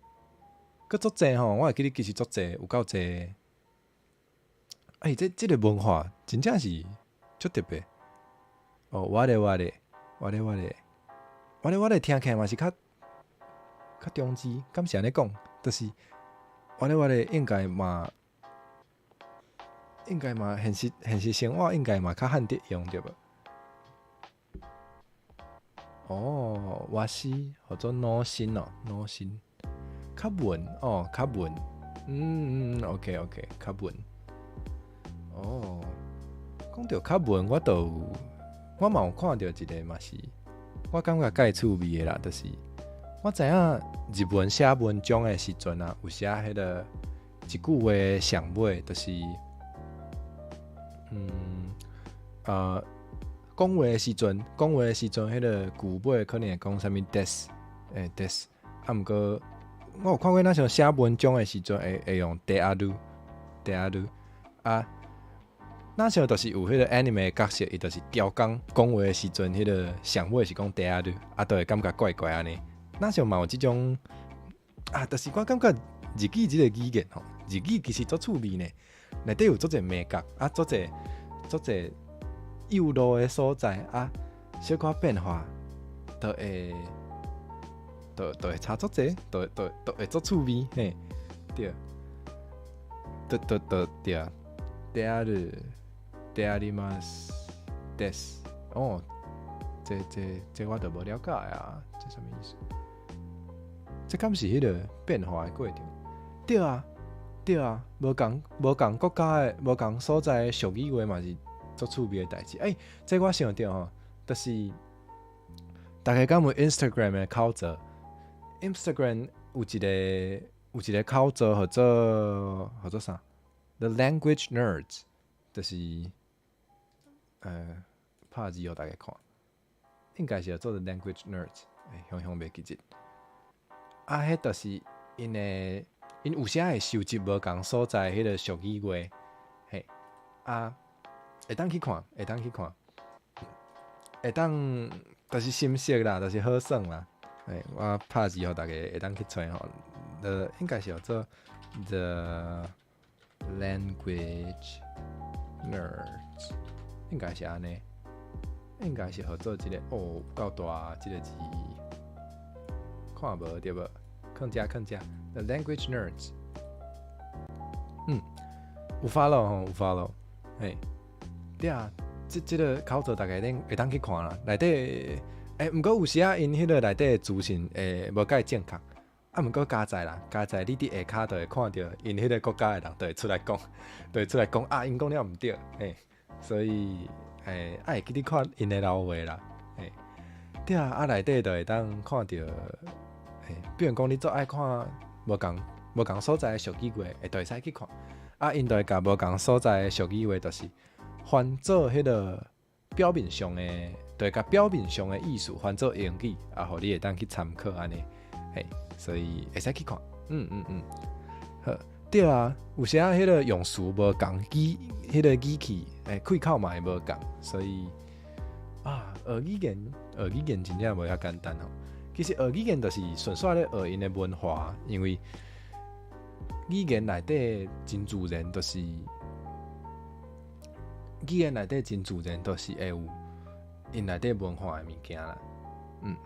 閣足濟吼，我會記得其實足濟，有夠濟。欸，這這個文化真正是足特別。哦，我咧我咧，我咧我咧，我咧我咧，聽起來嘛是較較中字，敢是按呢講？就是我咧我咧，應該嘛，應該嘛，現實現實生活應該嘛較罕得用對無？哦，わし號做腦神哦，腦神較穩哦，較穩，嗯嗯，OK OK，較穩。哦，講著較穩，我都我嘛有看著一個嘛是，我感覺蓋趣味的啦，就是我知影日文寫文章的時陣啊，有寫彼個一句話上尾，就是講話的時陣，講話的時陣，彼個句尾可能會講啥物です，欸です，啊，毋過我有看過，若像寫文章的時陣，會會用である，である，啊，若像就是有彼個 anime 的角色，伊就是刁工講話的時陣，彼個上尾是講である，啊，就會感覺怪怪按呢。若像嘛有這種，啊，就是我感覺日語這個語言吼，日語其實足趣味呢，內底有足濟眉角，啊，足濟足濟幼路的所在，啊，小可變化，就會就就會差足濟，就就就會足趣味，嘿，對，對對對對，である，であります，です，哦，這這這我就無了解啊，這啥物意思？這敢是彼個變化的過程？對啊，對啊，無仝無仝國家的無仝所在的俗語話嘛是足趣味的代誌。欸，這我想著吼，就是大家敢有 Instagram 的口座？Instagram 有一個有一個口座號做號做啥？The Language Nerds，就是拍字予大家看，應該是叫做 The Language Nerds，欸，雄雄袂記得。啊，彼就是𪜶的，𪜶有時會收集無仝所在彼個俗語話，嘿，啊，會當去看，會當去看，會當，就是心息啦，就是好耍啦。欸，我拍字予逐家會當去揣吼，The 應該是叫做 The Language Nerds，應該是按呢，應該是號做這個哦，有夠大這個字，看無對無？囥遮囥遮，The Language Nerds，有 follow 吼，有 follow，嘿，對啊，這個口座逐家會當去看啦，內底，毋過有時仔𪜶彼個內底資訊會無蓋正確，啊，毋過佳哉啦，佳哉你佇下跤就會看著𪜶彼個國家的人就會出來講，就會出來講啊，𪜶講了毋對，嘿，所以，愛會記得看𪜶的老話啦，嘿，對啊，啊內底就會當看著，嘿，比如講你足愛看無仝所在的俗語話，會就會使去看，啊，𪜶就會共無仝所在的俗語話，就是翻做彼個表面上的，就會共表面上的意思翻做英語，啊，予你會當去參考按呢，嘿，所以會使去看，好，對啊，有時仔彼個用詞無仝語，彼個語氣，開口嘛會無仝，所以啊，學語言，學語言真正無遐簡單吼。其實學語言就是順紲咧學𪜶的文化，因為語言內底真自然，就是語言內底真自然，就是會有𪜶內底文化的物件啦。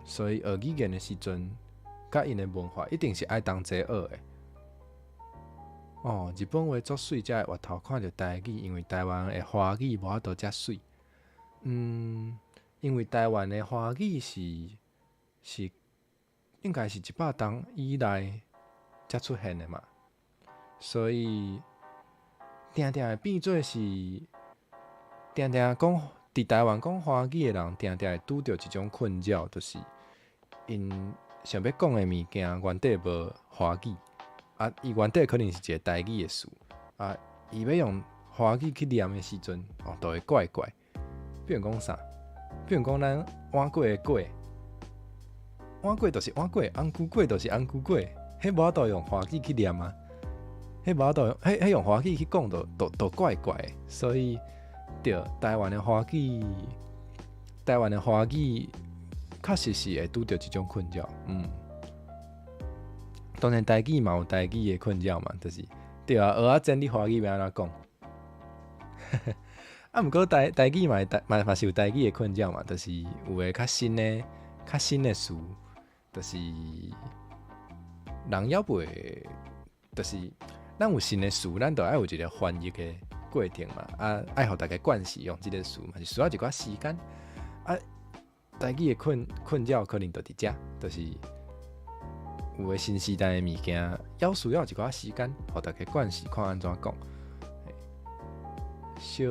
所以學語言的時陣，佮𪜶的文化一定是愛同齊學的。哦，日本話足媠，才會越頭看著台語，因為台灣的華語無法度遮媠。因為台灣的華語是應該是100冬以內才出現的嘛，所以定定會變做是定定講佇台灣講華語的人，定定會拄著一種困擾，就是𪜶想欲講的物件原底無華語，啊，伊原底可能是一個台語的詞，啊，伊欲用華語去念的時陣，哦，就會怪怪。比如講啥？比如講咱碗粿的粿，碗粿就是碗粿，紅龜粿就是紅龜粿，彼無法度用華語去念啊，彼無法度，彼用華語去講，就怪怪的。所以，對，台灣的華語，台灣的華語確實是會拄著這種困擾。當然台語嘛有台語的困擾嘛，就是對啊，蚵仔煎你華語欲按怎講？啊，毋過台語嘛會台嘛嘛是有台語的困擾嘛，就是有的較新的詞，就是人猶袂，就是咱有新的詞，咱就愛有一個翻譯的過程嘛，啊，愛予逐家慣勢用這個詞嘛，是需要一寡時間。啊，台語的困擾可能就佇遮，就是有的新時代的物件，猶需要一寡時間，予逐家慣勢看按怎講。小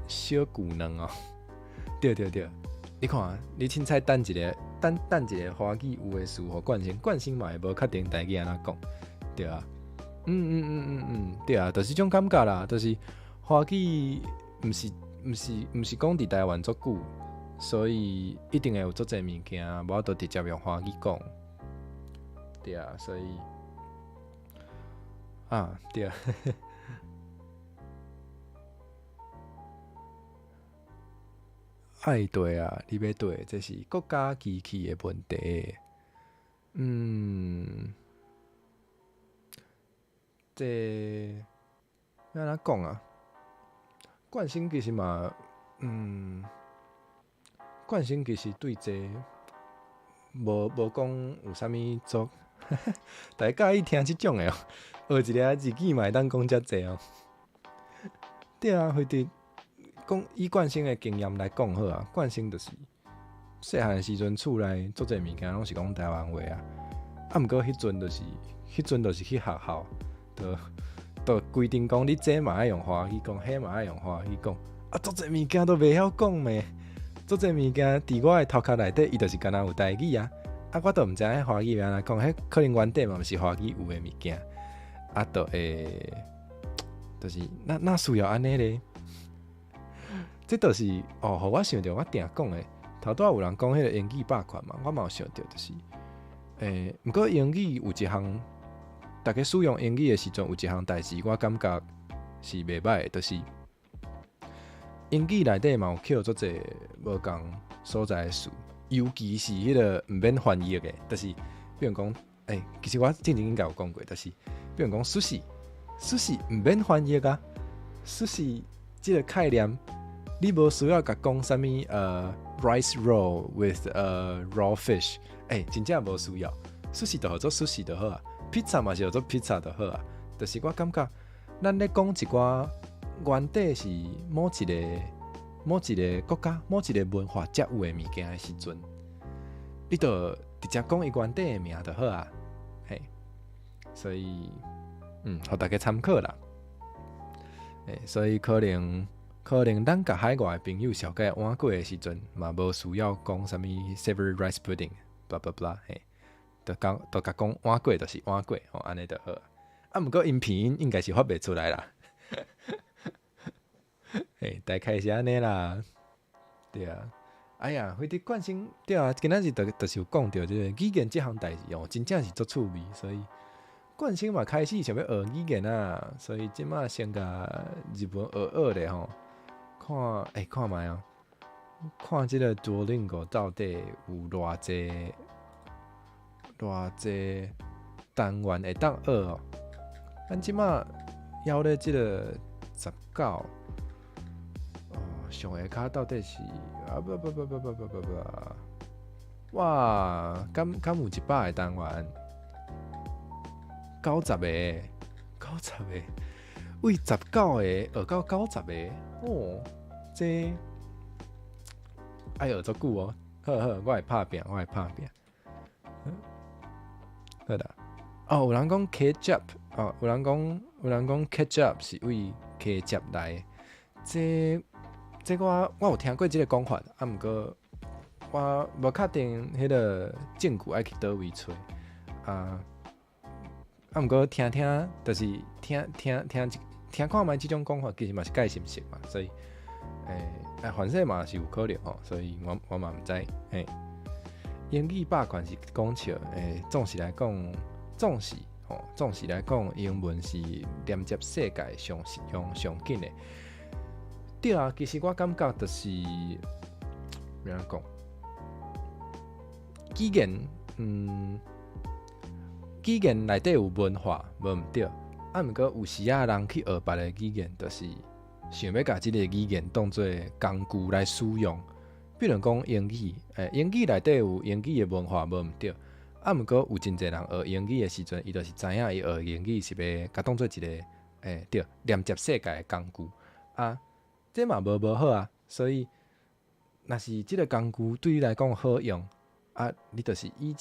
小舊卵哦，對對對，你看，你凊彩等一个，等等一个華語有的詞予慣性，慣性嘛會無確定台語按怎講，對啊，對啊，就是這種感覺啦，就是華語毋是講佇台灣足久，所以一定會有足濟物件無法度直接用華語講，對啊，所以啊，對啊。愛對啊，你欲對，這是國家機器的問題。這欲按怎講啊？慣性其實嘛，慣性其實對這無講有啥物足，大家喜歡聽這種的哦，學一个日語嘛會當講遮濟哦。對啊，非得講以慣性的經驗來講好啊，慣性就是細漢的時陣，厝內足濟物件攏是講台灣話啊。啊，毋過彼陣就是去學校，就規定講你這嘛愛用華語講，彼嘛愛用華語講。啊，足濟物件都袂曉講咩？足濟物件佇我的頭殼內底，伊就是敢若有台語啊。啊，我都毋知影彼華語欲按怎講，彼可能原底嘛毋是華語有的物件。啊，就會，就是若需要按呢咧？這就是哦，予我想著我定講的，頭拄仔有人講彼個英語霸權嘛，我嘛有想著，就是，毋過英語有一項，逐家使用英語的時陣，有一項代誌，我感覺是袂䆀的，就是英語內底嘛有抾足濟無仝所在的詞，尤其是彼个毋免翻譯的，就是比如講，其實我之前應該有講過，就是比如講壽司，壽司毋免翻譯啊，壽司這個概念，你無需要共講啥物rice roll with raw fish，真正無需要，壽司就號做壽司就好啊，披薩嘛是號做披薩就好啊，就是我感覺，咱咧講一寡原底是某一個國家、某一個文化才有的物件的時陣，你就直接講伊原底的名就好啊，嘿，所以，予大家參考啦。所以可能咱共海外的朋友紹介碗粿的時陣，嘛無需要講啥物 savory rice pudding，blah blah blah，嘿，就講就共講碗粿就是碗粿，吼，按呢就好。啊，毋過𪜶拼音應該是發袂出來啦。嘿，大概是按呢啦，對啊。哎呀，非得慣性對啊，今仔日就是有講著這個語言這項代誌哦，真正是足趣味，所以慣性嘛開始想欲學語言啊，所以這馬先共日文學學咧吼，看看覓哦，看這個 Duolingo 到底有偌濟偌濟單元會當學哦。咱這馬猶咧這個19，哦，上下跤到底是啊不不不不不不不不，哇，敢有100個單元？90個，90個，為19個學到90個，哦，這愛學足久哦。好好，我會拍拚，我會拍拚。好啦，哦，有人講 ketchup，哦，有人講 ketchup 是為茄汁來的。這我有聽過這個講法，啊，毋過我無確定彼個證據愛去佗位揣啊。啊，毋過聽聽，就是聽聽聽聽看覓這種講法，其實嘛是蓋是毋是嘛，所以，反正嘛是有可能吼，所以我嘛毋知，嘿。英語霸權是講笑，總是來講，英文是連接世界上實用上緊的。對啊，其實我感覺就是，欲按怎講？語言內底有文化，無毋對。啊，毋過有時仔人去學別个語言，就是想欲共這个語言當做工具來使用。比如講英語，英語內底有英語的文化，無毋對。啊，毋過有真濟人學英語的時陣，伊就是知影伊學英語是欲共當做一個，對，連接世界的工具。啊，這嘛無無好啊。所以，若是這個工具對你來講好用，啊，你就是以一個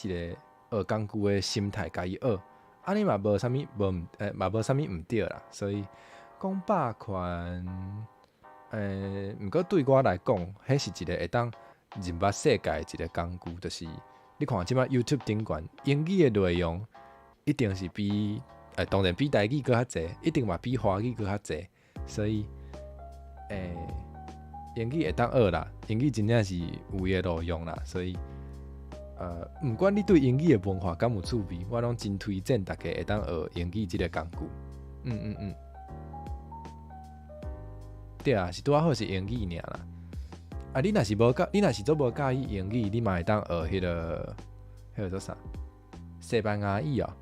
學工具的心態共伊學，按呢嘛無啥物無毋，嘛無啥物毋對啦。所以講霸權，毋過對我來講，彼是一個會當認捌世界的一個工具，就是你看這擺 YouTube 頂懸英語的內容，一定是比當然比台語閣較濟，一定嘛比華語閣較濟，所以，英語會當學啦，英語真正是有伊的路用啦，所以，毋管你對英語的文化敢有趣味，我攏真推薦大家會當學英語這个工具。對啊，是拄仔好是英語爾啦。啊，你若是足無佮意英語，你嘛會當學彼個做啥？西班牙語哦，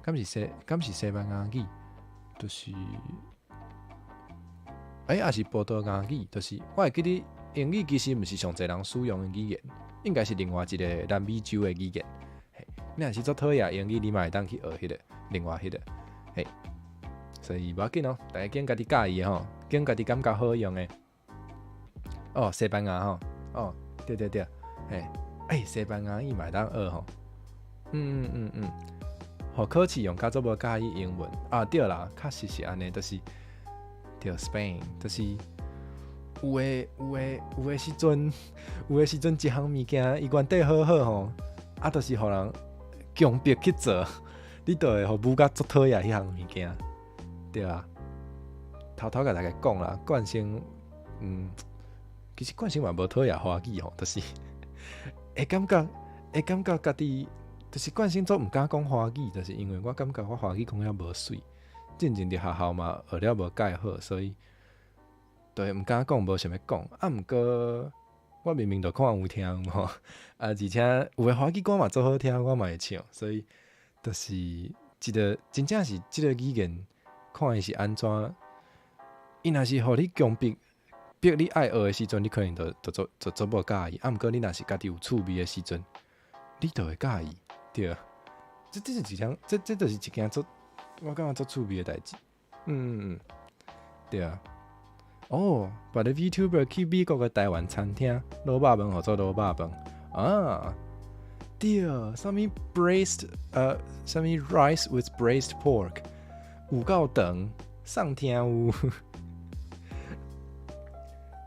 敢是西班牙語？就是，抑是葡萄牙語？就是我會記得英語其實毋是上濟人使用的語言，應該是另外一個南美洲的語言。嘿，你若是足討厭英語，你嘛會當去學彼個另外彼個。嘿，所以無要緊哦，大家揀家己佮意的吼，揀家己感覺好用的。哦，西班牙吼，哦，對對對，嘿，西班牙語嘛會當學吼。予考試用較足無佮意英文啊，對啦，確實是按呢，就是對 Spain，就是有的時陣一項物件伊原底好好吼，啊，就是予人強迫去做，你就會予舞甲足討厭彼項物件，對啊。偷偷共大家講啦，慣性，其實慣性嘛無討厭華語吼，就是會感覺家己，就是慣性足毋敢講華語，就是因為我感覺我華語講了無媠，進前佇學校嘛學了無蓋好，所以對毋敢講，無想欲講。啊，毋過我明明就看有聽有吼，啊，而且有的華語歌嘛足好聽，我嘛會唱，所以就是這個真正是這個語言，看伊是按怎，伊若是予你強迫逼你愛學的時陣，你可能就就做就做無佮意。啊，毋過你若是家己有趣味的時陣，你就會佮意，對。這是一項，這就是一件足，我感覺足趣味的代誌。嗯嗯嗯，對啊。哦，別個 VTuber 去美國的台灣餐廳滷肉飯，號做滷肉飯啊？對，啥物 braised 啥物 rice with braised pork，有夠長，送聽有。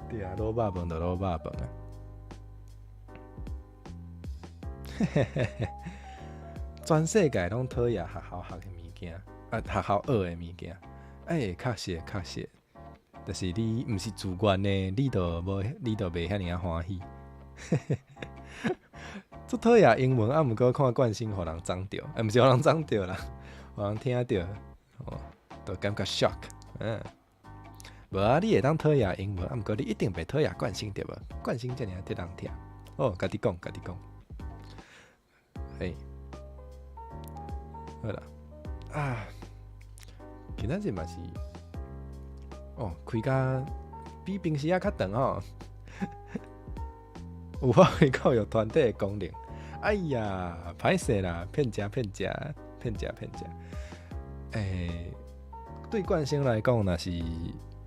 對啊，滷肉飯就滷肉飯啊。嘿嘿嘿嘿，全世界攏討厭學校學的物件，啊，學校學的物件，欸，確實確實。就是你毋是自願的，你就無，你就袂遐爾仔歡喜。足討厭英文，啊，毋過看慣性予人髒著，欸，毋是予人髒著啦，予人聽著，哦，就感覺 shock。嗯，無啊，你會當討厭英文，啊，毋過你一定袂討厭慣性對無？慣性遮爾仔得人聽。哦，家己講，家己講。欸，好啦，啊，今仔日嘛是。哦，開甲比平時仔較長吼，有發揮教育團體的功能。哎呀，歹勢啦，騙食騙食騙食騙食。欸，對冠星來講，若是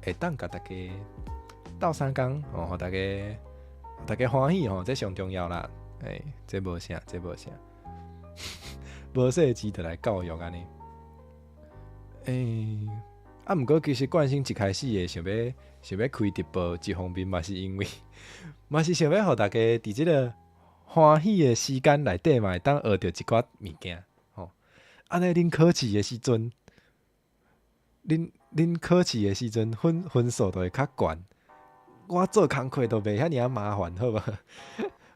會當共大家鬥相共，哦，予大家歡喜吼，這上重要啦。欸，這無啥，這無啥，無細錢就來教育按呢。欸。啊，毋過其實冠星一開始會想欲開直播，一方面嘛是因為，嘛是想欲予大家佇這個歡喜的時間內底嘛會當學著一寡物件，吼。按呢，恁考試的時陣，恁考試的時陣分數就會較懸。我做工課都袂遐爾仔麻煩，好無？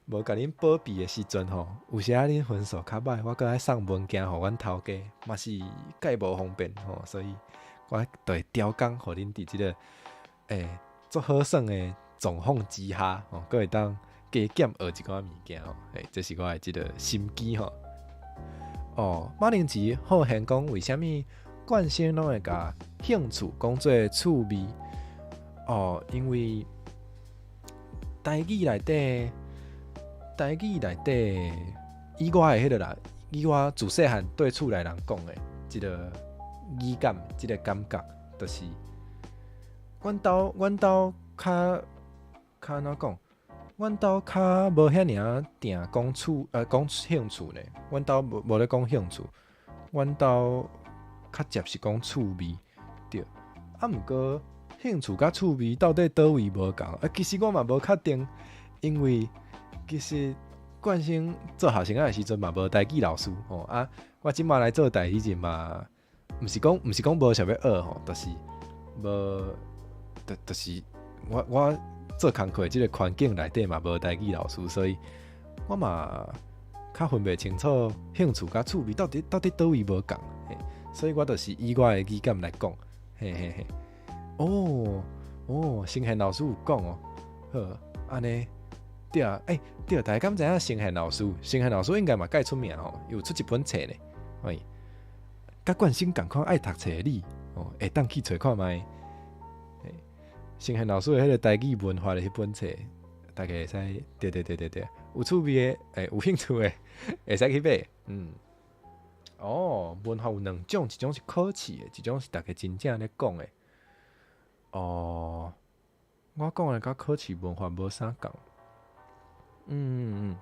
無共恁保庇的時陣吼，有時仔恁分數較歹，我閣愛送文件予阮頭家，嘛是蓋無方便吼，所以。我就會調工，予恁佇這個足好耍的狀況之下，吼，閣會當加減學一寡物件吼，欸，這是我的這個心機吼。哦，馬鈴薯好現講，為啥物慣性攏會共興趣講做趣味？哦，因為台語內底，台語內底，以我的彼個啦，以我自細漢對厝內人講的這個。語感，這個感覺，就是阮兜較按怎講？阮兜較無遐爾仔定講趣，講興趣呢。阮兜無咧講興趣，阮兜較捷是講趣味，對。啊，毋過興趣佮趣味到底佗位無仝？啊，其實我嘛無確定，因為其實慣性做學生仔的時陣嘛無台語老師吼啊，我這馬來做代彼陣嘛。毋是講無想欲學吼，就是無，就是我做工課這個環境內底嘛無台語老師，所以我嘛較分袂清楚興趣佮趣味到底佗位無仝，所以我就是以我的語感來講，嘿嘿嘿。哦哦，成賢老師有講哦，好，按呢，對啊，欸，對，大家敢知影成賢老師？成賢老師應該嘛蓋出名吼，有出一本冊呢，喂。佮冠星仝款愛讀冊的你，哦，會當去揣看覓。成賢老師的彼個台語文化的彼本冊，大家會使，對對對對對，有趣味的，欸，有興趣的，會使去買。嗯，哦，文化有兩種，一種是考試的，一種是大家真正咧講的。哦，我講的佮考試文化無啥仝。嗯嗯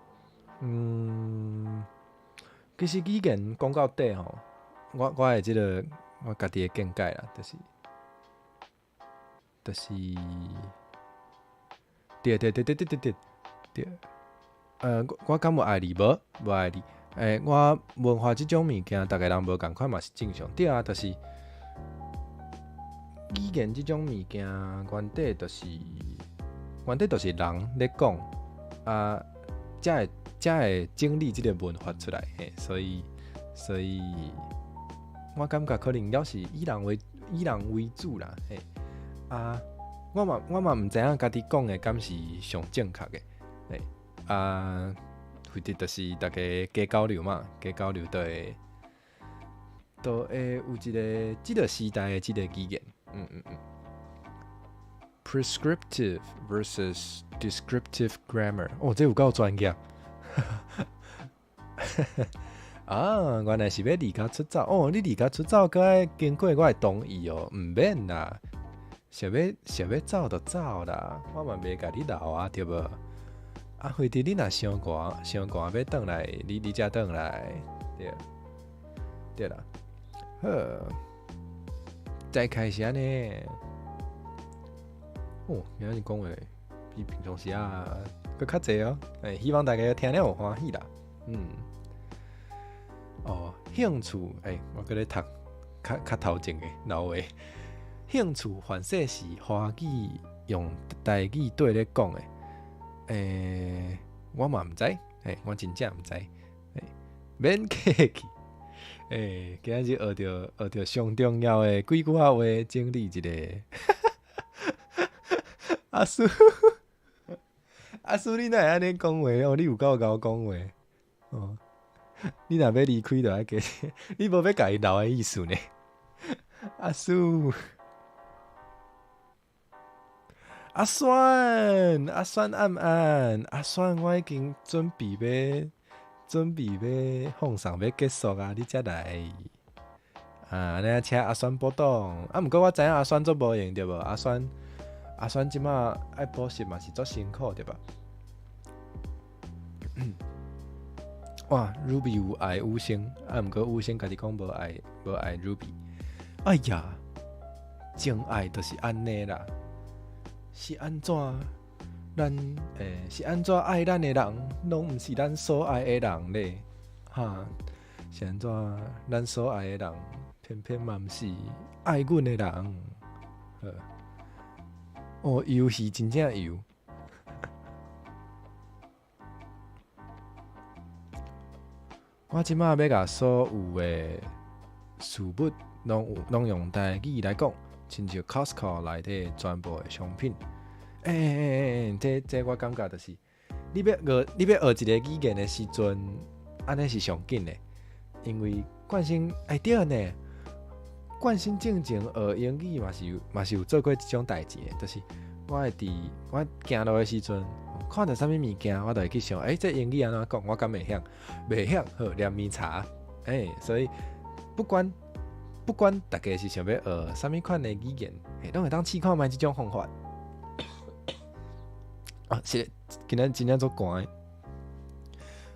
嗯，其實語言講到底吼。我的這個我家己的見解啦，就是，對對對對對對對對，我敢有愛你無？無愛你。欸，我文化這種物件，逐个人無仝款嘛是正常。對啊，就是語言這種物件，原底就是人咧講啊，才會整理這個文化出來。嘿，所以我感覺可能猶是以人為主啦。嘿，啊，我嘛毋知影家己講的敢是上正確的。嘿，啊，或者就是大家加交流嘛，加交流都會有一个這个時代的這个語言，Prescriptive versus descriptive grammar，哦，這有夠專業。啊，原來是欲離家出走哦！你離家出走，閣愛經過我的同意哦，毋免啦。想欲走就走啦，我嘛袂共你留啊，對無？啊，反正你若傷寒，傷寒欲轉來，你才轉來，對，對啦。好，再開始按呢。哦，今仔日講話比平常時啊閣較濟哦。欸，希望大家聽了有歡喜啦。哦，興趣，欸，我閣咧讀較較頭前的老話。興趣凡勢是華語用台語對咧講的，欸，我嘛毋知，欸，我真正毋知，欸，免客氣，欸，今仔日學著上重要的幾句仔話，整理一下。阿叔，阿叔，你哪會按呢講話哦？你有夠𠢕講話哦！你若欲離開，就愛加，你無欲共伊留的意思呢？阿叔，阿酸，阿酸暗暗，阿酸，我已經準備欲放送欲結束啊！你才來啊！按呢請阿酸補檔。啊，毋過我知影阿酸足無閒對無？阿酸，阿酸這馬愛補習嘛是足辛苦對吧？哇，Ruby 有愛五星，啊，毋過五星家己講無愛 Ruby。哎呀，情愛就是按呢啦，是按怎？咱欸，是按怎愛咱的人，攏毋是咱所愛的人咧，哈？是按怎？咱所愛的人，偏偏嘛毋是愛阮的人。好，哦，遊戲真正油。我這馬欲共所有的事物攏用台語來講，親像 Costco 內底全部的商品。欸欸欸欸，這我感覺就是，你欲學一个語言的時陣，按呢是上緊的，因為慣性欸對呢，慣性進前學英語嘛是有做過這種代誌的，就是我會佇我行路的時陣，看著啥物物件，我就會去想，欸，這英語按怎講？我敢會曉？袂曉，好，連面查。欸，所以不管大家是想欲學啥物款的語言，欸，攏會當試看覓這種方法。啊，是，今仔真正足寒的。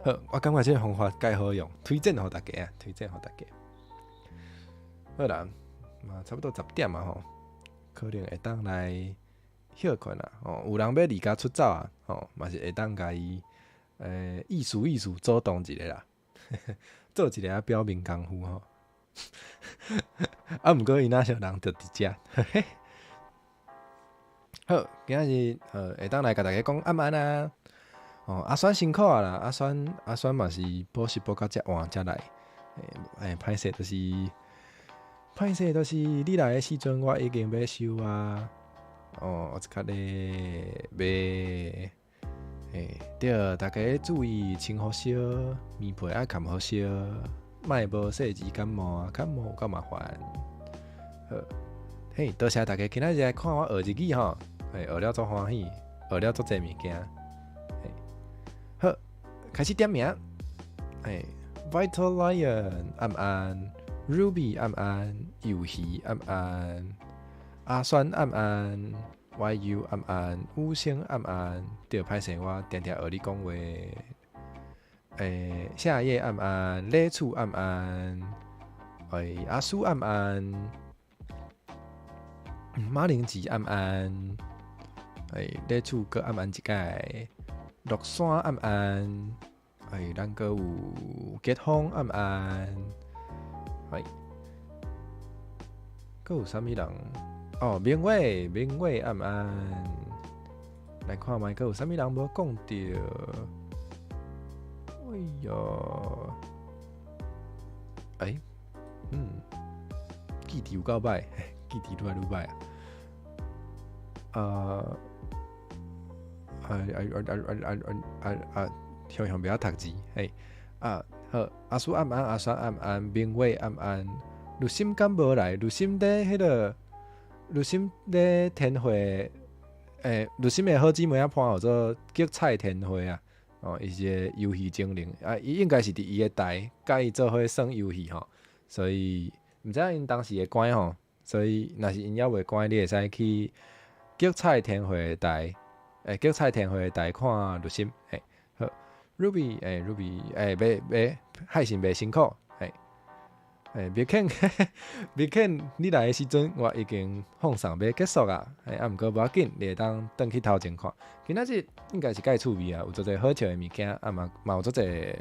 好，我感覺這個方法蓋好用，推薦予大家啊，推薦予大家。好啦，嘛差不多10點啊吼，可能會當來歇睏啊。哦，有人欲離家出走啊，吼，嘛是會當共伊，意思意思主動一下啦，做一下表面功夫吼。啊，毋過伊若想人就佇遮。好，今仔日會當來共大家講暗安啊。哦，阿酸辛苦啊啦，阿酸嘛是補習補到遮晚才來。欸，歹勢就是你來的時陣，我已經欲收啊。哦，我這較咧欲，欸，對，大家注意穿好少，棉被愛蓋好少，莫無細緻感冒啊，感冒有夠麻煩。好，嘿，多謝大家今仔日來看我學日語吼，欸，學了足歡喜，學了足濟物件。嘿，好，開始點名。欸，Vital Lion 暗暗，Ruby 暗暗，遊戲暗暗，阿酸暗暗，YU 暗暗，五星暗暗，對，歹勢我定定學你講話。欸，夏夜暗暗，禮厝暗暗，欸，阿叔暗暗，馬鈴薯暗暗，欸，禮厝閣暗暗一擺，樂山暗暗，欸，咱閣有結風暗暗，欸，閣有啥物人？哦，明偉，明偉暗暗，來看覓閣有啥物人無講著？哎喲，欸，記憶有夠歹，記憶愈來愈歹啊！啊啊啊啊啊啊啊，雄雄袂曉讀字，嘿，啊好，阿叔暗安，阿叔暗安，明偉暗安，呂心敢無來？呂心佇彼個，呂心佇天會，呂心的好姊妹仔伴號做激菜天會啊，哦，伊是一個遊戲精靈，啊，伊應該是佇伊的台，佮伊做伙耍遊戲吼，所以毋知影𪜶當時會關吼，所以若是𪜶猶未關，你會使去激菜天會的台，激菜天會的台看呂心，嘿，好，Ruby，Ruby，袂袂，海神袂辛苦，嘿，別肯，別肯，你來的時陣，我已經放送欲結束啊，啊，毋過無要緊，你會當轉去頭前看。今仔日應該是較趣味啊，有足濟好笑的物件，啊嘛嘛有足濟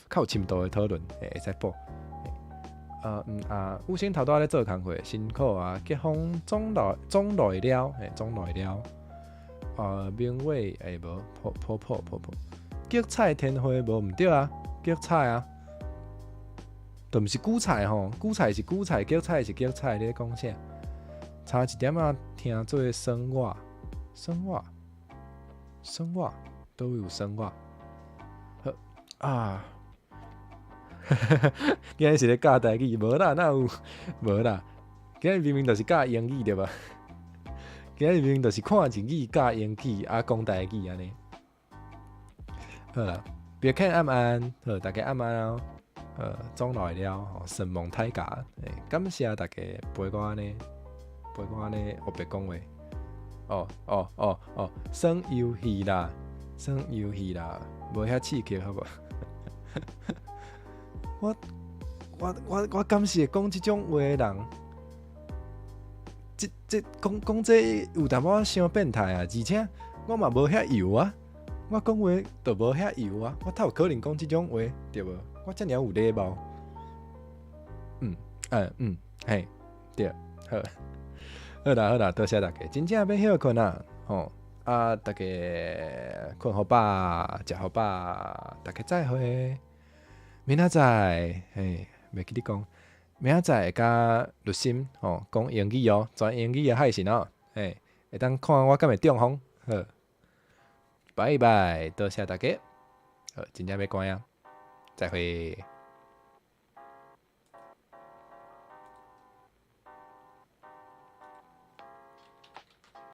較有深度的討論，會使補。啊嗯啊，有先頭拄仔咧做工課，辛苦啊，結婚總來總來了，嘿，總來了。啊，明偉無婆婆婆婆婆，激菜天花無毋對啊，激菜啊，都毋是韭菜吼，韭菜是韭菜，激菜是激菜，你咧講啥？差一點仔聽做生活，生活，生活，佗位有生活？好啊。今日是咧教台語，無啦，哪有？無啦。今日明明就是教英語對吧？今日明明就是看日語教英語，啊講台語按呢。好啦，別看暗安，好，大家暗安哦。總來了，吼，承蒙大家，感謝大家陪我按呢，陪我按呢烏白講話。哦哦哦哦，耍遊戲啦，耍遊戲啦，無遐刺激好無？我敢是會講這種話的人？這講講這有淡薄仔傷變態啊！而且我嘛無遐油啊，我講話就無遐油啊，我哪有可能講這種話對無？我遮爾有禮貌。嗯嗯嗯，嘿，對，好，好啦好啦，多謝大家，真正欲歇睏啊，吼啊，大家睏予飽，食予飽，大家再會，明仔載，嘿，袂記得講，明仔載會佮律心吼講英語哦，全英語的海神哦，嘿，會當看我敢會中風，好，拜拜，多謝大家，好，真正欲關啊，再會。